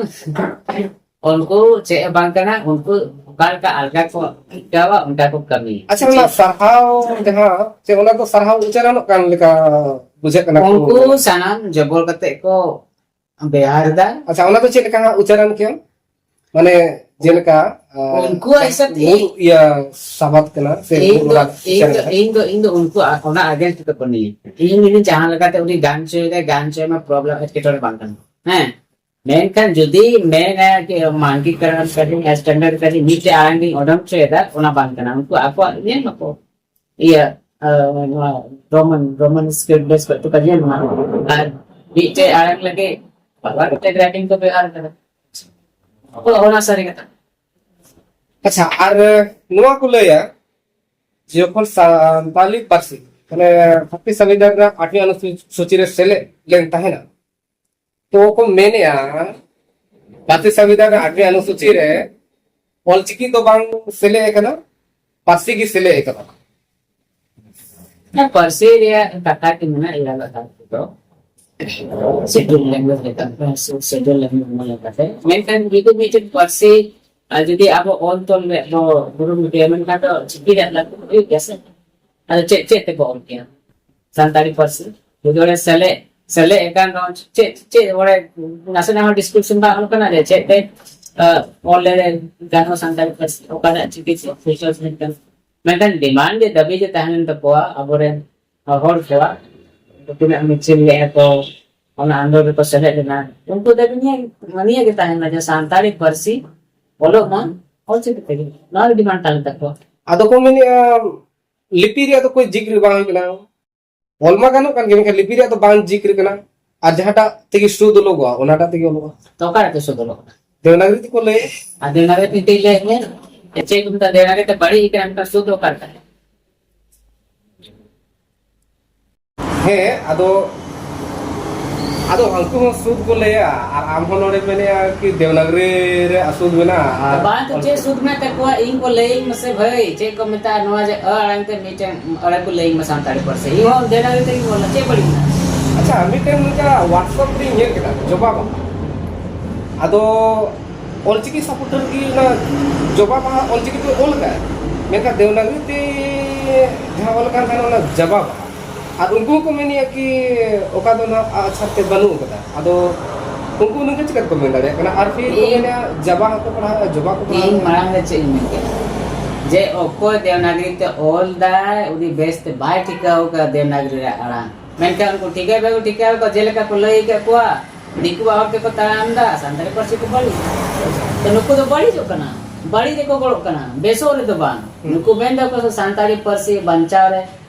ᱩᱱᱠᱩ ᱪᱮᱫ ᱦᱚᱸ ᱵᱟᱝ ᱠᱟᱱᱟ, ᱩᱱᱠᱩ ᱚᱠᱟ ᱞᱮᱠᱟ ᱟᱞᱜᱟ ᱠᱚ ᱟᱹᱭᱠᱟᱹᱣᱟ ᱚᱱᱠᱟ ᱠᱚ ᱠᱟᱹᱢᱤᱭᱟ᱾ ᱟᱪᱪᱷᱟ, ᱚᱱᱟ ᱥᱟᱨᱦᱟᱣ ᱡᱟᱦᱟᱸ ᱪᱮ ᱚᱱᱟ ᱫᱚ ᱥᱟᱨᱦᱟᱣ ᱩᱪᱪᱟᱨᱚᱱᱚᱜ ᱠᱟᱱ ᱞᱮᱠᱟ ᱵᱩᱡᱷᱟᱹᱜ ᱠᱟᱱᱟ᱾ ᱩᱱᱠᱩ ᱥᱟᱱᱟᱢ ᱡᱚᱵᱚᱨ ᱠᱟᱛᱮ ᱠᱚ ᱵᱮᱣᱦᱟᱨ ᱮᱫᱟ᱾ ᱟᱪᱪᱷᱟ, ᱚᱱᱟ ᱫᱚ ᱪᱮᱫ ᱞᱮᱠᱟ ᱦᱟᱸᱜ ᱩᱪᱪᱟᱨᱚᱱ ᱠᱮᱭᱟ? ᱢᱟᱱᱮ ᱡᱮᱞᱮᱠᱟ, ᱟᱸ, ᱩᱱᱠᱩᱣᱟᱜ ᱦᱤᱥᱟᱹᱵ ᱛᱮ ᱢᱩ-, ᱤᱭᱟᱹ ᱥᱟᱵᱟᱫ ᱠᱟᱱᱟ ᱥᱮ ᱤᱧ ᱫᱚ, ᱚᱱᱟ ᱤᱧ ᱫᱚ, ᱩᱪᱪᱟᱨᱚᱱ ᱠᱟᱱᱟ? ᱤᱧ ᱫᱚ, ᱤᱧ ᱫᱚ ᱩᱱᱠᱩ ᱟ-, ᱚᱱᱟ against ᱫᱚ ᱵᱟᱹᱱᱩᱧᱟ᱾ ᱤᱧ ᱡᱩᱫᱤ ᱡᱟᱦᱟᱸ ᱞᱮᱠᱟᱛᱮ ᱩᱱᱤ ᱜᱟᱱ ᱦᱚᱪᱚᱭᱮᱫᱟᱭ, ᱜᱟᱱ ᱦᱚᱪᱚᱭ ᱢᱟ, problem ᱮᱴᱠᱮᱴᱚᱬᱮ ᱵᱟᱝ ᱠᱟᱱᱟ᱾ ᱦᱮᱸ, ᱢᱮᱱᱠᱷᱟᱱ ᱡᱩᱫᱤ ᱢᱮᱱᱟ ᱡᱮ ᱢᱟᱱᱠᱤᱠᱚᱨᱚᱱ ᱠᱟᱹᱫᱟᱹᱧ, standard ᱠᱟᱹᱫᱟᱹᱧ, ᱢᱤᱫᱴᱮᱡ ᱟᱲᱟᱝ ᱜᱤᱧ ᱚᱰᱚᱠ ᱦᱚᱪᱚᱭᱮᱫᱟ, ᱚᱱᱟ ᱵᱟᱝ ᱠᱟᱱᱟ᱾ ᱩᱱᱠᱩ ᱟᱠᱚᱣᱟᱜ ᱧᱮᱞ ᱢᱟᱠᱚ, ᱤᱭᱟᱹ, ᱟᱸ, ᱱᱚᱣᱟ ᱨᱳᱢᱟᱱ, ᱨᱳᱢᱟᱱ script base ᱠᱚ ᱛᱚ ᱧᱮᱞ ᱢᱟ᱾ ᱟᱨ ᱢᱤᱫᱴᱮᱡ ᱟᱲᱟᱝ ᱞᱟᱹᱜᱤᱫ ᱵᱟᱵᱟ ᱢᱤᱫᱴᱮᱡ writing ᱠᱚ ᱵᱮᱣᱦᱟᱨ ᱠᱟᱫᱟ᱾ ᱚᱱᱟ ᱥᱟᱹᱨᱤ ᱠᱟᱛᱷᱟ᱾ ᱟᱪᱪᱷᱟ, ᱟᱨ ᱱᱚᱣᱟ ᱠᱚ ᱞᱟᱹᱭᱟ, ᱡᱚᱠᱷᱚᱱ ᱥᱟᱱᱛᱟᱞᱤ ᱯᱟᱹᱨᱥᱤ, ᱢᱟᱱᱮ, ᱵᱷᱟᱨᱚᱛᱤᱭᱚ ᱥᱚᱝᱵᱤᱫᱷᱟᱱ ᱨᱮᱱᱟᱜ ᱟᱴᱷᱣᱤ ᱚᱱᱩᱥᱩᱪᱤ ᱨᱮ ᱥᱮᱞᱮᱫ ᱞᱮᱱ ᱛᱟᱦᱮᱱᱟ, ᱛᱚ ᱠᱚ ᱢᱮᱱᱮᱜᱼᱟ, ᱵᱷᱟᱨᱚᱛᱤᱭᱚ ᱥᱚᱝᱵᱤᱫᱷᱟᱱ ᱨᱮ ᱟᱴᱷᱣᱤ ᱚᱱᱩᱥᱩᱪᱤ ᱨᱮ ᱚᱞᱪᱤᱠᱤ ᱫᱚ ᱵᱟᱝ ᱥᱮᱞᱮᱫ ᱟᱠᱟᱱᱟ, ᱯᱟᱹᱨᱥᱤ ᱜᱮ ᱥᱮᱞᱮᱫ ᱟᱠᱟᱱᱟ᱾ ᱦᱮᱸ, ᱯᱟᱹᱨᱥᱤ ᱨᱮᱭᱟᱜ ᱠᱟᱛᱷᱟ ᱜᱮ ᱢᱮᱱᱟᱜᱼᱟ, ᱤᱭᱟᱹ ᱠᱟᱛᱷᱟ ᱫᱚ᱾ Scheduled language ᱞᱮᱠᱟᱛᱮ, scheduled language ᱞᱮᱠᱟᱛᱮ᱾ ᱢᱮᱱᱠᱷᱟᱱ ᱡᱩᱫᱤ ᱢᱤᱫᱴᱮᱱ ᱯᱟᱹᱨᱥᱤ, ᱟᱨ ᱡᱩᱫᱤ ᱟᱵᱚ ᱚᱞ ᱛᱚᱞ ᱨᱮ ᱵᱚ ᱩᱨᱩᱢ ᱤᱫᱤᱭᱟ, ᱢᱮᱱᱠᱷᱟᱱ ᱫᱚ ᱪᱤᱠᱤ ᱨᱮᱭᱟᱜ ᱞᱟᱹᱠᱛᱤ ᱦᱩᱭᱩᱜ ᱜᱮᱭᱟ ᱥᱮ? ᱟᱫᱚ ᱪᱮᱫ, ᱪᱮᱫ ᱛᱮᱵᱚ ᱚᱞ ᱠᱮᱭᱟ ᱥᱟᱱᱛᱟᱲᱤ ᱯᱟᱹᱨᱥᱤ? ᱡᱩᱫᱤ ᱚᱸᱰᱮ ᱥᱮᱞᱮᱫ, ᱥᱮᱞᱮᱫ ᱟᱠᱟᱱ ᱨᱮᱦᱚᱸ ᱪᱮᱫ, ᱪᱮᱫ ᱵᱚᱞᱮ ᱱᱟᱥᱮᱱᱟᱜ ᱦᱚᱸ ᱰᱤᱥᱠᱨᱤᱯᱥᱚᱱ ᱵᱟᱝ ᱚᱞ ᱠᱟᱱᱟ ᱡᱮ ᱪᱮᱫ ᱛᱮ, ᱟ, ᱚᱞ ᱞᱮ ᱜᱟᱱᱚᱜᱼᱟ ᱥᱟᱱᱛᱟᱲᱤ ᱯᱟᱹᱨᱥᱤ, ᱚᱠᱟᱨᱮ ᱪᱤᱠᱤ ᱯᱷᱤᱪᱟᱨᱥ ᱢᱮᱱᱠᱷᱟᱱ, ᱢᱮᱱᱠᱷᱟᱱ ᱰᱤᱢᱟᱱᱰ ᱡᱮ ᱫᱟᱹᱵᱤ ᱡᱮ ᱛᱟᱦᱮᱸ ᱞᱮᱱ ᱛᱟᱠᱚᱣᱟ ᱟᱵᱚᱨᱮᱱ ᱦᱚᱲ ᱠᱚᱣᱟᱜ, ᱛᱤᱱᱟᱹᱜ ᱢᱤᱪᱷᱤᱞ ᱞᱮᱫᱼᱟ ᱠᱚ, ᱚᱱᱟ ᱟᱱᱫᱳᱞᱚᱱ ᱨᱮᱠᱚ ᱥᱮᱞᱮᱫ ᱞᱮᱱᱟ, ᱩᱱᱠᱩ ᱫᱟᱹᱵᱤ ᱱᱤᱭᱟᱹ, ᱱᱤᱭᱟᱹ ᱜᱮ ᱛᱟᱦᱮᱸ ᱞᱮᱱᱟ ᱡᱮ ᱥᱟᱱᱛᱟᱲᱤ ᱯᱟᱹᱨᱥᱤ ᱚᱞᱚᱜ ᱢᱟ ᱚᱞᱪᱤᱠᱤ ᱛᱮᱜᱮ, ᱱᱚᱣᱟ ᱜᱮ ᱰᱤᱢᱟᱱᱰ ᱛᱟᱦᱮᱸ ᱞᱮᱱ ᱛᱟᱠᱚᱣᱟ᱾ ᱟᱫᱚ ᱠᱚ ᱢᱮᱱᱮᱫᱼᱟ, ᱞᱤᱯᱤ ᱨᱮᱭᱟᱜ ᱫᱚ ᱠᱳᱭ ᱡᱤᱠᱨ ᱵᱟᱝ ᱦᱩᱭ ᱠᱟᱱᱟ᱾ ᱚᱞ ᱢᱟ ᱜᱟᱱᱚᱜ ᱠᱟᱱ ᱜᱮ, ᱢᱮᱱᱠᱷᱟᱱ ᱞᱤᱯᱤ ᱨᱮᱭᱟᱜ ᱫᱚ ᱵᱟᱝ ᱡᱤᱠᱨ ᱠᱟᱱᱟ᱾ ᱟᱨ ᱡᱟᱦᱟᱸᱴᱟᱜ ᱛᱮᱜᱮ ᱥᱩᱫ ᱚᱞᱚᱜᱚᱜᱼᱟ, ᱚᱱᱟᱴᱟᱜ ᱛᱮᱜᱮ ᱚᱞᱚᱜᱼᱟ᱾ ᱛᱚ ᱚᱠᱟᱨᱮ ᱥᱩᱫ ᱚᱞᱚᱜ ᱠᱟᱱᱟ? ᱫᱮᱣᱱᱟᱜᱨᱤ ᱛᱮᱠᱚ ᱞᱟᱹᱭᱮᱫ᱾ ᱟᱨ ᱫᱮᱣᱱᱟᱜᱨᱤ ᱛᱮ ᱞᱟᱹᱭ ᱢᱮ, ᱪᱮᱫ ᱠᱚ ᱢᱮᱛᱟᱜᱼᱟ? ᱫᱮᱣᱱᱟᱜᱨᱤ ᱛᱮ ᱵᱟᱹᱲᱤᱡ ᱠᱟᱱᱟ, ᱢᱮᱱᱠᱷᱟᱱ ᱥᱩᱫ ᱚᱠᱟ ᱞᱮᱠᱟ? ᱦᱮᱸ, ᱟᱫᱚ, ᱟᱫᱚ ᱦᱟᱹᱱᱠᱩ ᱦᱚᱸ ᱥᱩᱫ ᱠᱚ ᱞᱟᱹᱭᱟ, ᱟᱨ ᱟᱢ ᱦᱚᱸ ᱱᱚᱰᱮ ᱢᱮᱱᱮᱜᱼᱟ ᱠᱤ ᱫᱮᱣᱱᱟᱜᱽᱨᱤ ᱨᱮ ᱟᱥᱩᱫ ᱢᱮᱱᱟᱜᱼᱟ, ᱟᱨ ᱵᱟᱝ ᱛᱚ, ᱪᱮᱫ ᱥᱩᱫ ᱢᱮᱱᱟᱜ ᱛᱟᱠᱚᱣᱟ? ᱤᱧ ᱠᱚ ᱞᱟᱹᱭᱟᱹᱧ ᱢᱮᱥᱮ ᱵᱷᱟᱹᱭ, ᱪᱮᱫ ᱠᱚ ᱢᱮᱛᱟᱜᱼᱟ ᱱᱚᱣᱟ ᱡᱮ ᱟᱹ ᱟᱲᱟᱝ ᱛᱮ ᱢᱤᱫᱴᱮᱱ ᱟᱲᱟᱝ ᱠᱚ ᱞᱟᱹᱭᱟᱹᱧ ᱢᱮ ᱥᱟᱱᱛᱟᱲᱤ ᱯᱟᱹᱨᱥᱤ᱾ ᱤᱧ ᱦᱚᱸ ᱫᱮᱣᱱᱟᱜᱽᱨᱤ ᱛᱮᱜᱮᱧ ᱚᱞᱟ, ᱪᱮᱫ ᱵᱟᱹᱲᱤᱡ ᱢᱮᱱᱟᱜᱼᱟ? ᱟᱪᱪᱷᱟ, ᱢᱤᱫᱴᱮᱱ ᱱᱚᱝᱠᱟ WhatsApp ᱨᱮᱧ ᱧᱮᱞ ᱠᱮᱫᱟ, ᱡᱚᱵᱟ ᱵᱟᱦᱟ᱾ ᱟᱫᱚ ᱚᱞᱪᱤᱠᱤ ᱥᱟᱯᱳᱨᱴᱟᱨ ᱜᱮ ᱚᱱᱟ ᱡᱚᱵᱟ ᱵᱟᱦᱟ ᱚᱞᱪᱤᱠᱤ ᱛᱮ ᱚᱞ ᱠᱟᱜᱼᱟ, ᱢᱮᱱᱠᱷᱟᱱ ᱫᱮᱣᱱᱟᱜᱽᱨᱤ ᱛᱮ ᱡᱟᱦᱟᱸ ᱚᱞ ᱠᱟᱱ ᱛᱟᱦᱮᱱᱟ ᱚᱱᱟ ᱡᱟᱵᱟ ᱵᱟᱦᱟ᱾ ᱟᱨ ᱩᱱᱠᱩ ᱦᱚᱸᱠᱚ ᱢᱮᱱᱮᱜᱼᱟ ᱠᱤ ᱚᱠᱟ ᱫᱚ ᱱᱟᱦᱟᱜ ᱟᱜᱼᱥᱟᱨ ᱛᱮ ᱵᱟᱹᱱᱩᱜ ᱟᱠᱟᱫᱟ᱾ ᱟᱫᱚ ᱩᱱᱠᱩ ᱱᱚᱝᱠᱟ ᱪᱤᱠᱟᱹ ᱛᱮᱠᱚ ᱢᱮᱱ ᱫᱟᱲᱮᱭᱟᱜ ᱠᱟᱱᱟ? ᱟᱨ ᱯᱷᱤᱨ ᱠᱚ ᱤᱧ ᱢᱮᱱᱟ ᱡᱟᱵᱟ ᱦᱚᱸᱠᱚ ᱯᱟᱲᱦᱟᱜᱼᱟ, ᱡᱚᱵᱟ ᱠᱚ ᱤᱧ ᱯᱟᱲᱦᱟᱜᱼᱟ᱾ ᱢᱟᱲᱟᱝ ᱨᱮ ᱪᱮᱫ ᱤᱧ ᱢᱮᱱ ᱠᱮᱫᱟ? ᱡᱮ ᱚᱠᱚᱭ ᱫᱮᱣᱱᱟᱜᱽᱨᱤ ᱛᱮ ᱚᱞ ᱫᱟᱭ, ᱩᱱᱤ ᱵᱮᱥ ᱛᱮ ᱵᱟᱭ ᱴᱷᱤᱠᱟᱹᱣ ᱠᱟᱫᱟ ᱫᱮᱣᱱᱟᱜᱽᱨᱤ ᱨᱮᱭᱟᱜ ᱟᱲᱟᱝ᱾ ᱢᱮᱱᱠᱷᱟᱱ ᱩᱱᱠᱩ ᱴᱷᱤᱠᱟᱹ ᱵᱟᱠᱚ ᱴᱷᱤᱠᱟᱹᱣ ᱠᱟᱫᱟ, ᱡᱮᱞᱮᱠᱟ ᱠᱚ ᱞᱟᱹᱭ ᱟᱠᱟᱫ ᱠᱚᱣᱟ, ᱫᱤᱠᱩᱣᱟᱜ ᱦᱚᱨ ᱛᱮᱠᱚ ᱛᱟᱲᱟᱢ ᱮᱫᱟ, ᱥᱟᱱᱛᱟᱲᱤ ᱯᱟᱹᱨᱥᱤ ᱠᱚ ᱵᱟᱹᱲᱤᱡ᱾ ᱛᱚ ᱱᱩᱠᱩ ᱫᱚ ᱵᱟᱹᱲᱤᱡᱚᱜ ᱠᱟᱱᱟ, ᱵᱟᱹᱲᱤᱡ ᱨᱮᱠᱚ ᱜᱚᱲᱚᱜ ᱠᱟᱱᱟ, ᱵᱮᱥᱚᱜ ᱨᱮᱫᱚ ᱵᱟᱝ᱾ ᱦᱩᱸ᱾ ᱱᱩᱠᱩ ᱢᱮᱱ ᱫᱟᱠᱚ ᱥᱟᱱᱛᱟᱲᱤ ᱯᱟᱹᱨᱥᱤ ᱵᱟᱧᱪᱟᱣ ᱨᱮ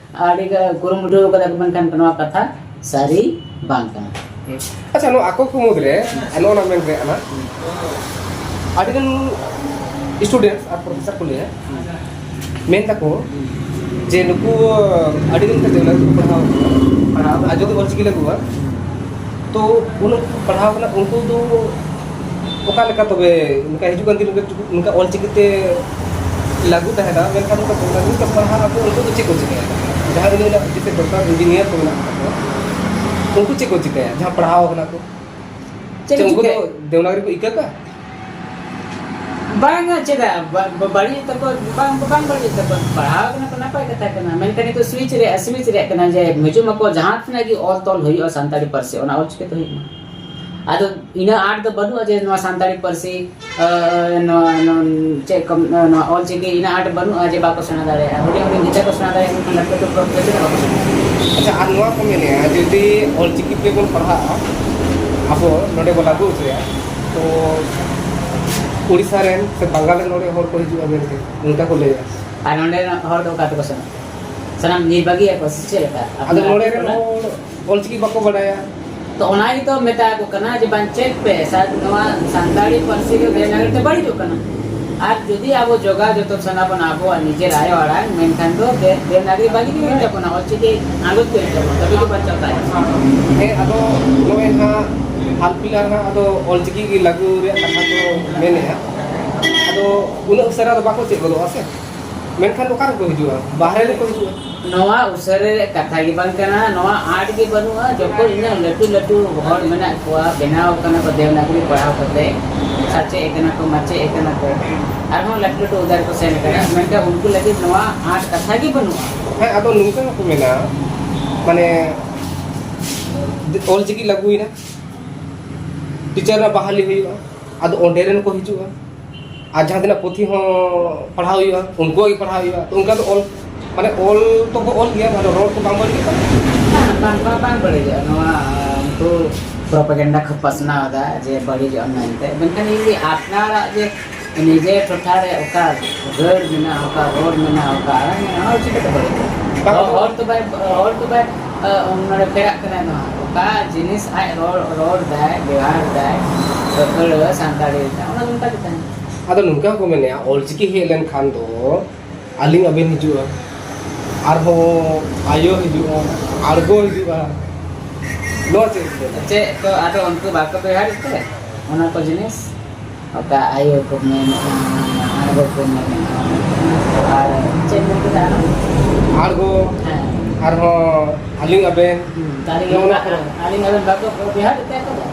ᱟᱹᱰᱤ ᱜᱮ ᱠᱩᱨᱩᱢᱩᱴᱩ ᱠᱟᱫᱟ ᱠᱚ, ᱢᱮᱱᱠᱷᱟᱱ ᱱᱚᱣᱟ ᱠᱟᱛᱷᱟ ᱥᱟᱹᱨᱤ ᱵᱟᱝ ᱠᱟᱱᱟ᱾ ᱟᱪᱪᱷᱟ, ᱱᱚᱣᱟ ᱟᱠᱚ ᱠᱚ ᱢᱩᱫᱽᱨᱮ ᱱᱚᱜᱼᱚ ᱱᱟ ᱢᱮᱱ ᱨᱮᱭᱟᱜ ᱠᱟᱱᱟ, ᱟᱹᱰᱤᱜᱟᱱ students ᱟᱨ professor ᱠᱚ ᱞᱟᱹᱭᱟ, ᱢᱮᱱ ᱫᱟᱠᱚ ᱡᱮ ᱱᱩᱠᱩ ᱟᱹᱰᱤ ᱫᱤᱱ ᱠᱷᱚᱱ ᱫᱮᱣᱱᱟᱜᱽᱨᱤ ᱠᱚ ᱯᱟᱲᱦᱟᱣ ᱠᱟᱱᱟ, ᱯᱟᱲᱦᱟᱣ ᱟᱨ ᱡᱩᱫᱤ ᱚᱞᱪᱤᱠᱤ ᱞᱟᱹᱜᱩᱜᱼᱟ, ᱛᱚ ᱩᱱᱟᱹᱜ ᱠᱚ ᱯᱟᱲᱦᱟᱣ ᱠᱟᱱᱟ, ᱩᱱᱠᱩ ᱫᱚ ᱚᱠᱟ ᱞᱮᱠᱟ ᱛᱚᱵᱮ ᱱᱚᱝᱠᱟ ᱦᱤᱡᱩᱜ ᱠᱟᱱ ᱫᱤᱱ ᱨᱮ ᱱᱚᱝᱠᱟ ᱚᱞᱪᱤᱠᱤ ᱛᱮ ᱞᱟᱹᱜᱩ ᱛᱟᱦᱮᱱᱟ, ᱢᱮᱱᱠᱷᱟᱱ ᱱᱚᱝᱠᱟ ᱫᱮᱣᱱᱟᱜᱽᱨᱤ ᱛᱮ ᱯᱟᱲᱦᱟᱜ ᱟᱠᱚ, ᱩᱱᱠᱩ ᱫᱚ ᱪᱮᱫ ᱠᱚ ᱪᱤᱠᱟᱹᱭᱟ? ᱡᱟᱦᱟᱸᱭ ᱩᱱᱤ ᱡᱮᱥᱮ doctor engineer ᱠᱚ ᱢᱮᱱᱟᱜ ᱠᱚᱣᱟ, ᱩᱱᱠᱩ ᱪᱮᱫ ᱠᱚ ᱪᱤᱠᱟᱹᱭᱟ ᱡᱟᱦᱟᱸ ᱯᱟᱲᱦᱟᱣ ᱠᱟᱱᱟ ᱠᱚ? ᱪᱮᱫ ᱪᱮᱫ ᱠᱚ ᱩᱱᱠᱩ ᱫᱚ ᱪᱤᱠᱟᱹᱭᱟ? ᱫᱮᱣᱱᱟᱜᱽᱨᱤ ᱠᱚ ᱤᱠᱟᱹ ᱠᱟᱜᱼᱟ? ᱵᱟᱝᱟ, ᱪᱮᱫᱟᱜ ᱵᱟ- ᱵᱟ- ᱵᱟᱹᱲᱤᱡ ᱛᱟᱠᱚ? ᱵᱟᱝ, ᱵᱟᱝ ᱵᱟᱹᱲᱤᱡ ᱛᱟᱠᱚ, ᱯᱟᱲᱦᱟᱣ ᱠᱟᱱᱟ ᱠᱚ, ᱱᱟᱯᱟᱭ ᱠᱟᱛᱷᱟ ᱠᱟᱱᱟ᱾ ᱢᱮᱱᱠᱷᱟᱱ ᱱᱤᱛᱚᱜ ᱥᱩᱭᱤᱪ ᱨᱮᱭᱟᱜ, ᱥᱩᱭᱤᱪ ᱨᱮᱭᱟᱜ ᱠᱟᱱᱟ ᱡᱮ ᱦᱤᱡᱩᱜ ᱢᱟᱠᱚ, ᱡᱟᱦᱟᱸ ᱛᱤᱱᱟᱹᱜ ᱜᱮ ᱚᱞ ᱛᱚᱞ ᱦᱩᱭᱩᱜᱼᱟ ᱥᱟᱱᱛᱟᱲᱤ ᱯᱟᱹᱨᱥᱤ, ᱚᱱᱟ ᱚᱞ ᱪᱤᱠᱤ ᱛᱮ ᱦᱩᱭᱩᱜ ᱢᱟ᱾ ᱟᱫᱚ ᱤᱱᱟᱹ ᱟᱸᱴ ᱫᱚ ᱵᱟᱹᱱᱩᱜᱼᱟ ᱡᱮ ᱱᱚᱣᱟ ᱥᱟᱱᱛᱟᱲᱤ ᱯᱟᱹᱨᱥᱤ, ᱟᱸ, ᱱᱚᱣᱟ, ᱱᱚᱣᱟ ᱪᱮᱫ ᱠᱚ, ᱱᱚᱣᱟ ᱚᱞ ᱪᱤᱠᱤ ᱤᱱᱟᱹ ᱟᱸᱴ ᱵᱟᱹᱱᱩᱜᱼᱟ ᱡᱮ ᱵᱟᱠᱚ ᱥᱮᱬᱟ ᱫᱟᱲᱮᱭᱟᱜᱼᱟ᱾ ᱦᱩᱰᱤᱧ ᱦᱩᱰᱤᱧ ᱜᱤᱫᱽᱨᱟᱹ ᱠᱚ ᱥᱮᱬᱟ ᱫᱟᱲᱮᱭᱟᱜᱼᱟ, ᱢᱮᱱᱠᱷᱟᱱ ᱞᱟᱹᱴᱩ ᱞᱟᱹᱴᱩ ᱠᱚ ᱪᱮᱫᱟᱜ ᱵᱟᱠᱚ ᱥᱮᱬᱟ ᱫᱟᱲᱮᱭᱟᱜᱼᱟ? ᱟᱪᱪᱷᱟ, ᱟᱨ ᱱᱚᱣᱟ ᱠᱚ ᱢᱮᱱᱮᱫᱼᱟ, ᱡᱩᱫᱤ ᱚᱞ ᱪᱤᱠᱤ ᱛᱮᱵᱚᱱ ᱯᱟᱲᱦᱟᱜᱼᱟ, ᱟᱵᱚ ᱱᱚᱰᱮ ᱵᱚᱱ ᱞᱟᱹᱜᱩ ᱦᱚᱪᱚᱭᱟ, ᱛᱚ ᱩᱲᱤᱥᱥᱟ ᱨᱮᱱ ᱥᱮ ᱵᱟᱝᱜᱟᱞ ᱨᱮᱱ ᱱᱚᱰᱮ ᱦᱚᱲ ᱠᱚ ᱦᱤᱡᱩᱜᱼᱟ ᱢᱮᱱᱛᱮ, ᱚᱱᱠᱟ ᱠᱚ ᱞᱟᱹᱭᱟ᱾ ᱟᱨ ᱱᱚᱰᱮ ᱨᱮᱱ ᱦᱚᱲ ᱫᱚ ᱚᱠᱟ ᱛᱮᱠᱚ ᱥᱮᱱᱚᱜ ᱛᱮ? ᱥᱟᱱᱟᱢ ᱧᱤᱨ ᱵᱟᱹᱜᱤᱭᱟᱠᱚ ᱥᱮ ᱪᱮᱫ ᱞᱮᱠᱟ? ᱟᱫᱚ ᱟᱯᱱᱟᱨ ᱱᱚᱰᱮ ᱨᱮᱱ ᱴᱚᱞᱟ? ᱦᱚᱲ ᱚᱞ ᱪᱤᱠᱤ ᱵᱟᱠᱚ ᱵᱟᱰᱟᱭᱟ᱾ ᱛᱚ ᱚᱱᱟ ᱜᱮᱛᱚ ᱢᱮᱛᱟ ᱠᱚ ᱠᱟᱱᱟ ᱡᱮ ᱵᱟᱝ, ᱪᱮᱫ ᱯᱮ, ᱥᱟ- ᱱᱚᱣᱟ ᱥᱟᱱᱛᱟᱲᱤ ᱯᱟᱹᱨᱥᱤ ᱫᱚ ᱫᱮᱵᱽᱱᱟᱜᱚᱨᱤ ᱛᱮ ᱵᱟᱹᱲᱤᱡᱚᱜ ᱠᱟᱱᱟ᱾ ᱟᱨ ᱡᱩᱫᱤ ᱟᱵᱚ ᱡᱚᱜᱟᱣ ᱡᱚᱛᱚᱱ ᱥᱟᱱᱟ ᱵᱚᱱᱟ ᱟᱵᱚᱣᱟᱜ ᱱᱤᱡᱮᱨ ᱟᱭᱳ ᱟᱲᱟᱝ, ᱢᱮᱱᱠᱷᱟᱱ ᱫᱚ ᱫᱮ- ᱫᱮᱵᱽᱱᱟᱜᱚᱨᱤ ᱵᱟᱹᱜᱤ ᱜᱮ ᱦᱩᱭᱩᱜ ᱛᱟᱵᱚᱱᱟ, ᱚᱞ ᱪᱤᱠᱤ ᱟᱸᱜᱚᱪ ᱜᱮ ᱦᱩᱭᱩᱜ ᱛᱟᱵᱚᱱᱟ, ᱛᱚᱵᱮ ᱜᱮ ᱵᱟᱧᱪᱟᱣ ᱛᱟᱦᱮᱱᱟ᱾ ᱦᱮᱸ, ᱟᱫᱚ ᱱᱚᱜᱼᱚᱭ ᱦᱟᱸᱜ ᱦᱟᱞ ᱯᱤᱞᱟᱨ ᱦᱟᱸᱜ ᱟᱫᱚ ᱚᱞ ᱪᱤᱠᱤ ᱜᱮ ᱞᱟᱹᱜᱩ ᱨᱮᱭᱟᱜ ᱠᱟᱛᱷᱟ ᱠᱚ ᱢᱮᱱᱮᱫᱼᱟ᱾ ᱟᱫᱚ ᱩᱱᱟᱹᱜ ᱩᱥᱟᱹᱨᱟ ᱫᱚ ᱵᱟᱠᱚ ᱪᱮᱫ ᱜᱚᱫᱚᱜᱼᱟ ᱥᱮ, ᱢᱮᱱᱠᱷᱟᱱ ᱚᱠᱟ ᱨᱮᱠᱚ ᱦᱤᱡᱩᱜᱼᱟ? ᱵᱟᱦᱨᱮ ᱨᱮᱠᱚ ᱦᱤᱡᱩᱜᱼᱟ᱾ ᱱᱚᱣᱟ ᱩᱥᱟᱹᱨᱟ ᱨᱮᱭᱟᱜ ᱠᱟᱛᱷᱟ ᱜᱮ ᱵᱟᱝ ᱠᱟᱱᱟ, ᱱᱚᱣᱟ ᱟᱸᱴ ᱜᱮ ᱵᱟᱹᱱᱩᱜᱼᱟ᱾ ᱡᱚᱠᱷᱚᱱ ᱤᱱᱟᱹᱜ ᱞᱟᱹᱴᱩ ᱞᱟᱹᱴᱩ ᱦᱚᱲ ᱢᱮᱱᱟᱜ ᱠᱚᱣᱟ, ᱵᱮᱱᱟᱣ ᱠᱟᱱᱟ ᱠᱚ ᱫᱮᱵᱽᱱᱟᱜᱚᱨᱤ ᱯᱟᱲᱦᱟᱣ ᱠᱟᱛᱮ, ᱥᱟᱪᱮᱫ ᱠᱟᱱᱟ ᱠᱚ, ᱢᱟᱪᱮᱫ ᱠᱟᱱᱟ ᱠᱚ, ᱟᱨᱦᱚᱸ ᱞᱟᱹᱴᱩ ᱞᱟᱹᱴᱩ ᱦᱩᱫᱟᱹ ᱨᱮᱠᱚ ᱥᱮᱱ ᱠᱟᱱᱟ, ᱢᱮᱱᱠᱷᱟᱱ ᱩᱱᱠᱩ ᱞᱟᱹᱜᱤᱫ ᱱᱚᱣᱟ ᱟᱸᱴ ᱠᱟᱛᱷᱟ ᱜᱮ ᱵᱟᱹᱱᱩᱜᱼᱟ᱾ ᱦᱮᱸ, ᱟᱫᱚ ᱱᱚᱝᱠᱟ ᱦᱚᱸᱠᱚ ᱢᱮᱱᱟ, ᱢᱟᱱᱮ, ᱚᱞ ᱪᱤᱠᱤ ᱞᱟᱹᱜᱩᱭᱮᱱᱟ, ᱴᱤᱪᱟᱨ ᱨᱮᱱᱟᱜ ᱵᱟᱦᱟᱞᱤ ᱦᱩᱭᱩᱜᱼᱟ, ᱟᱫᱚ ᱚᱸᱰᱮ ᱨᱮᱱ ᱠᱚ ᱦᱤᱡᱩᱜᱼᱟ, ᱟᱨ ᱡᱟᱦᱟᱸ ᱛᱤᱱᱟᱹᱜ ᱯᱩᱛᱷᱤ ᱦᱚᱸ ᱯᱟᱲᱦᱟᱣ ᱦᱩᱭᱩᱜᱼᱟ, ᱩᱱᱠᱩᱣᱟᱜ ᱜᱮ ᱯᱟᱲᱦᱟᱣ ᱦᱩᱭᱩᱜᱼᱟ᱾ ᱛᱚ ᱚᱱᱠᱟ ᱫᱚ ᱚᱞ, ᱢᱟᱱᱮ ᱚᱞ ᱛᱚᱠᱚ ᱚᱞ ᱜᱮᱭᱟ, ᱢᱟᱱᱮ ᱨᱚᱲ ᱠᱚ ᱵᱟᱝ ᱵᱟᱹᱲᱤᱡᱚᱜ ᱠᱟᱱᱟ᱾ ᱵᱟᱝ, ᱵᱟᱝ, ᱵᱟᱝ ᱵᱟᱹᱲᱤᱡᱚᱜᱼᱟ᱾ ᱱᱚᱣᱟ, ᱩᱱᱠᱩ ᱯᱨᱚᱯᱟᱜᱮᱱᱰᱟ ᱠᱚ ᱯᱟᱥᱱᱟᱣ ᱮᱫᱟ ᱡᱮ ᱵᱟᱹᱲᱤᱡᱚᱜᱼᱟ ᱢᱮᱱᱛᱮ, ᱢᱮᱱᱠᱷᱟᱱ ᱤᱧ ᱟᱯᱱᱟᱨᱟᱜ ᱡᱮ ᱱᱤᱡᱮ ᱴᱚᱴᱷᱟ ᱨᱮ ᱚᱠᱟ ᱨᱟᱹᱲ ᱢᱮᱱᱟᱜᱼᱟ, ᱚᱠᱟ ᱨᱚᱲ ᱢᱮᱱᱟᱜᱼᱟ, ᱚᱠᱟ ᱟᱲᱟᱝ ᱢᱮᱱᱟᱜᱼᱟ, ᱚᱱᱟ ᱪᱤᱠᱟᱹᱛᱮ ᱵᱟᱹᱲᱤᱡᱚᱜᱼᱟ? ᱵᱟᱝ, ᱦᱚᱲ, ᱟᱫᱚ ᱦᱚᱲ ᱫᱚ ᱵᱟᱭ, ᱦᱚᱲ ᱫᱚ ᱵᱟᱭ, ᱟ, ᱱᱚᱰᱮ ᱯᱷᱮᱨᱟᱜ ᱠᱟᱱᱟ᱾ ᱱᱚᱣᱟ ᱚᱠᱟ ᱡᱤᱱᱤᱥ ᱟᱡ ᱨᱚᱲ, ᱨᱚᱲ ᱫᱟᱭ, ᱵᱮᱣᱦᱟᱨ ᱫᱟᱭ, ᱟᱹᱲᱟᱹ ᱥᱟᱱᱛᱟᱲᱤ ᱨᱮᱱᱟᱜ, ᱚᱱᱟ ᱱᱚᱝᱠᱟ ᱜᱮ ᱛᱟᱦᱮᱱᱟ᱾ ᱟᱫᱚ ᱱᱚᱝᱠᱟ ᱠᱚ ᱢᱮᱱᱮᱫᱼᱟ, ᱚᱞᱪᱤᱠᱤ ᱦᱮᱡ ᱞᱮᱱᱠᱷᱟᱱ ᱫᱚ ᱟᱹᱞᱤᱧ ᱟᱵᱮᱱ ᱦᱤᱡᱩᱜᱼᱟ, ᱟᱨᱦᱚᱸ ᱟᱭᱳ ᱦᱤᱡᱩᱜᱼᱟ, ᱟᱬᱜᱚ ᱦᱤᱡᱩᱜᱼᱟ, ᱱᱚᱣᱟ ᱪᱮᱫ ᱠᱚ ᱢᱮᱱᱟ? ᱪᱮᱫ ᱠᱚ ᱟᱫᱚ ᱩᱱᱠᱩ ᱵᱟᱠᱚ ᱵᱮᱣᱦᱟᱨᱮᱫ ᱛᱮ ᱚᱱᱟ ᱠᱚ ᱡᱤᱱᱤᱥ? ᱚᱠᱟ ᱟᱭᱳ ᱠᱚ ᱢᱮᱱᱮᱜᱼᱟ, ᱟᱬᱜᱚ ᱠᱚ ᱢᱮᱱᱮᱜᱼᱟ, ᱟᱨ ᱪᱮᱫ ᱠᱚ ᱢᱮᱛᱟᱜᱼᱟ? ᱟᱬᱜᱚ, ᱦᱮᱸ᱾ ᱟᱨᱦᱚᱸ ᱟᱹᱞᱤᱧ ᱟᱵᱮᱱ᱾ ᱦᱩᱸ, ᱟᱹᱞᱤᱧ ᱱᱚᱜᱼᱚ ᱱᱚᱣᱟ ᱟᱵᱮᱱ, ᱠᱚ᱾ ᱟᱹᱞᱤᱧ ᱟᱵᱮᱱ ᱵᱟᱠᱚ ᱵᱮᱣᱦᱟᱨᱮᱫ ᱛᱮ ᱟᱠᱚ ᱫᱚ?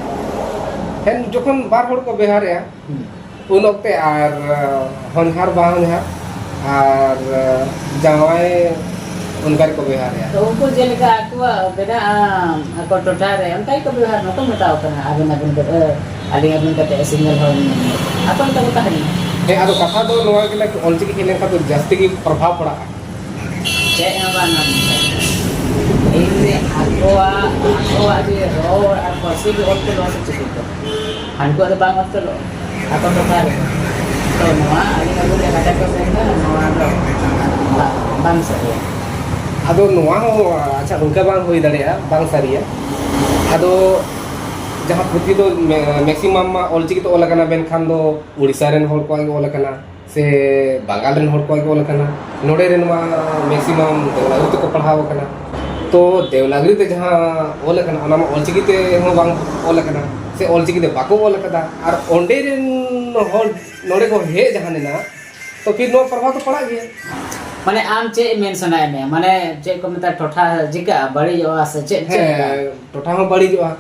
ᱦᱮᱸ, ᱡᱚᱠᱷᱚᱱ ᱵᱟᱨ ᱦᱚᱲ ᱠᱚ ᱵᱮᱣᱦᱟᱨᱮᱜᱼᱟ, ᱦᱩᱸ᱾ ᱩᱱ ᱚᱠᱛᱮ ᱟᱨ ᱦᱚᱧᱦᱟᱨ ᱵᱟ ᱦᱚᱧᱦᱟᱨ ᱟᱨ ᱡᱟᱶᱟᱭ ᱚᱱᱠᱟ ᱜᱮᱠᱚ ᱵᱮᱣᱦᱟᱨᱮᱜᱼᱟ᱾ ᱛᱚ ᱩᱱᱠᱩ ᱡᱮᱞᱮᱠᱟ ᱟᱠᱚᱣᱟᱜ ᱢᱮᱱᱟᱜᱼᱟ, ᱟᱠᱚ ᱴᱚᱴᱷᱟ ᱨᱮ ᱚᱱᱠᱟ ᱜᱮᱠᱚ ᱵᱮᱣᱦᱟᱨ, ᱵᱟᱠᱚ ᱢᱮᱛᱟᱣ ᱠᱟᱱᱟ ᱟᱵᱮᱱ ᱟᱵᱮᱱ ᱠᱟᱛᱮ, ᱟᱹᱞᱤᱧ ᱟᱵᱮᱱ ᱠᱟᱛᱮ ᱥᱤᱝᱜᱮᱞ ᱦᱚᱲ ᱢᱮᱱᱟᱜ ᱞᱤᱧᱟ᱾ ᱟᱠᱚ ᱞᱮᱠᱟ ᱠᱚ ᱛᱟᱦᱮᱱᱟ᱾ ᱦᱮᱸ, ᱟᱫᱚ ᱠᱟᱛᱷᱟ ᱫᱚ ᱱᱚᱣᱟ ᱠᱟᱱᱟ, ᱚᱞᱪᱤᱠᱤ ᱦᱮᱡ ᱞᱮᱱᱠᱷᱟᱱ ᱫᱚ ᱡᱟᱹᱥᱛᱤ ᱜᱮ ᱯᱨᱚᱵᱷᱟᱵᱽ ᱯᱟᱲᱟᱜᱼᱟ᱾ ᱪᱮᱫ ᱦᱚᱸ ᱵᱟᱝ ᱧᱟᱢ ᱠᱟᱱᱟ᱾ ᱮᱢᱱᱤ ᱟᱠᱚᱣᱟᱜ, ᱟᱠᱚᱣᱟᱜ ᱡᱮ ᱨᱚᱲ ᱟᱨ ᱯᱟᱹᱨᱥᱤ ᱜᱮ ᱚᱞ ᱠᱚ ᱱᱚᱣᱟ ᱫᱚ ᱪᱤᱠᱟᱹ ᱠᱚ? ᱦᱟᱱᱠᱩᱣᱟᱜ ᱫᱚ ᱵᱟᱝ ᱚᱞ ᱛᱚᱞᱚᱜ᱾ ᱟᱠᱚ ᱴᱚᱴᱷᱟ ᱨᱮ᱾ ᱛᱚ ᱱᱚᱣᱟ ᱟᱹᱞᱤᱧ ᱟᱹᱵᱤᱱ ᱡᱟᱦᱟᱸ ᱠᱟᱛᱷᱟ ᱠᱚ ᱢᱮᱱ ᱠᱟᱱᱟ, ᱱᱚᱣᱟ ᱫᱚ ᱵᱟᱝ, ᱵᱟᱝ ᱥᱟᱹᱨᱤᱭᱟ᱾ ᱟᱫᱚ ᱱᱚᱣᱟ ᱦᱚᱸ, ᱟᱪᱪᱷᱟ, ᱚᱱᱠᱟ ᱵᱟᱝ ᱦᱩᱭ ᱫᱟᱲᱮᱭᱟᱜᱼᱟ, ᱵᱟᱝ ᱥᱟᱹᱨᱤᱭᱟ᱾ ᱟᱫᱚ ᱡᱟᱦᱟᱸ ᱯᱩᱛᱷᱤ ᱫᱚ ᱢᱮ-, ᱢᱮᱠᱥᱤᱢᱟᱢ ᱢᱟ ᱚᱞᱪᱤᱠᱤ ᱛᱮ ᱚᱞ ᱟᱠᱟᱱᱟ, ᱢᱮᱱᱠᱷᱟᱱ ᱫᱚ ᱩᱲᱤᱥᱥᱟ ᱨᱮᱱ ᱦᱚᱲ ᱠᱚᱣᱟᱜ ᱜᱮ ᱚᱞ ᱟᱠᱟᱱᱟ᱾ ᱥᱮ ᱵᱟᱝᱜᱟᱞ ᱨᱮᱱ ᱦᱚᱲ ᱠᱚᱣᱟᱜ ᱜᱮ ᱚᱞ ᱟᱠᱟᱱᱟ᱾ ᱱᱚᱰᱮ ᱨᱮᱱ ᱢᱟ ᱢᱮᱠᱥᱤᱢᱟᱢ ᱫᱮᱵᱽᱱᱟᱜᱚᱨᱤ ᱛᱮᱠᱚ ᱯᱟᱲᱦᱟᱣ ᱟᱠᱟᱱᱟ᱾ ᱛᱚ ᱫᱮᱵᱽᱱᱟᱜᱚᱨᱤ ᱛᱮ ᱡᱟᱦᱟᱸ ᱚᱞ ᱟᱠᱟᱱᱟ, ᱚᱱᱟ ᱢᱟ ᱚᱞᱪᱤᱠᱤ ᱛᱮ ᱦᱚᱸ ᱵᱟᱝ ᱚᱞ ᱟᱠᱟᱱᱟ, ᱥᱮ ᱚᱞᱪᱤᱠᱤ ᱛᱮ ᱵᱟᱠᱚ ᱚᱞ ᱟᱠᱟᱫᱟ᱾ ᱟᱨ ᱚᱸᱰᱮ ᱨᱮᱱ ᱦᱚᱲ ᱱᱚᱰᱮ ᱠᱚ ᱦᱮᱡ ᱡᱟᱦᱟᱸ ᱞᱮᱱᱟ, ᱛᱚ ᱯᱷᱤᱨ ᱱᱚᱣᱟ ᱯᱨᱚᱵᱷᱟᱵᱽ ᱫᱚ ᱯᱟᱲᱟᱜ ᱜᱮᱭᱟ᱾ ᱢᱟᱱᱮ ᱟᱢ ᱪᱮᱫ ᱢᱮᱱ ᱥᱟᱱᱟᱭᱮᱫ ᱢᱮᱭᱟ? ᱢᱟᱱᱮ ᱪᱮᱫ ᱠᱚ ᱢᱮᱛᱟᱜᱼᱟ, ᱴᱚᱴᱷᱟ ᱪᱤᱠᱟᱹᱜᱼᱟ, ᱵᱟᱹᱲᱤᱡᱚᱜᱼᱟ ᱥᱮ ᱪᱮᱫ, ᱪᱮᱫ ᱞᱮᱠᱟ? ᱦᱮᱸ, ᱴᱚᱴᱷᱟ ᱦᱚᱸ ᱵᱟᱹᱲᱤᱡᱚᱜᱼᱟ᱾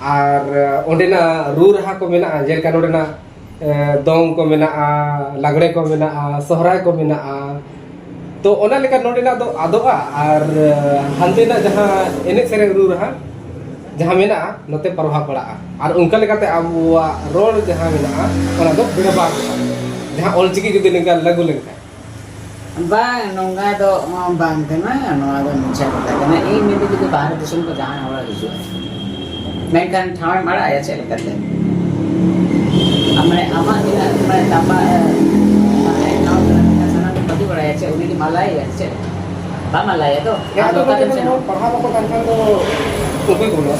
ᱟᱨ ᱚᱸᱰᱮᱱᱟᱜ ᱨᱩ ᱨᱟᱦᱟ ᱠᱚ ᱢᱮᱱᱟᱜᱼᱟ, ᱡᱮᱞᱮᱠᱟ ᱱᱚᱰᱮᱱᱟᱜ, ᱮ, ᱫᱚᱝ ᱠᱚ ᱢᱮᱱᱟᱜᱼᱟ, ᱞᱟᱜᱽᱲᱮ ᱠᱚ ᱢᱮᱱᱟᱜᱼᱟ, ᱥᱚᱦᱨᱟᱭ ᱠᱚ ᱢᱮᱱᱟᱜᱼᱟ᱾ ᱛᱚ ᱚᱱᱟ ᱞᱮᱠᱟ ᱱᱚᱰᱮᱱᱟᱜ ᱫᱚ ᱟᱫᱚᱜᱼᱟ, ᱟᱨ, ᱮ, ᱦᱟᱱᱛᱮᱱᱟᱜ ᱡᱟᱦᱟᱸ ᱮᱱᱮᱡ ᱥᱮᱨᱮᱧ ᱨᱩ ᱨᱟᱦᱟ ᱡᱟᱦᱟᱸ ᱢᱮᱱᱟᱜᱼᱟ, ᱱᱚᱛᱮ ᱯᱨᱚᱵᱷᱟᱵᱽ ᱯᱟᱲᱟᱜᱼᱟ᱾ ᱟᱨ ᱚᱱᱠᱟ ᱞᱮᱠᱟᱛᱮ ᱟᱵᱚᱣᱟᱜ ᱨᱚᱲ ᱡᱟᱦᱟᱸ ᱢᱮᱱᱟᱜᱼᱟ, ᱚᱱᱟ ᱫᱚ ᱵᱮᱵᱷᱟᱨᱚᱜᱼᱟ, ᱡᱟᱦᱟᱸ ᱚᱞᱪᱤᱠᱤ ᱡᱩᱫᱤ ᱱᱤᱝᱠᱟ ᱞᱟᱹᱜᱩ ᱞᱮᱱᱠᱷᱟᱱ᱾ ᱵᱟᱝ, ᱱᱚᱝᱠᱟ ᱫᱚ ᱵᱟᱝ ᱠᱟᱱᱟ, ᱱᱚᱣᱟ ᱫᱚ ᱢᱤᱪᱷᱟ ᱠᱟᱛᱷᱟ ᱠᱟᱱᱟ᱾ ᱤᱧ ᱢᱮᱱᱫᱟ ᱡᱩᱫᱤ ᱵᱟᱦᱨᱮ ᱫᱤᱥᱚᱢ ᱠᱷᱚᱱ ᱡᱟᱦᱟᱸᱭ ᱦᱚᱲ ᱦᱤᱡᱩᱜᱼᱟ, ᱢᱮᱱᱠᱷᱟᱱ ᱴᱷᱟᱶ ᱮᱢ ᱟᱲᱟᱜ ᱟᱭᱟ ᱪᱮᱫ ᱞᱮᱠᱟᱛᱮ? ᱟᱢ ᱢᱟᱱᱮ ᱟᱢᱟᱜ ᱛᱤᱱᱟᱹᱜ ᱢᱟᱱᱮ ᱛᱟᱯᱟ-, ᱢᱟᱱᱮ ᱴᱷᱟᱶ ᱠᱟᱱᱟ, ᱢᱮᱱᱠᱷᱟᱱ ᱥᱟᱱᱟᱢ ᱠᱚ ᱵᱟᱹᱜᱤ ᱵᱟᱲᱟᱭᱟ ᱪᱮᱫ? ᱩᱱᱤ ᱫᱚ ᱢᱟᱞᱟᱭᱮᱭᱟ ᱪᱮᱫ? ᱵᱟᱢ ᱟᱞᱟᱭᱟ ᱛᱚ? ᱦᱮᱸ, ᱟᱫᱚ ᱟᱫᱚ ᱚᱠᱟᱛᱮᱢ ᱱᱚᱰᱮ ᱥᱮᱱᱚᱜᱼᱟ? ᱦᱚᱲ ᱯᱟᱲᱦᱟᱣ ᱵᱟᱠᱚ ᱜᱟᱱ ᱠᱷᱟᱱ ᱫᱚ ᱩᱯᱟᱹᱭ ᱵᱟᱹᱱᱩᱜᱼᱟ᱾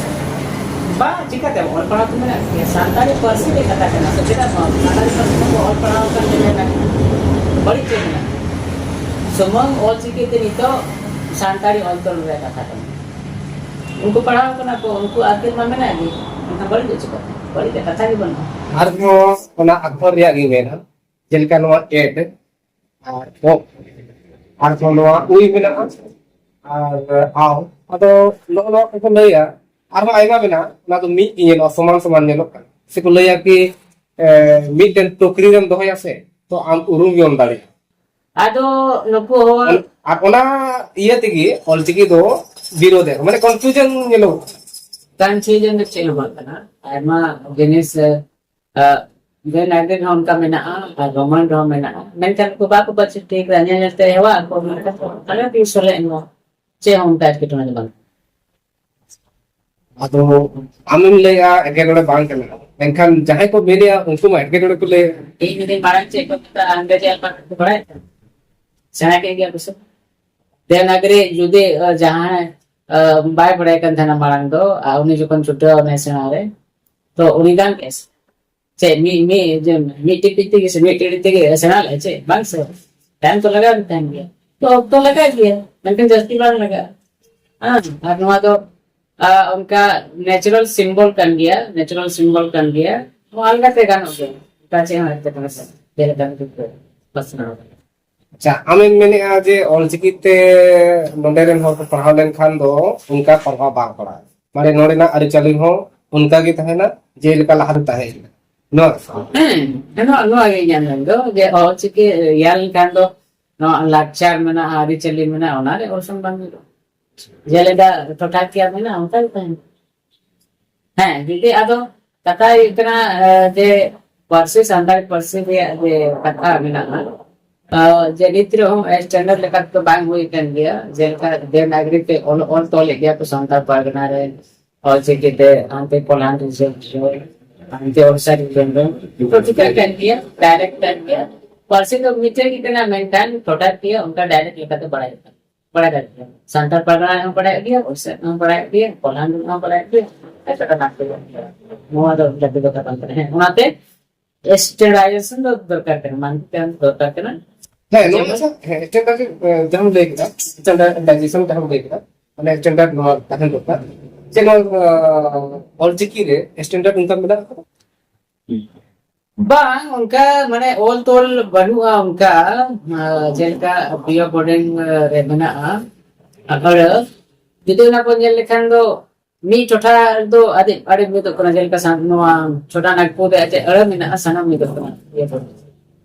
ᱵᱟᱝ, ᱪᱤᱠᱟᱹᱛᱮ? ᱚᱞ ᱯᱟᱲᱦᱟᱣ ᱛᱚ ᱢᱮᱱᱟᱜ ᱜᱮᱭᱟ, ᱥᱟᱱᱛᱟᱲᱤ ᱯᱟᱹᱨᱥᱤ ᱨᱮ ᱠᱟᱛᱷᱟ ᱠᱟᱱᱟ ᱥᱮ, ᱪᱮᱫᱟᱜ ᱵᱟᱝ? ᱥᱟᱱᱛᱟᱲᱤ ᱯᱟᱹᱨᱥᱤ ᱛᱮᱠᱚ ᱚᱞ ᱯᱟᱲᱦᱟᱣ ᱟᱠᱟᱱ ᱛᱮ ᱢᱮᱱᱟᱜ ᱠᱟᱱᱟ᱾ ᱵᱟᱹᱲᱤᱡ ᱪᱮᱫ ᱢᱮᱱᱟᱜ ᱠᱟᱱᱟ? ᱥᱩᱢᱩᱝ ᱚᱞ ᱪᱤᱠᱤ ᱛᱮ ᱱᱤᱛᱚᱜ ᱥᱟᱱᱛᱟᱲᱤ ᱚᱞ ᱛᱚᱞ ᱨᱮᱭᱟᱜ ᱠᱟᱛᱷᱟ ᱠᱟᱱᱟ᱾ ᱩᱱᱠᱩ ᱯᱟᱲᱦᱟᱣ ᱠᱟᱱᱟ ᱠᱚ, ᱩᱱᱠᱩ ᱟᱹᱠᱤᱞ ᱢᱟ ᱢᱮᱱᱟᱜ ᱜᱮ, ᱮᱱᱠᱷᱟᱱ ᱵᱟᱹᱲᱤᱡ ᱫᱚ ᱪᱤᱠᱟᱹᱛᱮ? ᱵᱟᱹᱲᱤᱡ ᱨᱮᱭᱟᱜ ᱠᱟᱛᱷᱟ ᱜᱮ ᱵᱟᱹᱱᱩᱜᱼᱟ᱾ ᱟᱨᱦᱚᱸ ᱚᱱᱟ ᱟᱠᱷᱚᱨ ᱨᱮᱭᱟᱜ ᱜᱮ ᱢᱮᱱᱟ, ᱡᱮᱞᱮᱠᱟ ᱱᱚᱣᱟ ᱮᱰ, ᱟᱨ ᱚ, ᱟᱨᱦᱚᱸ ᱱᱚᱣᱟ ᱩᱭ ᱢᱮᱱᱟᱜᱼᱟ, ᱟᱨ ᱟᱣ᱾ ᱟᱫᱚ ᱱᱚᱜᱼᱚ ᱱᱚᱣᱟ ᱠᱚᱠᱚ ᱞᱟᱹᱭᱟ, ᱟᱨᱦᱚᱸ ᱟᱭᱢᱟ ᱢᱮᱱᱟᱜᱼᱟ, ᱚᱱᱟ ᱫᱚ ᱢᱤᱫ ᱜᱮ ᱧᱮᱞᱚᱜᱼᱟ, ᱥᱚᱢᱟᱱ ᱥᱚᱢᱟᱱ ᱧᱮᱞᱚᱜ ᱠᱟᱱᱟ᱾ ᱥᱮᱠᱚ ᱞᱟᱹᱭᱟ ᱠᱤ, ᱢᱤᱫᱴᱮᱱ ᱴᱩᱠᱨᱤ ᱨᱮᱢ ᱫᱚᱦᱚᱭᱟ ᱥᱮ, ᱛᱚ ᱟᱢ ᱩᱨᱩᱢ ᱜᱮ ᱵᱟᱢ ᱫᱟᱲᱮᱭᱟᱜᱼᱟ᱾ ᱟᱫᱚ ᱱᱩᱠᱩ ᱦᱚᱲ ᱟᱨ ᱚᱱᱟ ᱤᱭᱟᱹ ᱛᱮᱜᱮ ᱚᱞᱪᱤᱠᱤ ᱫᱚ ᱵᱤᱨᱳᱫᱷ ᱮ, ᱢᱟᱱᱮ ᱠᱚᱱᱯᱷᱤᱭᱩᱡᱚᱱ ᱧᱮᱞᱚᱜ ᱠᱟᱱᱟ᱾ ᱠᱚᱱᱯᱷᱤᱭᱩᱡᱚᱱ ᱫᱚ ᱪᱮᱫ ᱦᱚᱸ ᱵᱟᱝ ᱠᱟᱱᱟ᱾ ᱟᱭᱢᱟ ᱡᱤᱱᱤᱥ ᱫᱮᱵᱽᱱᱟᱜᱚᱨᱤ ᱨᱮᱦᱚᱸ ᱚᱱᱠᱟ ᱢᱮᱱᱟᱜᱼᱟ ᱟᱨ ᱨᱳᱢᱟᱱ ᱨᱮᱦᱚᱸ ᱢᱮᱱᱟᱜᱼᱟ, ᱢᱮᱱᱠᱷᱟᱱ ᱩᱱᱠᱩ ᱵᱟᱠᱚ ᱯᱟᱹᱨᱥᱤ ᱴᱷᱤᱠ ᱨᱮ ᱧᱮᱞ ᱧᱮᱞ ᱛᱮ ᱦᱮᱣᱟ ᱟᱠᱚ, ᱢᱮᱱᱠᱷᱟᱱ ᱟᱞᱮ ᱛᱤᱥ ᱦᱚᱸᱞᱮ ᱮᱢᱚᱜ ᱪᱮᱫ ᱦᱚᱸ ᱚᱱᱠᱟ ᱮᱴᱠᱮᱴᱚᱬᱮ ᱫᱚ ᱵᱟᱝ᱾ ᱟᱫᱚ ᱟᱢᱮᱢ ᱞᱟᱹᱭᱟ ᱮᱴᱠᱮᱴᱚᱬᱮ ᱵᱟᱝ ᱠᱟᱱᱟ, ᱢᱮᱱᱠᱷᱟᱱ ᱡᱟᱦᱟᱸᱭ ᱠᱚ ᱢᱮᱱᱮᱜᱼᱟ ᱩᱱᱠᱩ ᱢᱟ ᱮᱴᱠᱮᱴᱚᱬᱮ ᱠᱚ ᱞᱟᱹᱭᱟ᱾ ᱤᱧ ᱡᱩᱫᱤ ᱢᱟᱲᱟᱝ ᱪᱮᱫ ᱠᱚ ᱢᱮᱛᱟᱜᱼᱟ, ᱟᱢ ᱫᱚ ᱪᱮᱫ ᱞᱮᱠᱟ ᱠᱚ ᱵᱟᱲᱟᱭ ᱛᱟᱦᱮᱸ? ᱥᱮᱬᱟ ᱠᱮᱫ ᱜᱮᱭᱟ ᱠᱚ ᱥᱮ? ᱫᱮᱵᱽᱱᱟᱜᱚᱨᱤ ᱡᱩᱫᱤ ᱟᱸ, ᱡᱟᱦᱟᱸᱭ ᱟᱸ, ᱵᱟᱭ ᱵᱟᱲᱟᱭ ᱠᱟᱱ ᱛᱟᱦᱮᱱᱟ ᱢᱟᱲᱟᱝ ᱫᱚ, ᱟᱨ ᱩᱱᱤ ᱡᱚᱠᱷᱚᱱ ᱪᱷᱩᱴᱟᱹᱣ ᱮᱱᱟᱭ ᱥᱮᱬᱟ ᱨᱮ, ᱛᱚ ᱩᱱᱤ ᱜᱟᱱ ᱠᱮᱫ ᱥᱮ? ᱪᱮᱫ ᱢᱤᱫ ᱢᱤᱫ ᱡᱮ ᱢᱤᱫ ᱴᱤᱯᱤᱡ ᱛᱮᱜᱮ ᱥᱮ ᱢᱤᱫ ᱴᱤᱲᱤᱡ ᱛᱮᱜᱮ ᱥᱮᱬᱟ ᱞᱮᱫ ᱪᱮᱫ? ᱵᱟᱝ ᱥᱮ, ᱴᱟᱭᱤᱢ ᱛᱚ ᱞᱟᱜᱟᱣ ᱜᱮ ᱛᱟᱦᱮᱱ ᱜᱮᱭᱟ, ᱛᱚ ᱚᱠᱛᱚ ᱞᱟᱜᱟᱜ ᱜᱮᱭᱟ, ᱢᱮᱱᱠᱷᱟᱱ ᱡᱟᱹᱥᱛᱤ ᱵᱟᱝ ᱞᱟᱜᱟᱜᱼᱟ᱾ ᱦᱮᱸ, ᱟᱨ ᱱᱚᱣᱟ ᱫᱚ ᱟᱸ, ᱚᱱᱠᱟ ᱱᱮᱪᱟᱨᱟᱞ ᱥᱤᱢᱵᱚᱞ ᱠᱟᱱ ᱜᱮᱭᱟ, ᱱᱮᱪᱟᱨᱟᱞ ᱥᱤᱢᱵᱚᱞ ᱠᱟᱱ ᱜᱮᱭᱟ, ᱱᱚᱣᱟ ᱞᱮᱠᱟᱛᱮ ᱜᱟᱱᱚᱜ ᱜᱮᱭᱟ, ᱚᱱᱠᱟ ᱪᱮᱫ ᱦᱚᱸ ᱮᱴᱠᱮᱴᱚᱬᱮ ᱵᱟᱝ, ᱡᱮᱞᱮᱠᱟ ᱱᱤᱛᱚᱜ ᱯᱟᱥᱱᱟᱣ ᱠᱟᱱᱟ᱾ ᱟᱪᱪᱷᱟ, ᱟᱢᱮᱢ ᱢᱮᱱᱮᱜᱼᱟ ᱡᱮ ᱚᱞᱪᱤᱠᱤ ᱛᱮ ᱱᱚᱰᱮ ᱨᱮᱱ ᱦᱚᱲ ᱠᱚ ᱯᱟᱲᱦᱟᱣ ᱞᱮᱱᱠᱷᱟᱱ ᱫᱚ ᱚᱱᱠᱟ ᱯᱟᱲᱦᱟᱣ ᱵᱟᱝ ᱯᱟᱲᱟᱜᱼᱟ, ᱢᱟᱱᱮ ᱱᱚᱰᱮᱱᱟᱜ ᱟᱹᱨᱤᱪᱟᱹᱞᱤ ᱦᱚᱸ ᱚᱱᱠᱟ ᱜᱮ ᱛᱟᱦᱮᱱᱟ ᱡᱮᱞᱮᱠᱟ ᱞᱟᱦᱟ ᱫᱚ ᱛᱟᱦᱮᱸ ᱠᱟᱱᱟ, ᱱᱚᱣᱟ ᱜᱮ ᱥᱮ? ᱦᱮᱸ, ᱱᱚᱣᱟ ᱱᱚᱣᱟ ᱜᱮ ᱤᱧᱟᱹᱜ ᱢᱮᱱ ᱫᱚ, ᱡᱮ ᱚᱞᱪᱤᱠᱤ ᱤᱭᱟᱹ ᱞᱮᱱᱠᱷᱟᱱ ᱫᱚ ᱱᱚᱣᱟ ᱞᱟᱠᱪᱟᱨ ᱢᱮᱱᱟᱜᱼᱟ, ᱟᱹᱨᱤᱪᱟᱹᱞᱤ ᱢᱮᱱᱟᱜᱼᱟ, ᱚᱱᱟ ᱨᱮ ᱚᱨᱥᱚᱝ ᱵᱟᱝ ᱦᱩᱭᱩᱜᱼᱟ᱾ ᱡᱮᱞᱮᱠᱟ ᱴᱚᱴᱷᱟᱠᱤᱭᱟᱹ ᱢᱮᱱᱟᱜᱼᱟ, ᱚᱱᱠᱟ ᱜᱮ ᱛᱟᱦᱮᱱᱟ᱾ ᱦᱮᱸ, ᱡᱩᱫᱤ ᱟᱫᱚ ᱠᱟᱛᱷᱟ ᱦᱩᱭᱩᱜ ᱠᱟᱱᱟ, ᱮ, ᱡᱮ ᱯᱟᱹᱨᱥᱤ, ᱥᱟᱱᱛᱟᱲᱤ ᱯᱟᱹᱨᱥᱤ ᱨᱮᱭᱟᱜ ᱡᱮ ᱠᱟᱛᱷᱟ ᱢᱮᱱᱟᱜᱼᱟ, ᱮ, ᱡᱮ ᱱᱤᱛ ᱨᱮᱦᱚᱸ ᱥᱴᱮᱱᱰᱟᱨᱰ ᱞᱮᱠᱟ ᱛᱮᱫᱚ ᱵᱟᱝ ᱦᱩᱭ ᱟᱠᱟᱱ ᱜᱮᱭᱟ, ᱡᱮᱞᱮᱠᱟ ᱫᱮᱵᱽᱱᱟᱜᱚᱨᱤ ᱛᱮ ᱚᱞ, ᱚᱞ ᱛᱚᱞᱮᱫ ᱜᱮᱭᱟ ᱠᱚ ᱥᱟᱱᱛᱟᱲ ᱯᱟᱨᱜᱟᱱᱟ ᱨᱮ, ᱚᱞᱪᱤᱠᱤ ᱛᱮ ᱦᱟᱱᱛᱮ ᱯᱳᱞᱟᱱᱰ ᱨᱮ, ᱦᱟᱱᱛᱮ ᱳᱰᱤᱥᱟ ᱨᱮ, ᱛᱚ ᱴᱷᱤᱠᱟᱹᱜ ᱠᱟᱱ ᱜᱮᱭᱟ, ᱰᱟᱭᱨᱮᱠᱴ ᱠᱟᱱ ᱜᱮᱭᱟ᱾ ᱯᱟᱹᱨᱥᱤ ᱫᱚ ᱢᱤᱫᱴᱮᱱ ᱜᱮ ᱠᱟᱱᱟ, ᱢᱮᱱᱠᱷᱟᱱ ᱴᱚᱴᱷᱟᱠᱤᱭᱟᱹ ᱚᱱᱠᱟ ᱰᱟᱭᱨᱮᱠᱴ ᱞᱮᱠᱟᱛᱮ ᱵᱟᱲᱟᱭ ᱠᱟᱱᱟ᱾ ᱵᱟᱲᱟᱭ ᱫᱟᱲᱮᱭᱟᱜ ᱜᱮᱭᱟ᱾ ᱥᱟᱱᱛᱟᱲ ᱯᱟᱨᱜᱟᱱᱟ ᱨᱮᱦᱚᱸ ᱵᱟᱲᱟᱭ ᱜᱮᱭᱟ, ᱳᱰᱤᱥᱟ ᱨᱮᱦᱚᱸ ᱵᱟᱲᱟᱭ ᱜᱮᱭᱟ, ᱯᱳᱞᱟᱱᱰ ᱨᱮᱦᱚᱸ ᱵᱟᱲᱟᱭ ᱜᱮᱭᱟ᱾ ᱮᱴᱟᱜ ᱮᱴᱟᱜ ᱠᱚ ᱵᱟᱲᱟᱭ ᱜᱮᱭᱟ᱾ ᱱᱚᱣᱟ ᱫᱚ ᱡᱟᱹᱛᱤ ᱠᱟᱛᱷᱟ ᱠᱟᱱ ᱛᱟᱦᱮᱸᱫ᱾ ᱦᱮᱸ, ᱚᱱᱟᱛᱮ ᱥᱴᱮᱱᱰᱟᱨᱰᱟᱭᱡᱮᱥᱚᱱ ᱫᱚ ᱫᱚᱨᱠᱟᱨ ᱠᱟᱱᱟ, ᱢᱟᱱ ᱫᱚᱨᱠᱟᱨ ᱠᱟᱱᱟ᱾ ᱦᱮᱸ, ᱱᱚᱣᱟ ᱟᱪᱪᱷᱟ, ᱦᱮᱸ, ᱥᱴᱮᱱᱰᱟᱨᱰ, ᱮ, ᱡᱟᱦᱟᱸᱢ ᱞᱟᱹᱭ ᱠᱮᱫᱟ, ᱥᱴᱮᱱᱰᱟᱨᱰᱟᱭᱡᱮᱥᱚᱱ ᱡᱟᱦᱟᱸᱢ ᱞᱟᱹᱭ ᱠᱮᱫᱟ, ᱢᱟᱱᱮ ᱥᱴᱮᱱᱰᱟᱨᱰ ᱱᱚᱣᱟ ᱛᱟᱦᱮᱸ ᱫᱚᱨᱠᱟᱨ᱾ ᱡᱮ ᱱᱚᱣᱟ, ᱮ, ᱚᱞᱪᱤᱠᱤ ᱨᱮ ᱥᱴᱮᱱᱰᱟᱨᱰ ᱚᱱᱠᱟ ᱢᱮᱱᱟᱜ ᱟᱠᱟᱫᱟ? ᱵᱟᱝ, ᱚᱱᱠᱟ ᱢᱟᱱᱮ ᱚᱞ ᱛᱚᱞ ᱵᱟᱹᱱᱩᱜᱼᱟ ᱚᱱᱠᱟ, ᱮ, ᱡᱮᱞᱮᱠᱟ ᱵᱤᱭᱟ ᱵᱳᱨᱰᱤᱝ ᱨᱮ ᱢᱮᱱᱟᱜᱼᱟ ᱟᱹᱲᱟᱹ᱾ ᱡᱩᱫᱤ ᱚᱱᱟ ᱠᱚ ᱧᱮᱞ ᱞᱮᱠᱷᱟᱱ ᱫᱚ ᱢᱤᱫ ᱴᱚᱴᱷᱟ ᱨᱮᱫᱚ ᱟᱹᱰᱤ ᱟᱹᱰᱤ ᱢᱤᱫᱚᱜ ᱠᱟᱱᱟ, ᱡᱮᱞᱮᱠᱟ ᱥᱟᱱ- ᱱᱚᱣᱟ ᱪᱷᱳᱴᱟ ᱱᱟᱜᱽᱯᱩᱨ ᱨᱮ ᱪᱮᱫ ᱟᱹᱲᱟᱹ ᱢᱮᱱᱟᱜᱼᱟ, ᱥᱟᱱᱟᱢ ᱢᱤᱫᱚᱜ ᱠᱟᱱᱟ᱾ ᱤᱭᱟᱹ ᱠᱚ᱾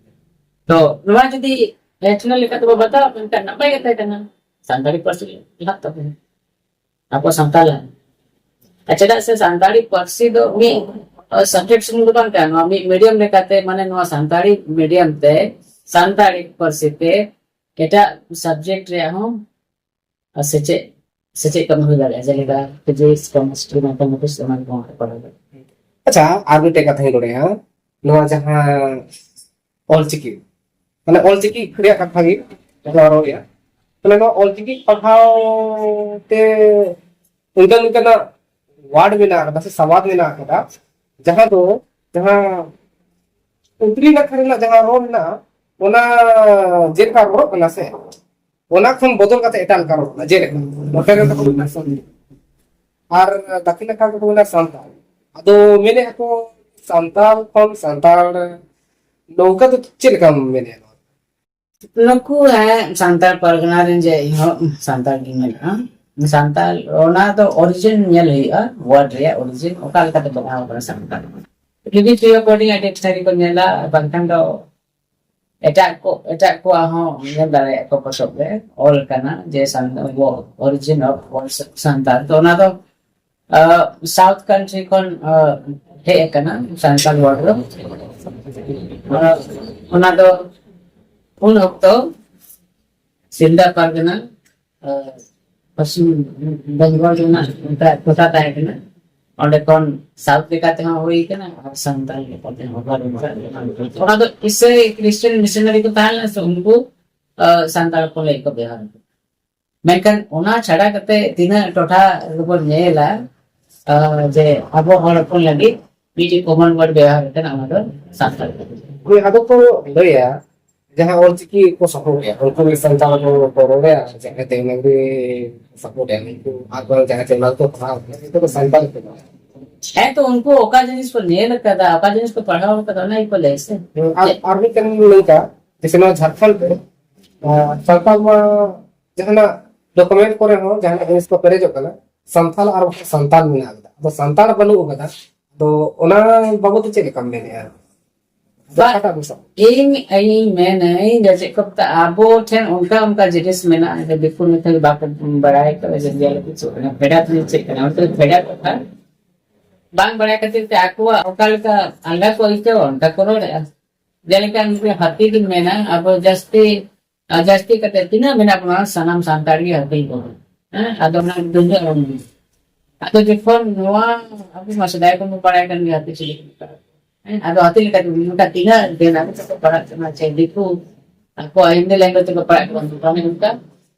ᱛᱚ ᱱᱚᱣᱟ ᱡᱩᱫᱤ ᱮᱴᱱᱟ ᱞᱮᱠᱟᱛᱮ ᱵᱚ ᱵᱟᱛᱟᱣᱟ, ᱢᱮᱱᱠᱷᱟᱱ ᱱᱟᱯᱟᱭ ᱠᱟᱛᱷᱟ ᱠᱟᱱᱟ, ᱥᱟᱱᱛᱟᱲᱤ ᱯᱟᱹᱨᱥᱤ ᱞᱟᱦᱟᱜ ᱛᱟᱵᱚᱱᱟ, ᱟᱵᱚ ᱥᱟᱱᱛᱟᱲ ᱞᱟᱦᱟᱜ᱾ ᱟᱨ ᱪᱮᱫᱟᱜ ᱥᱮ ᱥᱟᱱᱛᱟᱲᱤ ᱯᱟᱹᱨᱥᱤ ᱫᱚ ᱢᱤᱫ ᱥᱟᱵᱡᱮᱠᱴ ᱥᱩᱢᱩᱝ ᱫᱚ ᱵᱟᱝ ᱠᱟᱱᱟ, ᱱᱚᱣᱟ ᱢᱤᱫ ᱢᱤᱰᱤᱭᱟᱢ ᱞᱮᱠᱟᱛᱮ, ᱢᱟᱱᱮ ᱱᱚᱣᱟ ᱥᱟᱱᱛᱟᱲᱤ ᱢᱤᱰᱤᱭᱟᱢ ᱛᱮ ᱥᱟᱱᱛᱟᱲᱤ ᱯᱟᱹᱨᱥᱤ ᱛᱮ ᱮᱴᱟᱜ ᱥᱟᱵᱡᱮᱠᱴ ᱨᱮᱭᱟᱜ ᱦᱚᱸ ᱟᱨ ᱥᱮᱪᱮᱫ, ᱥᱮᱪᱮᱫ ᱠᱟᱹᱢᱤ ᱦᱩᱭ ᱫᱟᱲᱮᱭᱟᱜᱼᱟ, ᱡᱮᱞᱮᱠᱟ ᱯᱷᱤᱡᱤᱠᱥ, ᱠᱮᱢᱤᱥᱴᱨᱤ, ᱢᱮᱛᱷᱟᱢᱮᱴᱤᱠᱥ, ᱮᱢᱟᱱ ᱠᱚᱦᱚᱸ ᱯᱟᱲᱦᱟᱣ ᱫᱟᱲᱮᱭᱟᱜᱼᱟ᱾ ᱟᱪᱪᱷᱟ, ᱟᱨ ᱢᱤᱫᱴᱮᱡ ᱠᱟᱛᱷᱟᱧ ᱨᱚᱲᱮᱫᱼᱟ, ᱱᱚᱣᱟ ᱡᱟᱦᱟᱸ ᱚᱞᱪᱤᱠᱤ, ᱢᱟᱱᱮ ᱚᱞᱪᱤᱠᱤ ᱨᱮᱭᱟᱜ ᱠᱟᱛᱷᱟ ᱜᱮ ᱡᱟᱦᱟᱸ ᱨᱚᱲᱮᱫᱼᱟ, ᱢᱟᱱᱮ ᱱᱚᱣᱟ ᱚᱞᱪᱤᱠᱤ ᱯᱟᱲᱦᱟᱣ ᱛᱮ ᱚᱱᱠᱟᱱ ᱚᱱᱠᱟᱱᱟᱜ ᱣᱟᱨᱰ ᱢᱮᱱᱟᱜ ᱟᱠᱟᱫᱟ ᱥᱮ ᱥᱟᱵᱟᱫ ᱢᱮᱱᱟᱜ ᱟᱠᱟᱫᱟ, ᱡᱟᱦᱟᱸ ᱫᱚ ᱡᱟᱦᱟᱸ ᱩᱛᱛᱚᱨᱤ ᱱᱟᱠᱷᱟ ᱨᱮᱱᱟᱜ ᱡᱟᱦᱟᱸ ᱨᱚᱲ ᱢᱮᱱᱟᱜᱼᱟ, ᱚᱱᱟ ᱡᱮᱞᱮᱠᱟ ᱨᱚᱲᱚᱜ ᱠᱟᱱᱟ ᱥᱮ, ᱚᱱᱟ ᱠᱷᱚᱱ ᱵᱚᱫᱚᱞ ᱠᱟᱛᱮ ᱮᱴᱟᱜ ᱞᱮᱠᱟ ᱨᱚᱲ ᱠᱟᱱᱟ᱾ ᱡᱮᱞᱮᱠᱟ ᱱᱚᱛᱮ ᱨᱮ ᱫᱚ ᱠᱚ ᱢᱮᱱᱟ ᱥᱟᱱᱛᱟᱲ, ᱟᱨ ᱫᱟᱠᱷᱤᱱ ᱱᱟᱠᱷᱟ ᱨᱮᱫᱚ ᱠᱚ ᱢᱮᱱᱟ ᱥᱟᱱᱛᱟᱲ᱾ ᱟᱫᱚ ᱢᱮᱱᱮᱫᱼᱟ ᱠᱚ ᱥᱟᱱᱛᱟᱲ ᱠᱷᱚᱱ ᱥᱟᱱᱛᱟᱲ, ᱱᱚᱝᱠᱟ ᱫᱚ ᱪᱮᱫ ᱞᱮᱠᱟᱢ ᱢᱮᱱᱮᱫᱼᱟ ᱱᱚᱣᱟ? ᱱᱩᱠᱩ, ᱦᱮᱸ, ᱥᱟᱱᱛᱟᱲ ᱯᱟᱨᱜᱟᱱᱟ ᱨᱮᱱ ᱡᱮ ᱤᱧᱦᱚᱸ ᱥᱟᱱᱛᱟᱲ ᱜᱤᱧ ᱢᱮᱱᱟᱜᱼᱟ, ᱥᱟᱱᱛᱟᱲ, ᱚᱱᱟ ᱫᱚ ᱚᱨᱤᱡᱤᱱ ᱧᱮᱞ ᱦᱩᱭᱩᱜᱼᱟ, ᱣᱟᱨᱰ ᱨᱮᱭᱟᱜ ᱚᱨᱤᱡᱤᱱ ᱚᱠᱟ ᱞᱮᱠᱟᱛᱮ ᱵᱮᱱᱟᱣ ᱟᱠᱟᱱᱟ ᱥᱟᱱᱛᱟᱲ᱾ ᱡᱩᱫᱤ ᱯᱤᱭᱳᱨ ᱵᱳᱨᱰᱤᱝ ᱟᱨ ᱰᱤᱠᱥᱱᱟᱨᱤ ᱠᱚ ᱧᱮᱞᱟ, ᱵᱟᱝᱠᱷᱟᱱ ᱫᱚ ᱮᱴᱟᱜ ᱠᱚ, ᱮᱴᱟᱜ ᱠᱚᱣᱟᱜ ᱦᱚᱸ ᱧᱮᱞ ᱫᱟᱲᱮᱭᱟᱜ ᱠᱚ ᱯᱚᱛᱚᱵ ᱨᱮ ᱚᱞ ᱠᱟᱱᱟ ᱡᱮ ᱥᱟᱱ-, ᱟᱵᱚ ᱚᱨᱤᱡᱤᱱ ᱚᱯᱷ ᱥᱟᱱᱛᱟᱲ᱾ ᱛᱚ ᱚᱱᱟ ᱫᱚ, ᱟᱸ, ᱥᱟᱣᱩᱛᱷ ᱠᱟᱱᱴᱨᱤ ᱠᱷᱚᱱ, ᱟᱸ, ᱦᱮᱡ ᱟᱠᱟᱱᱟ ᱥᱟᱱᱛᱟᱲ ᱣᱟᱨᱰ ᱫᱚ᱾ ᱟᱸ, ᱚᱱᱟ ᱫᱚ ᱩᱱ ᱚᱠᱛᱚ ᱥᱤᱞᱫᱟ ᱯᱟᱨᱜᱟᱱᱟ, ᱟᱸ, ᱯᱚᱥᱪᱤᱢ ᱵᱮᱝᱜᱚᱞ ᱨᱮᱱᱟᱜ ᱚᱱᱠᱟ ᱴᱚᱴᱷᱟ ᱛᱟᱦᱮᱸ ᱠᱟᱱᱟ᱾ ᱚᱸᱰᱮ ᱠᱷᱚᱱ ᱥᱟᱣᱩᱛᱷ ᱞᱮᱠᱟ ᱛᱮᱦᱚᱸ ᱦᱩᱭ ᱠᱟᱱᱟ ᱟᱨ ᱥᱟᱱᱛᱟᱲ ᱞᱮᱠᱟ ᱛᱮᱦᱚᱸ ᱦᱩᱭ ᱠᱟᱱᱟ᱾ ᱚᱱᱟ ᱫᱚ ᱤᱥᱟᱹᱭ ᱠᱷᱨᱤᱥᱴᱟᱱ ᱢᱤᱥᱚᱱᱟᱨᱤ ᱠᱚ ᱛᱟᱦᱮᱸ ᱞᱮᱱᱟ ᱥᱮ, ᱩᱱᱠᱩ, ᱟᱸ, ᱥᱟᱱᱛᱟᱲ ᱦᱚᱯᱚᱱ ᱞᱟᱹᱜᱤᱫ ᱠᱚ ᱵᱮᱣᱦᱟᱨ ᱠᱮᱫᱟ᱾ ᱢᱮᱱᱠᱷᱟᱱ ᱚᱱᱟ ᱪᱷᱟᱰᱟ ᱠᱟᱛᱮ ᱛᱤᱱᱟᱹᱜ ᱴᱚᱴᱷᱟ ᱨᱮᱵᱚᱱ ᱧᱮᱞᱟ, ᱟᱸ, ᱡᱮ ᱟᱵᱚ ᱦᱚᱲ ᱦᱚᱯᱚᱱ ᱞᱟᱹᱜᱤᱫ ᱢᱤᱫᱴᱤᱡ ᱠᱚᱢᱚᱱ ᱣᱟᱨᱰ ᱵᱮᱣᱦᱟᱨ ᱟᱠᱟᱱᱟ, ᱚᱱᱟ ᱫᱚ ᱥᱟᱱᱛᱟᱲ ᱠᱟᱱᱟ᱾ ᱦᱳᱭ, ᱟᱫᱚ ᱠᱚ ᱞᱟᱹᱭᱟ ᱡᱟᱦᱟᱸ ᱚᱞᱪᱤᱠᱤ ᱠᱚ ᱥᱟᱯᱳᱨᱴ ᱮᱫᱼᱟ, ᱩᱱᱠᱩ ᱜᱮ ᱥᱟᱱᱛᱟᱲ ᱠᱚ ᱠᱚ ᱨᱚᱲᱟ, ᱡᱟᱦᱟᱸᱭ ᱫᱮᱵᱽᱱᱟᱜᱚᱨᱤ ᱥᱟᱯᱳᱨᱴ ᱮᱫᱼᱟ, ᱩᱱᱠᱩ ᱟᱨ ᱵᱟᱝ ᱡᱟᱦᱟᱸᱭ ᱫᱮᱵᱽᱱᱟᱜᱚᱨᱤ ᱠᱚ ᱯᱟᱲᱦᱟᱣ ᱠᱟᱱᱟ, ᱩᱱᱠᱩ ᱫᱚ ᱥᱟᱱᱛᱟᱲ ᱠᱚ ᱠᱟᱱᱟ᱾ ᱦᱮᱸ, ᱛᱚ ᱩᱱᱠᱩ ᱚᱠᱟ ᱡᱤᱱᱤᱥ ᱠᱚ ᱧᱮᱞ ᱟᱠᱟᱫᱟ, ᱚᱠᱟ ᱡᱤᱱᱤᱥ ᱠᱚ ᱯᱟᱲᱦᱟᱣ ᱟᱠᱟᱫᱟ, ᱚᱱᱟ ᱜᱮᱠᱚ ᱞᱟᱹᱭᱟ ᱥᱮ᱾ ᱦᱮᱸ, ᱟᱨ, ᱟᱨ ᱢᱤᱫᱴᱮᱱ ᱞᱟᱹᱭ ᱠᱟᱜ, ᱡᱮᱭᱥᱮ ᱱᱚᱣᱟ ᱡᱷᱟᱲᱠᱷᱚᱸᱰ ᱨᱮ, ᱟᱸ, ᱥᱟᱱᱛᱟᱲ ᱢᱟ ᱡᱟᱦᱟᱱᱟᱜ ᱰᱚᱠᱩᱢᱮᱱᱴ ᱠᱚᱨᱮ ᱦᱚᱸ ᱡᱟᱦᱟᱱᱟᱜ ᱡᱤᱱᱤᱥ ᱠᱚ ᱯᱮᱨᱮᱡᱚᱜ ᱠᱟᱱᱟ, ᱥᱟᱱᱛᱟᱲ ᱟᱨ ᱵᱟᱠᱷᱟᱱ ᱥᱟᱱᱛᱟᱲ ᱢᱮᱱᱟᱜ ᱟᱠᱟᱫᱟ, ᱟᱫᱚ ᱥᱟᱱᱛᱟᱲ ᱵᱟᱹᱱᱩᱜ ᱟᱠᱟᱫᱟ, ᱟᱫᱚ ᱚᱱᱟ ᱵᱟᱵᱚᱫ ᱛᱮ ᱪᱮᱫ ᱞᱮᱠᱟᱢ ᱢᱮᱱᱮᱫᱼᱟ? ᱟᱫᱚ ᱵᱟ-, ᱚᱠᱟᱴᱟᱜ ᱵᱚᱱ ᱥᱟᱵ? ᱤᱧ, ᱤᱧ ᱢᱮᱱᱟᱹᱧ ᱡᱮ ᱪᱮᱫ ᱠᱚ ᱢᱮᱛᱟᱜᱼᱟ, ᱟᱵᱚ ᱴᱷᱮᱱ ᱚᱱᱠᱟ ᱚᱱᱠᱟ ᱡᱤᱱᱤᱥ ᱢᱮᱱᱟᱜᱼᱟ ᱡᱮ ᱫᱤᱠᱩ ᱱᱤᱛᱚᱜ ᱵᱟᱠᱚ ᱵᱟᱲᱟᱭ ᱠᱟᱱᱟ ᱡᱮ ᱡᱮᱞ ᱪᱮᱫ ᱠᱟᱱᱟ, ᱚᱱᱛᱮ ᱯᱷᱮᱰᱟᱛ ᱪᱮᱫ ᱠᱟᱱᱟ, ᱚᱱᱛᱮ ᱯᱷᱮᱰᱟᱛ ᱠᱟᱛᱷᱟ ᱵᱟᱝ ᱵᱟᱲᱟᱭ ᱠᱷᱟᱹᱛᱤᱨ ᱛᱮ ᱟᱠᱚᱣᱟᱜ ᱚᱠᱟ ᱞᱮᱠᱟ ᱟᱞᱜᱟ ᱠᱚ ᱟᱹᱭᱠᱟᱹᱣᱟ ᱚᱱᱠᱟ ᱠᱚ ᱨᱚᱲᱮᱫᱼᱟ᱾ ᱡᱮᱞᱮᱠᱟ ᱱᱩᱠᱩ ᱦᱟᱹᱛᱤ ᱫᱚᱧ ᱢᱮᱱᱟ, ᱟᱵᱚ ᱡᱟᱹᱥᱛᱤ ᱟᱨ ᱡᱟᱹᱥᱛᱤ ᱠᱟᱛᱮ ᱛᱤᱱᱟᱹᱜ ᱢᱮᱱᱟᱜ ᱵᱚᱱᱟ ᱥᱟᱱᱟᱢ ᱥᱟᱱᱛᱟᱲ ᱜᱮ ᱦᱟᱹᱛᱤ ᱠᱚ᱾ ᱦᱮᱸ, ᱟᱫᱚ ᱚᱱᱟ ᱫᱩᱧ ᱟᱫᱚ ᱡᱚᱠᱷᱚᱱ ᱱᱚᱣᱟ ᱟᱵᱚ ᱢᱟ ᱥᱮᱫᱟᱭ ᱠᱷᱚᱱ ᱵᱚᱱ ᱵᱟᱲᱟᱭ ᱠᱟᱱ ᱜᱮᱭᱟ ᱦᱟᱹᱛᱤ ᱪᱤᱞᱤ ᱠᱚ ᱢᱮᱛᱟ ᱠᱚᱣᱟ᱾ ᱦᱮᱸ, ᱟᱫᱚ ᱦᱟᱹᱛᱤ ᱞᱮᱠᱟ ᱛᱮ ᱱᱚᱝᱠᱟ ᱛᱤᱱᱟᱹᱜ ᱫᱮᱵᱽᱱᱟᱜᱚᱨᱤ ᱛᱮᱠᱚ ᱯᱟᱲᱦᱟᱜ ᱠᱟᱱᱟ ᱥᱮ ᱫᱤᱠᱩ ᱟᱠᱚᱣᱟᱜ ᱦᱤᱱᱫᱤ language ᱛᱮᱠᱚ ᱯᱟᱲᱦᱟᱜ ᱠᱟᱱᱟ, ᱚᱱᱠᱟ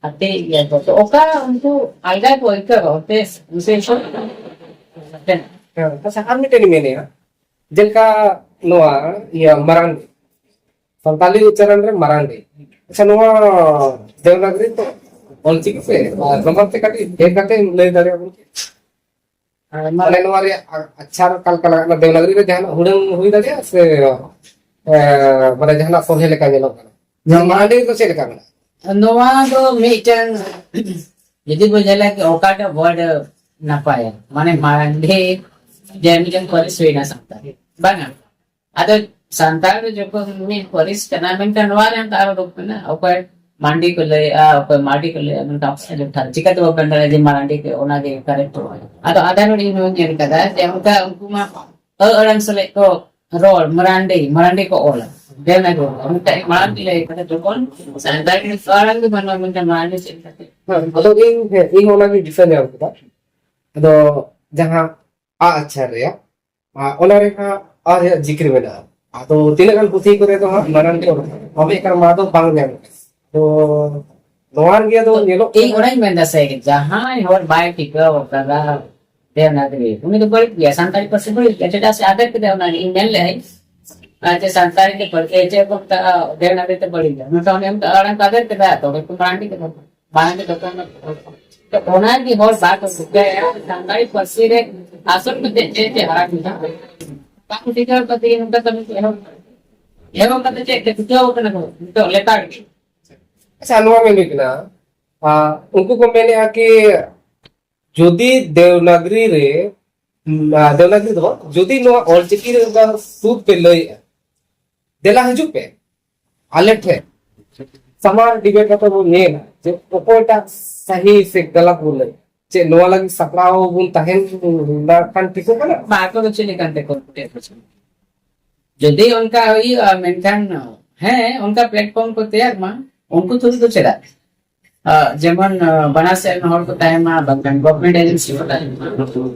ᱦᱟᱹᱛᱤ ᱜᱮᱭᱟ ᱠᱚ᱾ ᱛᱚ ᱚᱠᱟ ᱩᱱᱠᱩ ᱟᱞᱜᱟ ᱠᱚ ᱟᱹᱭᱠᱟᱹᱣᱟ ᱚᱱᱛᱮ ᱥᱮ ᱦᱮᱸ, ᱟᱪᱪᱷᱟ, ᱟᱨ ᱢᱤᱫᱴᱮᱱ ᱤᱧ ᱢᱮᱱᱮᱫᱼᱟ, ᱡᱮᱞᱮᱠᱟ ᱱᱚᱣᱟ ᱤᱭᱟᱹ ᱢᱟᱨᱟᱝ ᱥᱟᱱᱛᱟᱞᱤ ᱩᱪᱪᱟᱨᱚᱱ ᱨᱮ ᱢᱟᱨᱟᱝᱰᱤ᱾ ᱟᱪᱪᱷᱟ, ᱱᱚᱣᱟ ᱫᱮᱵᱽᱱᱟᱜᱚᱨᱤ ᱛᱚ ᱚᱞᱪᱤᱠᱤ ᱥᱮ ᱟᱨ ᱱᱚᱣᱟ ᱛᱮ ᱠᱟᱹᱴᱤᱡ ᱰᱷᱮᱨ ᱠᱟᱛᱮ ᱞᱟᱹᱭ ᱫᱟᱲᱮᱭᱟᱵᱚᱱ ᱠᱮᱭᱟ? ᱟᱨ ᱢᱟ- ᱢᱟᱱᱮ ᱱᱚᱣᱟ ᱨᱮᱭᱟᱜ ᱟ-, ᱟᱪᱪᱷᱟᱨ ᱚᱠᱟ ᱞᱮᱠᱟ ᱞᱟᱜᱟᱜ ᱠᱟᱱᱟ? ᱫᱮᱵᱽᱱᱟᱜᱚᱨᱤ ᱨᱮ ᱡᱟᱦᱟᱱᱟᱜ ᱦᱩᱲᱟᱹᱝ ᱦᱩᱭ ᱫᱟᱲᱮᱭᱟᱜᱼᱟ ᱥᱮ, ᱮ, ᱢᱟᱱᱮ ᱡᱟᱦᱟᱱᱟᱜ ᱥᱚᱞᱦᱮ ᱞᱮᱠᱟ ᱧᱮᱞᱚᱜ ᱠᱟᱱᱟ? ᱱᱚᱣᱟ ᱢᱟᱨᱟᱝᱰᱤ ᱨᱮᱫᱚ ᱪᱮᱫ ᱞᱮᱠᱟ ᱢᱮᱱᱟᱜᱼᱟ? ᱱᱚᱣᱟ ᱫᱚ ᱢᱤᱫᱴᱟᱝ ᱡᱩᱫᱤ ᱵᱚ ᱧᱮᱞᱟ ᱠᱤ ᱚᱠᱟᱴᱟᱜ word ᱱᱟᱯᱟᱭᱟ, ᱢᱟᱱᱮ ᱢᱟᱨᱟᱝᱰᱤ ᱡᱮ ᱢᱤᱫᱴᱟᱝ ᱯᱟᱹᱨᱤᱥ ᱦᱩᱭᱱᱟ ᱥᱟᱱᱛᱟᱲ, ᱵᱟᱝᱟ? ᱟᱫᱚ ᱥᱟᱱᱛᱟᱲ ᱫᱚ ᱡᱚᱠᱷᱚᱱ ᱢᱤᱫ ᱯᱟᱹᱨᱤᱥ ᱠᱟᱱᱟ, ᱢᱮᱱᱠᱷᱟᱱ ᱱᱚᱣᱟ ᱨᱮ ᱚᱱᱠᱟ ᱟᱨᱚ ᱨᱩᱯ ᱢᱮᱱᱟᱜᱼᱟ, ᱚᱠᱚᱭ ᱢᱟᱱᱰᱤ ᱠᱚ ᱞᱟᱹᱭᱮᱜᱼᱟ, ᱚᱠᱚᱭ ᱢᱟᱨᱰᱤ ᱠᱚ ᱞᱟᱹᱭᱮᱜᱼᱟ, ᱢᱮᱱᱠᱷᱟᱱ ᱚᱠᱟ ᱡᱚᱛᱷᱟᱛ ᱪᱤᱠᱟᱹ ᱛᱮᱵᱚ ᱢᱮᱱ ᱫᱟᱲᱮᱭᱟᱜᱼᱟ ᱡᱮ ᱢᱟᱨᱟᱝᱰᱤ ᱠᱚ ᱚᱱᱟᱜᱮ correct? ᱟᱫᱚ ᱟᱫᱷᱟ ᱦᱚᱲ ᱤᱧ ᱦᱚᱸᱧ ᱧᱮᱞ ᱠᱟᱫᱟ ᱡᱮ ᱚᱱᱠᱟ ᱩᱱᱠᱩ ᱢᱟ ᱟᱹ ᱟᱲᱟᱝ ᱥᱟᱞᱮᱫ ᱠᱚ ᱨᱚᱲ, ᱢᱟᱨᱟᱝᱰᱤ, ᱢᱟᱨᱟᱝᱰᱤ ᱠᱚ ᱚᱞᱟ᱾ ᱫᱮᱵᱽᱱᱟᱜᱚᱨᱤ ᱨᱮ᱾ ᱢᱤᱫᱴᱟᱝ ᱢᱟᱨᱟᱝᱰᱤ ᱞᱟᱹᱭ ᱠᱟᱫᱟ, ᱡᱚᱠᱷᱚᱱ ᱥᱟᱱᱛᱟᱲᱤ ᱟᱲᱟᱝ ᱜᱮ ᱵᱟᱹᱱᱩᱜᱼᱟ, ᱢᱮᱱᱠᱷᱟᱱ ᱢᱟᱨᱟᱝᱰᱤ ᱪᱮᱫ ᱞᱮᱠᱟᱛᱮ? ᱦᱮᱸ, ᱟᱫᱚ ᱤᱧ, ᱦᱮᱸ, ᱤᱧ ᱚᱱᱟᱜᱤᱧ ᱫᱤᱥᱟᱹ ᱧᱟᱢ ᱠᱮᱫᱟ᱾ ᱟᱫᱚ ᱡᱟᱦᱟᱸ ᱟ ᱟᱪᱪᱷᱟ ᱨᱮᱭᱟᱜ, ᱟ, ᱚᱱᱟ ᱨᱮᱦᱟᱸᱜ ᱟ ᱨᱮᱭᱟᱜ ᱡᱤᱠᱨᱤ ᱢᱮᱱᱟᱜᱼᱟ᱾ ᱟᱫᱚ ᱛᱤᱱᱟᱹᱜ ᱜᱟᱱ ᱯᱩᱛᱷᱤ ᱠᱚᱨᱮ ᱫᱚ ᱦᱟᱸᱜ ᱢᱟᱨᱟᱝᱰᱤ ᱚᱞ ᱟᱠᱟᱱᱟ, ᱛᱚᱵᱮ ᱮᱠᱟᱞ ᱢᱟ ᱫᱚ ᱵᱟᱝ ᱧᱟᱢ ᱠᱟᱱᱟ᱾ ᱛᱚ ᱱᱚᱣᱟ ᱨᱮᱜᱮ ᱟᱫᱚ ᱧᱮᱞᱚᱜ ᱤᱧ ᱠᱟᱱᱟ᱾ ᱚᱱᱟᱧ ᱢᱮᱱᱫᱟ ᱥᱮ, ᱡᱟᱦᱟᱸᱭ ᱦᱚᱲ ᱵᱟᱭ ᱴᱷᱤᱠᱟᱹᱣ ᱟᱠᱟᱫᱟ ᱫᱮᱵᱽᱱᱟᱜᱚᱨᱤ, ᱩᱱᱤ ᱫᱚ ᱵᱟᱹᱲᱤᱡ ᱜᱮᱭᱟ, ᱥᱟᱱᱛᱟᱲᱤ ᱯᱟᱹᱨᱥᱤ ᱵᱟᱹᱲᱤᱡ ᱜᱮᱭᱟ᱾ ᱪᱮᱫᱟᱜ ᱥᱮ ᱟᱫᱮᱨ ᱠᱮᱫᱟᱭ, ᱚᱱᱟ ᱤᱧ ᱢᱮᱱ ᱞᱮᱫᱟᱹᱧ, ᱟᱨ ᱪᱮᱫ ᱥᱟᱱᱛᱟᱲᱤ ᱛᱮ ᱵᱟᱹᱲᱤᱡ, ᱪᱮᱫ ᱠᱚ ᱢᱮᱛᱟᱜᱼᱟ, ᱫᱮᱵᱽᱱᱟᱜᱚᱨᱤ ᱛᱮ ᱵᱟᱹᱲᱤᱡ ᱜᱮᱭᱟ, ᱢᱮᱱᱠᱷᱟᱱ ᱩᱱᱤ ᱮᱢ ᱟᱲᱟᱝ ᱠᱚ ᱟᱫᱮᱨ ᱠᱮᱫᱟ, ᱛᱚᱵᱮ ᱠᱚ ᱢᱟᱨᱟᱝᱰᱤ ᱠᱮᱫᱟ᱾ ᱵᱟᱝ ᱜᱮ ᱫᱚᱠᱟᱱ ᱛᱚ ᱚᱱᱟ ᱜᱮ ᱦᱚᱲ ᱵᱟᱠᱚ ᱴᱷᱤᱠᱟᱹᱭᱟ, ᱥᱟᱱᱛᱟᱲᱤ ᱯᱟᱹᱨᱥᱤ ᱨᱮ ᱟᱥᱚᱞ ᱠᱟᱛᱮ ᱪᱮᱫ ᱪᱮᱫ ᱦᱟᱨᱟ ᱠᱟᱱᱟ, ᱵᱟᱝ ᱴᱷᱤᱠᱟᱹ ᱠᱟᱛᱮ ᱱᱚᱝᱠᱟ ᱠᱟᱹᱢᱤ ᱠᱚ ᱮᱦᱚᱵ, ᱮᱦᱚᱵ ᱠᱟᱛᱮ ᱪᱮᱫ ᱛᱮ ᱪᱷᱩᱴᱟᱹᱣ ᱠᱟᱱᱟ ᱠᱚ ᱱᱤᱛᱚᱜ ᱞᱮᱛᱟᱲ ᱜᱮ᱾ ᱟᱪᱪᱷᱟ, ᱱᱚᱣᱟ ᱢᱮᱱ ᱦᱩᱭᱩᱜ ᱠᱟᱱᱟ, ᱟ, ᱩᱱᱠᱩ ᱠᱚ ᱢᱮᱱᱮᱫᱼᱟ ᱠᱤ ᱡᱩᱫᱤ ᱫᱮᱣᱱᱟᱜᱽᱨᱤ ᱨᱮ, ᱩᱸ, ᱟ, ᱫᱮᱣᱱᱟᱜᱽᱨᱤ ᱫᱚ ᱵᱟᱝ, ᱡᱩᱫᱤ ᱱᱚᱣᱟ ᱚᱞᱪᱤᱠᱤ ᱨᱮ ᱚᱱᱠᱟ ᱥᱩᱫ ᱯᱮ ᱞᱟᱹᱭᱮᱜᱼᱟ, ᱫᱮᱞᱟ ᱦᱤᱡᱩᱜ ᱯᱮ ᱟᱞᱮ ᱴᱷᱮᱱ, ᱥᱟᱢᱟᱝ ᱰᱤᱵᱮᱴ ᱠᱟᱛᱮ ᱵᱚᱱ ᱧᱮᱞᱟ ᱡᱮ ᱚᱠᱚᱭᱴᱟᱜ ᱥᱟᱹᱦᱤ ᱥᱮ ᱜᱟᱞᱟᱛ ᱵᱚᱱ ᱞᱟᱹᱭ᱾ ᱪᱮᱫ ᱱᱚᱣᱟ ᱞᱟᱹᱜᱤᱫ ᱥᱟᱯᱲᱟᱣ ᱵᱚᱱ ᱛᱟᱦᱮᱱ ᱞᱮᱠᱷᱟᱱ ᱴᱷᱤᱠᱚᱜ ᱠᱟᱱᱟ? ᱵᱟ, ᱟᱠᱚ ᱫᱚ ᱪᱮᱫ ᱞᱮᱠᱟᱱ ᱛᱮᱠᱚ ᱠᱚᱴᱮᱡ ᱦᱚᱪᱚᱭᱟ? ᱡᱩᱫᱤ ᱚᱱᱠᱟ ᱦᱩᱭᱩᱜᱼᱟ, ᱢᱮᱱᱠᱷᱟᱱ ᱦᱮᱸ, ᱚᱱᱠᱟ ᱯᱞᱟᱴᱯᱷᱚᱨᱢ ᱠᱚ ᱛᱮᱭᱟᱨ ᱢᱟ, ᱩᱱᱠᱩ ᱛᱩᱞᱩᱡ ᱫᱚ ᱪᱮᱫᱟᱜ? ᱟ, ᱡᱮᱢᱚᱱ, ᱟ, ᱵᱟᱱᱟᱨ ᱥᱮᱫ ᱨᱮᱱ ᱦᱚᱲ ᱠᱚ ᱛᱟᱦᱮᱱ ᱢᱟ, ᱵᱟᱝᱠᱷᱟᱱ ᱜᱚᱵᱷᱚᱨᱱᱢᱮᱱᱴ ᱮᱡᱮᱱᱥᱤ ᱠᱚ ᱛᱟᱦᱮᱱ ᱢᱟ᱾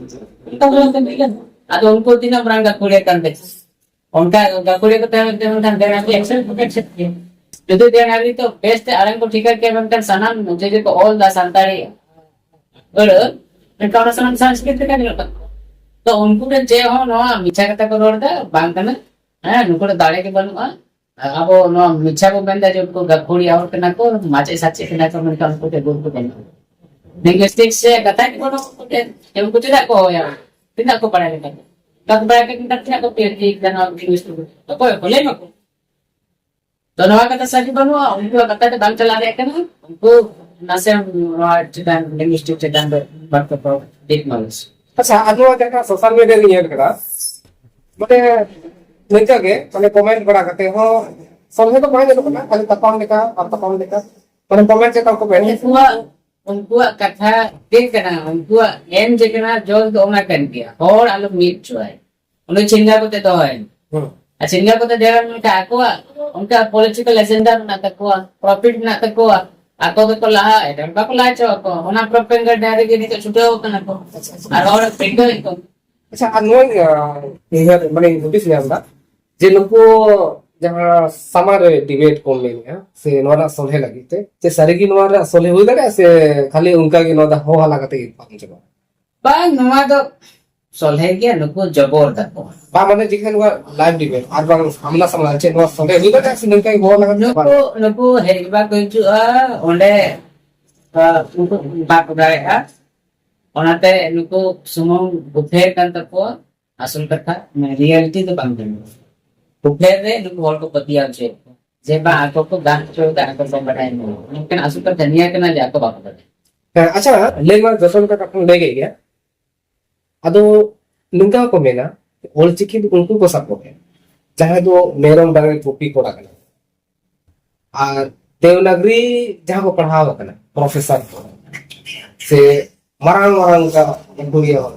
ᱚᱱᱠᱟ ᱦᱚᱸ ᱠᱟᱱ ᱜᱮᱭᱟ᱾ ᱟᱫᱚ ᱩᱱᱠᱩ ᱛᱤᱱᱟᱹᱜ ᱢᱟᱨᱟᱝ ᱜᱟᱹᱠᱷᱩᱲᱤᱭᱟᱹ ᱠᱟᱱ ᱛᱮ? ᱚᱱᱠᱟ ᱜᱟᱹᱠᱷᱩᱲᱤᱭᱟᱹ ᱠᱚ ᱛᱟᱦᱮᱱ ᱛᱮ ᱢᱮᱱᱠᱷᱟᱱ ᱫᱮᱣᱱᱟᱜᱨᱤ ᱮᱠᱥᱮᱯᱴ ᱵᱟᱠᱚ ᱮᱠᱥᱮᱯᱴ ᱜᱮᱭᱟ᱾ ᱡᱩᱫᱤ ᱫᱮᱣᱱᱟᱜᱨᱤ ᱛᱚ ᱵᱮᱥ ᱛᱮ ᱟᱲᱟᱝ ᱠᱚ ᱴᱷᱤᱠᱟ ᱠᱮᱭᱟ, ᱢᱮᱱᱠᱷᱟᱱ ᱥᱟᱱᱟᱢ ᱡᱮ ᱡᱮ ᱠᱚ ᱚᱞ ᱫᱟ ᱥᱟᱱᱛᱟᱲᱤ ᱟᱹᱲᱟᱹ, ᱢᱮᱱᱠᱷᱟᱱ ᱚᱱᱟ ᱥᱟᱱᱟᱢ ᱥᱚᱝᱥᱠᱨᱤᱛ ᱛᱮ ᱧᱮᱞᱚᱜ ᱠᱟᱱᱟ᱾ ᱛᱚ ᱩᱱᱠᱩ ᱫᱚ ᱪᱮᱫ ᱦᱚᱸ ᱱᱚᱣᱟ ᱢᱤᱪᱷᱟ ᱠᱟᱛᱷᱟ ᱠᱚ ᱨᱚᱲ ᱫᱟ, ᱵᱟᱝ ᱠᱟᱱᱟ᱾ ᱦᱮᱸ, ᱱᱩᱠᱩ ᱫᱚ ᱫᱟᱲᱮ ᱜᱮ ᱵᱟᱹᱱᱩᱜᱼᱟ᱾ ᱟᱵᱚ ᱱᱚᱣᱟ ᱢᱤᱪᱷᱟ ᱵᱚ ᱢᱮᱱᱫᱟ ᱡᱮ ᱩᱱᱠᱩ ᱜᱟᱹᱠᱷᱩᱲᱤᱭᱟᱹ ᱦᱚᱲ ᱠᱟᱱᱟ ᱠᱚ, ᱢᱟᱪᱮᱫ ᱥᱟᱪᱮᱫ ᱠᱟᱱᱟ ᱠᱚ, ᱢᱮᱱᱠᱷᱟᱱ ᱩᱱᱠᱩ ᱴᱷᱮᱱ ᱜᱩᱨᱩᱛᱛᱚ ᱵᱟᱹᱱᱩᱜᱼᱟ᱾ ᱞᱤᱝᱜᱩᱤᱥᱴᱤᱠ ᱥᱮ ᱠᱟᱛᱷᱟ ᱜᱮ ᱵᱟᱹᱱᱩᱜᱼᱟ ᱩᱱᱠᱩ ᱴᱷᱮᱱ, ᱡᱮ ᱩᱱᱠᱩ ᱪᱮᱫᱟᱜ ᱠᱚ ᱦᱚᱦᱚᱭᱟ? ᱛᱤᱱᱟᱹᱜ ᱠᱚ ᱵᱟᱲᱟᱭ ᱞᱮᱠᱟ? ᱵᱟᱠᱚ ᱵᱟᱲᱟᱭ ᱞᱮᱠᱟ ᱛᱤᱱᱟᱹᱜ ᱠᱚ ᱯᱤ ᱮᱭᱤᱪ ᱰᱤ ᱠᱟᱱᱟ ᱞᱤᱝᱜᱩᱤᱥᱴᱤᱠ? ᱚᱠᱚᱭ ᱠᱚ ᱞᱟᱹᱭ ᱢᱟᱠᱚ? ᱛᱚ ᱱᱚᱣᱟ ᱠᱟᱛᱷᱟ ᱥᱟᱹᱨᱤ ᱵᱟᱹᱱᱩᱜᱼᱟ, ᱩᱱᱠᱩᱣᱟᱜ ᱠᱟᱛᱷᱟ ᱛᱮ ᱵᱟᱝ ᱪᱟᱞᱟᱣ ᱫᱟᱲᱮᱭᱟᱜ ᱠᱟᱱᱟ, ᱩᱱᱠᱩ ᱱᱟᱥᱮ ᱱᱚᱣᱟ ᱪᱮᱛᱟᱱ, ᱞᱤᱝᱜᱩᱤᱥᱴᱤᱠ ᱪᱮᱛᱟᱱ ᱨᱮ ᱵᱟᱨ ᱯᱮ ᱯᱚᱫ ᱰᱤᱯ ᱱᱚᱞᱮᱡᱽ᱾ ᱟᱪᱪᱷᱟ, ᱟᱨ ᱱᱚᱣᱟ ᱡᱟᱦᱟᱸ ᱥᱳᱥᱟᱞ ᱢᱤᱰᱤᱭᱟ ᱨᱮ ᱧᱮᱞ ᱠᱟᱱᱟ, ᱢᱟᱱᱮ ᱱᱤᱝᱠᱟ ᱜᱮ, ᱢᱟᱱᱮ ᱠᱚᱢᱮᱱᱴ ᱵᱟᱲᱟ ᱠᱟᱛᱮ ᱦᱚᱸ ᱥᱚᱞᱦᱮ ᱫᱚ ᱵᱟᱝ ᱧᱮᱞᱚᱜ ᱠᱟᱱᱟ, ᱠᱷᱟᱹᱞᱤ ᱛᱟᱯᱟᱢ ᱞᱮᱠᱟ ᱟᱨ ᱛᱟᱯᱟᱢ ᱞᱮᱠᱟ, ᱢᱟᱱᱮ ᱠᱚᱢᱮᱱᱴ ᱪᱮᱛᱟᱱ ᱠᱚ ᱢᱮᱱ᱾ ᱩᱱᱠᱩᱣᱟᱜ, ᱩᱱᱠᱩᱣᱟᱜ ᱠᱟᱛᱷᱟ ᱴᱷᱤᱠ ᱠᱟᱱᱟ, ᱩᱱᱠᱩᱣᱟᱜ ᱮᱢ ᱡᱮ ᱠᱟᱱᱟ ᱡᱚᱥ ᱫᱚ ᱚᱱᱟ ᱠᱟᱱ ᱜᱮᱭᱟ, ᱦᱚᱲ ᱟᱞᱚ ᱢᱤᱫ ᱦᱚᱪᱚᱭ᱾ ᱩᱱᱤ ᱪᱷᱤᱝᱜᱟ ᱠᱚᱛᱮ ᱫᱚᱦᱚᱭ᱾ ᱦᱩᱸ᱾ ᱟᱨ ᱪᱷᱤᱝᱜᱟ ᱠᱚᱛᱮ ᱫᱚᱦᱚᱭ ᱢᱮᱱᱠᱷᱟᱱ ᱟᱠᱚᱣᱟᱜ ᱚᱱᱠᱟ ᱯᱚᱞᱤᱴᱤᱠᱟᱞ ᱮᱡᱮᱱᱰᱟ ᱢᱮᱱᱟᱜ ᱛᱟᱠᱚᱣᱟ, ᱯᱨᱚᱯᱷᱤᱴ ᱢᱮᱱᱟᱜ ᱛᱟᱠᱚᱣᱟ, ᱟᱠᱚ ᱜᱮᱠᱚ ᱞᱟᱦᱟ, ᱮᱴᱟᱜ ᱦᱚᱲ ᱵᱟᱠᱚ ᱞᱟᱦᱟ ᱦᱚᱪᱚ ᱟᱠᱚ᱾ ᱚᱱᱟ ᱯᱨᱚᱯᱮᱜᱮᱱᱰᱟ ᱨᱮᱜᱮ ᱱᱤᱛᱚᱜ ᱪᱷᱩᱴᱟᱹᱣ ᱠᱟᱱᱟ ᱠᱚ᱾ ᱟᱪᱪᱷᱟ, ᱟᱪᱪᱷᱟ᱾ ᱟᱨ ᱦᱚᱲ ᱵᱷᱤᱲ ᱠᱚ᱾ ᱟᱪᱪᱷᱟ, ᱟᱨ ᱱᱚᱣᱟᱧ, ᱟᱸ, ᱩᱭᱦᱟᱹᱨ, ᱢᱟᱱᱮ ᱦᱩᱫᱤᱥ ᱧᱟᱢ ᱮᱫᱟ ᱡᱮ ᱱᱩᱠᱩ ᱡᱟᱦᱟᱸ ᱥᱟᱢᱟᱝ ᱨᱮ ᱰᱤᱵᱮᱴ ᱠᱚ ᱢᱮᱱᱮᱜᱼᱟ, ᱥᱮ ᱱᱚᱣᱟ ᱨᱮᱱᱟᱜ ᱥᱚᱞᱦᱮ ᱞᱟᱹᱜᱤᱫ ᱛᱮ, ᱪᱮ ᱥᱟᱹᱨᱤᱜᱮ ᱱᱚᱣᱟ ᱨᱮᱱᱟᱜ ᱥᱚᱞᱦᱮ ᱦᱩᱭ ᱫᱟᱲᱮᱭᱟᱜᱼᱟ, ᱥᱮ ᱠᱷᱟᱹᱞᱤ ᱚᱱᱠᱟ ᱜᱮ ᱱᱚᱣᱟ ᱫᱚ ᱦᱚ ᱦᱟᱞᱟ ᱠᱟᱛᱮ ᱜᱮ ᱯᱟᱨᱚᱢ ᱪᱟᱵᱟᱜᱼᱟ? ᱵᱟᱝ, ᱱᱚᱣᱟ ᱫᱚ ᱥᱚᱞᱦᱮ ᱜᱮᱭᱟ, ᱱᱩᱠᱩ ᱡᱚᱵᱚᱨ ᱫᱟᱠᱚ᱾ ᱵᱟᱝ, ᱢᱟᱱᱮ ᱡᱮᱠᱷᱟᱱ ᱱᱚᱣᱟ ᱞᱟᱭᱤᱵᱷ ᱰᱤᱵᱮᱴ ᱟᱨ ᱵᱟᱝ ᱥᱟᱢᱱᱟ ᱥᱟᱢᱱᱟ, ᱪᱮᱫ ᱱᱚᱣᱟ ᱥᱚᱞᱦᱮ ᱦᱩᱭ ᱫᱟᱲᱮᱭᱟᱜᱼᱟ ᱥᱮ ᱱᱚᱝᱠᱟ ᱜᱮ ᱦᱚ ᱦᱟᱞᱟ ᱠᱟᱛᱮ ᱪᱟᱵᱟᱜᱼᱟ? ᱱᱩᱠᱩ, ᱱᱩᱠᱩ ᱦᱮᱡ ᱵᱟᱠᱚ ᱦᱤᱡᱩᱜᱼᱟ ᱚᱸᱰᱮ, ᱟ, ᱩᱱᱠᱩ ᱵᱟᱠᱚ ᱫᱟᱲᱮᱭᱟᱜᱼᱟ᱾ ᱚᱱᱟᱛᱮ ᱱᱩᱠᱩ ᱥᱩᱢᱩᱝ ᱵᱩᱯᱷᱮ ᱠᱟᱱ ᱛᱟᱠᱚᱣᱟ᱾ ᱟᱥᱚᱞ ᱠᱟᱛᱷᱟ, ᱢᱟᱱᱮ, ᱨᱤᱭᱮᱞᱤᱴᱤ ᱫᱚ ᱵᱟᱝ ᱠᱟᱱᱟ᱾ ᱵᱩᱯᱷᱮ ᱨᱮ ᱱᱩᱠᱩ ᱦᱚᱲ ᱠᱚ ᱯᱟᱹᱛᱭᱟᱹᱣ ᱦᱚᱪᱚᱭᱮᱫ ᱠᱚᱣᱟ ᱡᱮ ᱵᱟᱝ, ᱟᱠᱚ ᱠᱚ ᱜᱟᱱ ᱦᱚᱪᱚ ᱠᱟᱫᱟ, ᱟᱠᱚ ᱠᱚ ᱵᱟᱰᱟᱭ ᱧᱟᱢᱟ᱾ ᱢᱮᱱᱠᱷᱟᱱ ᱟᱥᱚᱞ ᱠᱟᱛᱷᱟ ᱱᱤᱭᱟᱹ ᱠᱟᱱᱟ ᱡᱮ ᱟᱠᱚ ᱵᱟᱠᱚ ᱵᱟᱰᱟᱭᱟ᱾ ᱦᱮᱸ, ᱟᱪᱪᱷᱟ, ᱞᱟᱹᱭ ᱢᱟ ᱡᱚᱛᱚ ᱞᱮᱠᱟ ᱠᱟᱛᱷᱟᱢ ᱞᱟᱹᱭ ᱠᱮᱫ ᱜᱮᱭᱟ᱾ ᱟᱫᱚ ᱱᱚᱝᱠᱟ ᱦᱚᱸᱠᱚ ᱢᱮᱱᱟ, ᱚᱞᱪᱤᱠᱤ ᱫᱚ ᱩᱱᱠᱩ ᱠᱚ ᱥᱟᱵ ᱠᱚ ᱜᱮᱭᱟ, ᱡᱟᱦᱟᱸᱭ ᱫᱚ ᱢᱮᱨᱚᱢ ᱰᱟᱝᱨᱤ ᱜᱩᱯᱤ ᱠᱚᱲᱟ ᱠᱟᱱᱟ, ᱟᱨ ᱫᱮᱣᱱᱟᱜᱽᱨᱤ ᱡᱟᱦᱟᱸ ᱠᱚ ᱯᱟᱲᱦᱟᱣ ᱟᱠᱟᱱᱟ, ᱯᱨᱚᱯᱷᱮᱥᱚᱨ ᱠᱚ ᱥᱮ ᱢᱟᱨᱟᱝ ᱢᱟᱨᱟᱝ ᱚᱱᱠᱟ ᱜᱟᱹᱠᱷᱩᱲᱤᱭᱟᱹ ᱦᱚᱲ,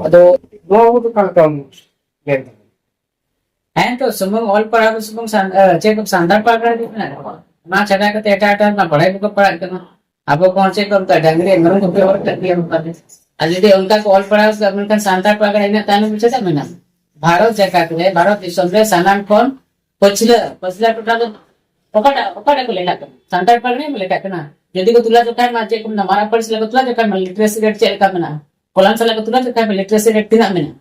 ᱟᱫᱚ ᱱᱚᱣᱟ ᱠᱚᱫᱚ ᱚᱠᱟ ᱞᱮᱠᱟᱢ ᱢᱮᱱ ᱛᱟᱵᱚᱱᱟ? ᱦᱮᱸ, ᱛᱚ ᱥᱩᱢᱩᱝ ᱚᱞ ᱯᱟᱲᱦᱟᱣ ᱫᱚ ᱥᱩᱢᱩᱝ ᱥᱟᱱ-, ᱮ, ᱪᱮᱫ ᱠᱚ ᱥᱟᱱᱛᱟᱲ ᱯᱟᱲᱦᱟᱣ ᱨᱮ ᱢᱮᱱᱟᱜ ᱠᱚᱣᱟ? ᱚᱱᱟ ᱪᱷᱟᱰᱟ ᱠᱟᱛᱮ ᱮᱴᱟᱜ ᱮᱴᱟᱜ ᱨᱮᱱᱟᱜ ᱯᱟᱲᱦᱟᱭ ᱵᱟᱠᱚ ᱯᱟᱲᱦᱟᱜ ᱠᱟᱱᱟ᱾ ᱟᱵᱚ ᱠᱚᱦᱚᱸ ᱪᱮᱫ ᱠᱚ ᱢᱮᱛᱟᱜᱼᱟ, ᱰᱟᱝᱨᱤ ᱢᱮᱨᱚᱢ ᱠᱚ ᱯᱮ ᱦᱚᱲ ᱠᱟᱜ ᱜᱮᱭᱟ ᱚᱱᱠᱟ ᱜᱮ᱾ ᱟᱨ ᱡᱩᱫᱤ ᱚᱱᱠᱟ ᱠᱚ ᱚᱞ ᱯᱟᱲᱦᱟᱣ ᱠᱟᱜ, ᱢᱮᱱᱠᱷᱟᱱ ᱥᱟᱱᱛᱟᱲ ᱯᱟᱲᱦᱟᱣ ᱨᱮ ᱤᱱᱟᱹᱜ ᱛᱟᱭᱱᱚᱢ ᱪᱮᱫᱟᱜ ᱢᱮᱱᱟᱜᱼᱟ? ᱵᱷᱟᱨᱚᱛ ᱡᱟᱠᱟᱛ ᱨᱮ, ᱵᱷᱟᱨᱚᱛ ᱫᱤᱥᱚᱢ ᱨᱮ ᱥᱟᱱᱟᱢ ᱠᱷᱚᱱ ᱯᱟᱹᱪᱷᱞᱟᱹ, ᱯᱟᱹᱪᱷᱞᱟᱹ ᱴᱚᱴᱷᱟ ᱫᱚ ᱚᱠᱟᱴᱟᱜ, ᱚᱠᱟᱴᱟᱜ ᱠᱚ ᱞᱮᱠᱷᱟᱜ ᱠᱟᱱᱟ? ᱥᱟᱱᱛᱟᱲ ᱯᱟᱲᱦᱟᱣ ᱨᱮ ᱞᱮᱠᱷᱟᱜ ᱠᱟᱱᱟ᱾ ᱡᱩᱫᱤ ᱠᱚ ᱛᱩᱞᱟᱹ ᱡᱚᱠᱷᱟᱭ ᱢᱟ, ᱪᱮᱫ ᱠᱚ ᱢᱮᱱᱟ, ᱢᱟᱨᱟᱝ ᱯᱟᱹᱨᱥᱤ ᱞᱮᱠᱟ ᱛᱩᱞᱟᱹ ᱡᱚᱠᱷᱟᱭ ᱢᱟ, ᱞᱤᱴᱟᱨᱮᱥᱤ ᱨᱮᱴ ᱪᱮᱫ ᱞᱮᱠᱟ ᱢᱮᱱᱟᱜᱼᱟ? ᱠᱚᱞᱟᱢ ᱥᱟᱞᱟᱜ ᱠᱚ ᱛᱩᱞᱟᱹ ᱡᱚᱠᱷᱟᱭ ᱢᱟ, ᱞᱤᱴᱟᱨᱮᱥᱤ ᱨᱮᱴ ᱛᱤᱱᱟᱹᱜ ᱢᱮᱱᱟᱜᱼᱟ?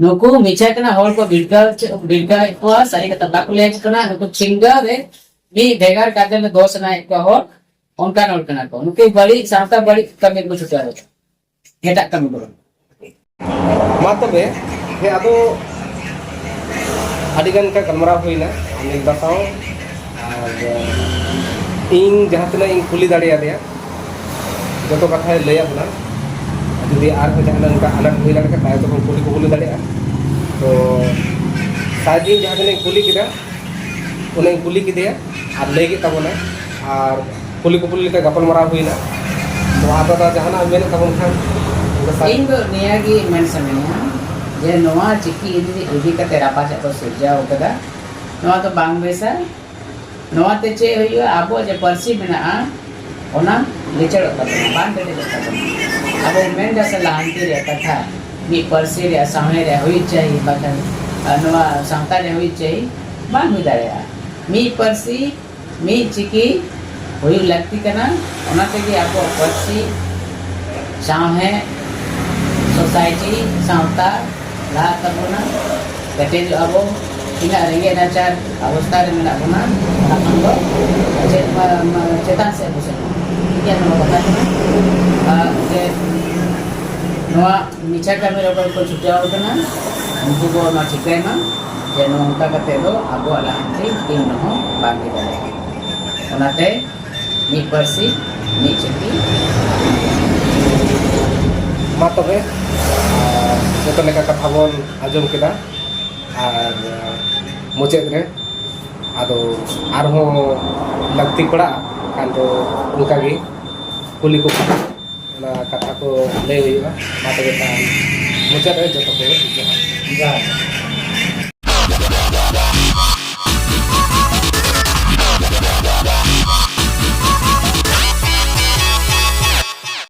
ᱱᱩᱠᱩ ᱢᱤᱪᱷᱟ ᱠᱟᱱᱟ, ᱦᱚᱲ ᱠᱚ ᱵᱷᱤᱲᱠᱟᱹᱣ ᱦᱚᱪᱚ-, ᱵᱷᱤᱲᱠᱟᱹᱣᱮᱫ ᱠᱚᱣᱟ, ᱥᱟᱹᱨᱤ ᱠᱟᱛᱷᱟ ᱵᱟᱠᱚ ᱞᱟᱹᱭ ᱟᱠᱚ ᱠᱟᱱᱟ᱾ ᱱᱩᱠᱩ ᱪᱷᱤᱝᱜᱟᱹ ᱨᱮ ᱢᱤᱫ ᱵᱷᱮᱜᱟᱨ ᱠᱟᱛᱮ ᱞᱮ ᱫᱚᱥ ᱥᱟᱱᱟᱭᱮᱫ ᱠᱚᱣᱟ ᱦᱚᱲ, ᱚᱱᱠᱟᱱ ᱦᱚᱲ ᱠᱟᱱᱟ ᱠᱚ᱾ ᱱᱩᱠᱩ ᱵᱟᱹᱲᱤᱡ ᱥᱟᱶᱛᱟ ᱵᱟᱹᱲᱤᱡ ᱠᱟᱹᱢᱤ ᱨᱮᱠᱚ ᱪᱷᱩᱴᱟᱹᱣ ᱟᱠᱟᱱᱟ, ᱮᱴᱟᱜ ᱠᱟᱹᱢᱤ ᱠᱚ ᱵᱟᱝ᱾ ᱢᱟ ᱛᱚᱵᱮ, ᱦᱮᱸ, ᱟᱫᱚ ᱟᱹᱰᱤ ᱜᱟᱱ ᱚᱱᱠᱟ ᱜᱟᱞᱢᱟᱨᱟᱣ ᱦᱩᱭᱱᱟ ᱟᱢ ᱫᱟᱫᱟ ᱥᱟᱶ, ᱟᱨ ᱤᱧ ᱡᱟᱦᱟᱸ ᱛᱤᱱᱟᱹᱜ ᱤᱧ ᱠᱩᱞᱤ ᱫᱟᱲᱮᱭᱟᱫᱮᱭᱟ, ᱡᱚᱛᱚ ᱠᱟᱛᱷᱟᱭ ᱞᱟᱹᱭᱟᱫ ᱵᱚᱱᱟ᱾ ᱡᱩᱫᱤ ᱟᱨᱦᱚᱸ ᱡᱟᱦᱟᱱᱟᱜ ᱚᱱᱠᱟ ᱟᱱᱟᱴ ᱦᱩᱭ ᱫᱟᱲᱮᱭᱟᱜ ᱠᱷᱟᱱ, ᱛᱟᱭᱚᱢ ᱛᱮᱵᱚᱱ ᱠᱩᱞᱤ ᱠᱩᱯᱩᱞᱤ ᱫᱟᱲᱮᱭᱟᱜᱼᱟ᱾ ᱛᱚ ᱥᱟᱭᱫᱤᱱ ᱡᱟᱦᱟᱸ ᱛᱤᱱᱟᱹᱜ ᱤᱧ ᱠᱩᱞᱤ ᱠᱮᱫᱟ, ᱚᱱᱟᱧ ᱠᱩᱞᱤ ᱠᱮᱫᱮᱭᱟ ᱟᱨ ᱞᱟᱹᱭ ᱠᱮᱫ ᱛᱟᱵᱚᱱᱟᱭ᱾ ᱟᱨ ᱠᱩᱞᱤ ᱠᱩᱯᱩᱞᱤ ᱞᱮᱠᱟ ᱜᱟᱯᱟᱞ ᱢᱟᱨᱟᱣ ᱦᱩᱭᱱᱟ᱾ ᱛᱚ ᱟᱯᱮ ᱫᱚ ᱡᱟᱦᱟᱱᱟᱜ ᱮᱢ ᱢᱮᱱᱮᱫ ᱛᱟᱵᱚᱱ ᱠᱷᱟᱱ, ᱚᱱᱠᱟ ᱥᱟᱭ- ᱤᱧ ᱫᱚ ᱱᱤᱭᱟᱹ ᱜᱮ ᱢᱮᱱ ᱥᱟᱱᱟᱧᱟ ᱡᱮ ᱱᱚᱣᱟ ᱪᱤᱠᱤ ᱤᱫᱤ, ᱤᱫᱤ ᱠᱟᱛᱮ ᱨᱟᱯᱟᱪᱟᱜ ᱠᱚ ᱥᱤᱨᱡᱟᱹᱣ ᱠᱟᱫᱟ, ᱱᱚᱣᱟ ᱫᱚ ᱵᱟᱝ ᱵᱮᱥᱟ᱾ ᱱᱚᱣᱟ ᱛᱮ ᱪᱮᱫ ᱦᱩᱭᱩᱜᱼᱟ? ᱟᱵᱚ ᱡᱮ ᱯᱟᱹᱨᱥᱤ ᱢᱮᱱᱟᱜᱼᱟ, ᱚᱱᱟ ᱞᱤᱪᱟᱹᱲᱚᱜ ᱛᱟᱵᱚᱱᱟ, ᱵᱟᱝ ᱠᱮᱴᱮᱡᱚᱜ ᱛᱟᱵᱚᱱᱟ᱾ ᱟᱵᱚ ᱢᱮᱱ ᱫᱟ ᱥᱮ ᱞᱟᱦᱟᱱᱛᱤ ᱨᱮᱭᱟᱜ ᱠᱟᱛᱷᱟ, ᱢᱤᱫ ᱯᱟᱹᱨᱥᱤ ᱨᱮᱭᱟᱜ ᱥᱟᱶᱦᱮᱫ ᱨᱮᱭᱟᱜ ᱦᱩᱭᱩᱜ ᱪᱟᱹᱦᱤ, ᱵᱟᱠᱷᱟᱱ, ᱟᱨ ᱱᱚᱣᱟ ᱥᱟᱶᱛᱟ ᱨᱮᱭᱟᱜ ᱦᱩᱭᱩᱜ ᱪᱟᱹᱦᱤ, ᱵᱟᱝ ᱦᱩᱭ ᱫᱟᱲᱮᱭᱟᱜᱼᱟ᱾ ᱢᱤᱫ ᱯᱟᱹᱨᱥᱤ, ᱢᱤᱫ ᱪᱤᱠᱤ ᱦᱩᱭᱩᱜ ᱞᱟᱹᱠᱛᱤ ᱠᱟᱱᱟ᱾ ᱚᱱᱟ ᱛᱮᱜᱮ ᱟᱵᱚᱣᱟᱜ ᱯᱟᱹᱨᱥᱤ, ᱥᱟᱶᱦᱮᱫ, ᱥᱳᱥᱟᱭᱴᱤ, ᱥᱟᱶᱛᱟ ᱞᱟᱦᱟᱜ ᱛᱟᱵᱚᱱᱟ, ᱠᱮᱴᱮᱡᱚᱜᱼᱟ ᱵᱚ᱾ ᱛᱤᱱᱟᱹᱜ ᱨᱮᱸᱜᱮᱡ ᱱᱟᱪᱟᱨ ᱚᱵᱚᱥᱛᱷᱟ ᱨᱮ ᱢᱮᱱᱟᱜ ᱵᱚᱱᱟ, ᱚᱱᱟ ᱠᱷᱚᱱ ᱫᱚ ᱪᱮᱫ, ᱢᱟ-, ᱢᱟ-, ᱪᱮᱛᱟᱱ ᱥᱮᱫ ᱵᱚ ᱥᱮᱱᱚᱜᱼᱟ᱾ ᱴᱷᱤᱠ ᱜᱮᱭᱟ, ᱱᱚᱣᱟ ᱠᱟᱛᱷᱟ ᱠᱟᱱᱟ᱾ ᱟᱨ ᱡᱮ ᱱᱚᱣᱟ ᱢᱤᱪᱷᱟ ᱠᱟᱹᱢᱤ ᱨᱮ ᱚᱠᱚᱭ ᱠᱚ ᱪᱷᱩᱴᱟᱹᱣ ᱟᱠᱟᱱᱟ, ᱩᱱᱠᱩ ᱠᱚ ᱱᱚᱣᱟ ᱴᱷᱤᱠᱟᱹᱭ ᱢᱟ ᱡᱮ ᱱᱚᱝᱠᱟ ᱠᱟᱛᱮ ᱫᱚ ᱟᱵᱚᱣᱟᱜ ᱞᱟᱦᱟᱱᱛᱤ ᱫᱤᱱ ᱨᱮᱦᱚᱸ ᱵᱟᱝ ᱦᱩᱭ ᱫᱟᱲᱮᱭᱟᱜᱼᱟ᱾ ᱚᱱᱟᱛᱮ ᱢᱤᱫ ᱯᱟᱹᱨᱥᱤ, ᱢᱤᱫ ᱪᱩᱴᱤ᱾ ᱢᱟ ᱛᱚᱵᱮ, ᱟᱨ ᱡᱚᱛᱚ ᱞᱮᱠᱟ ᱠᱟᱛᱷᱟ ᱵᱚᱱ ᱟᱸᱡᱚᱢ ᱠᱮᱫᱟ, ᱟᱨ ᱢᱩᱪᱟᱹᱫ ᱨᱮ ᱟᱫᱚ ᱟᱨᱦᱚᱸ ᱞᱟᱹᱠᱛᱤ ᱯᱟᱲᱟᱜᱼᱟ ᱠᱷᱟᱱ ᱫᱚ ᱚᱱᱠᱟᱜᱮ ᱠᱩᱞᱤ ᱠᱚ, ᱚᱱᱟ ᱠᱟᱛᱷᱟ ᱠᱚ ᱞᱟᱹᱭ ᱦᱩᱭᱩᱜᱼᱟ᱾ ᱢᱟ ᱛᱚᱵᱮ ᱠᱷᱟᱱ ᱢᱩᱪᱟᱹᱫ ᱨᱮ ᱡᱚᱛᱚ ᱠᱚ ᱡᱚᱦᱟᱨ᱾ ᱡᱚᱦᱟᱨ᱾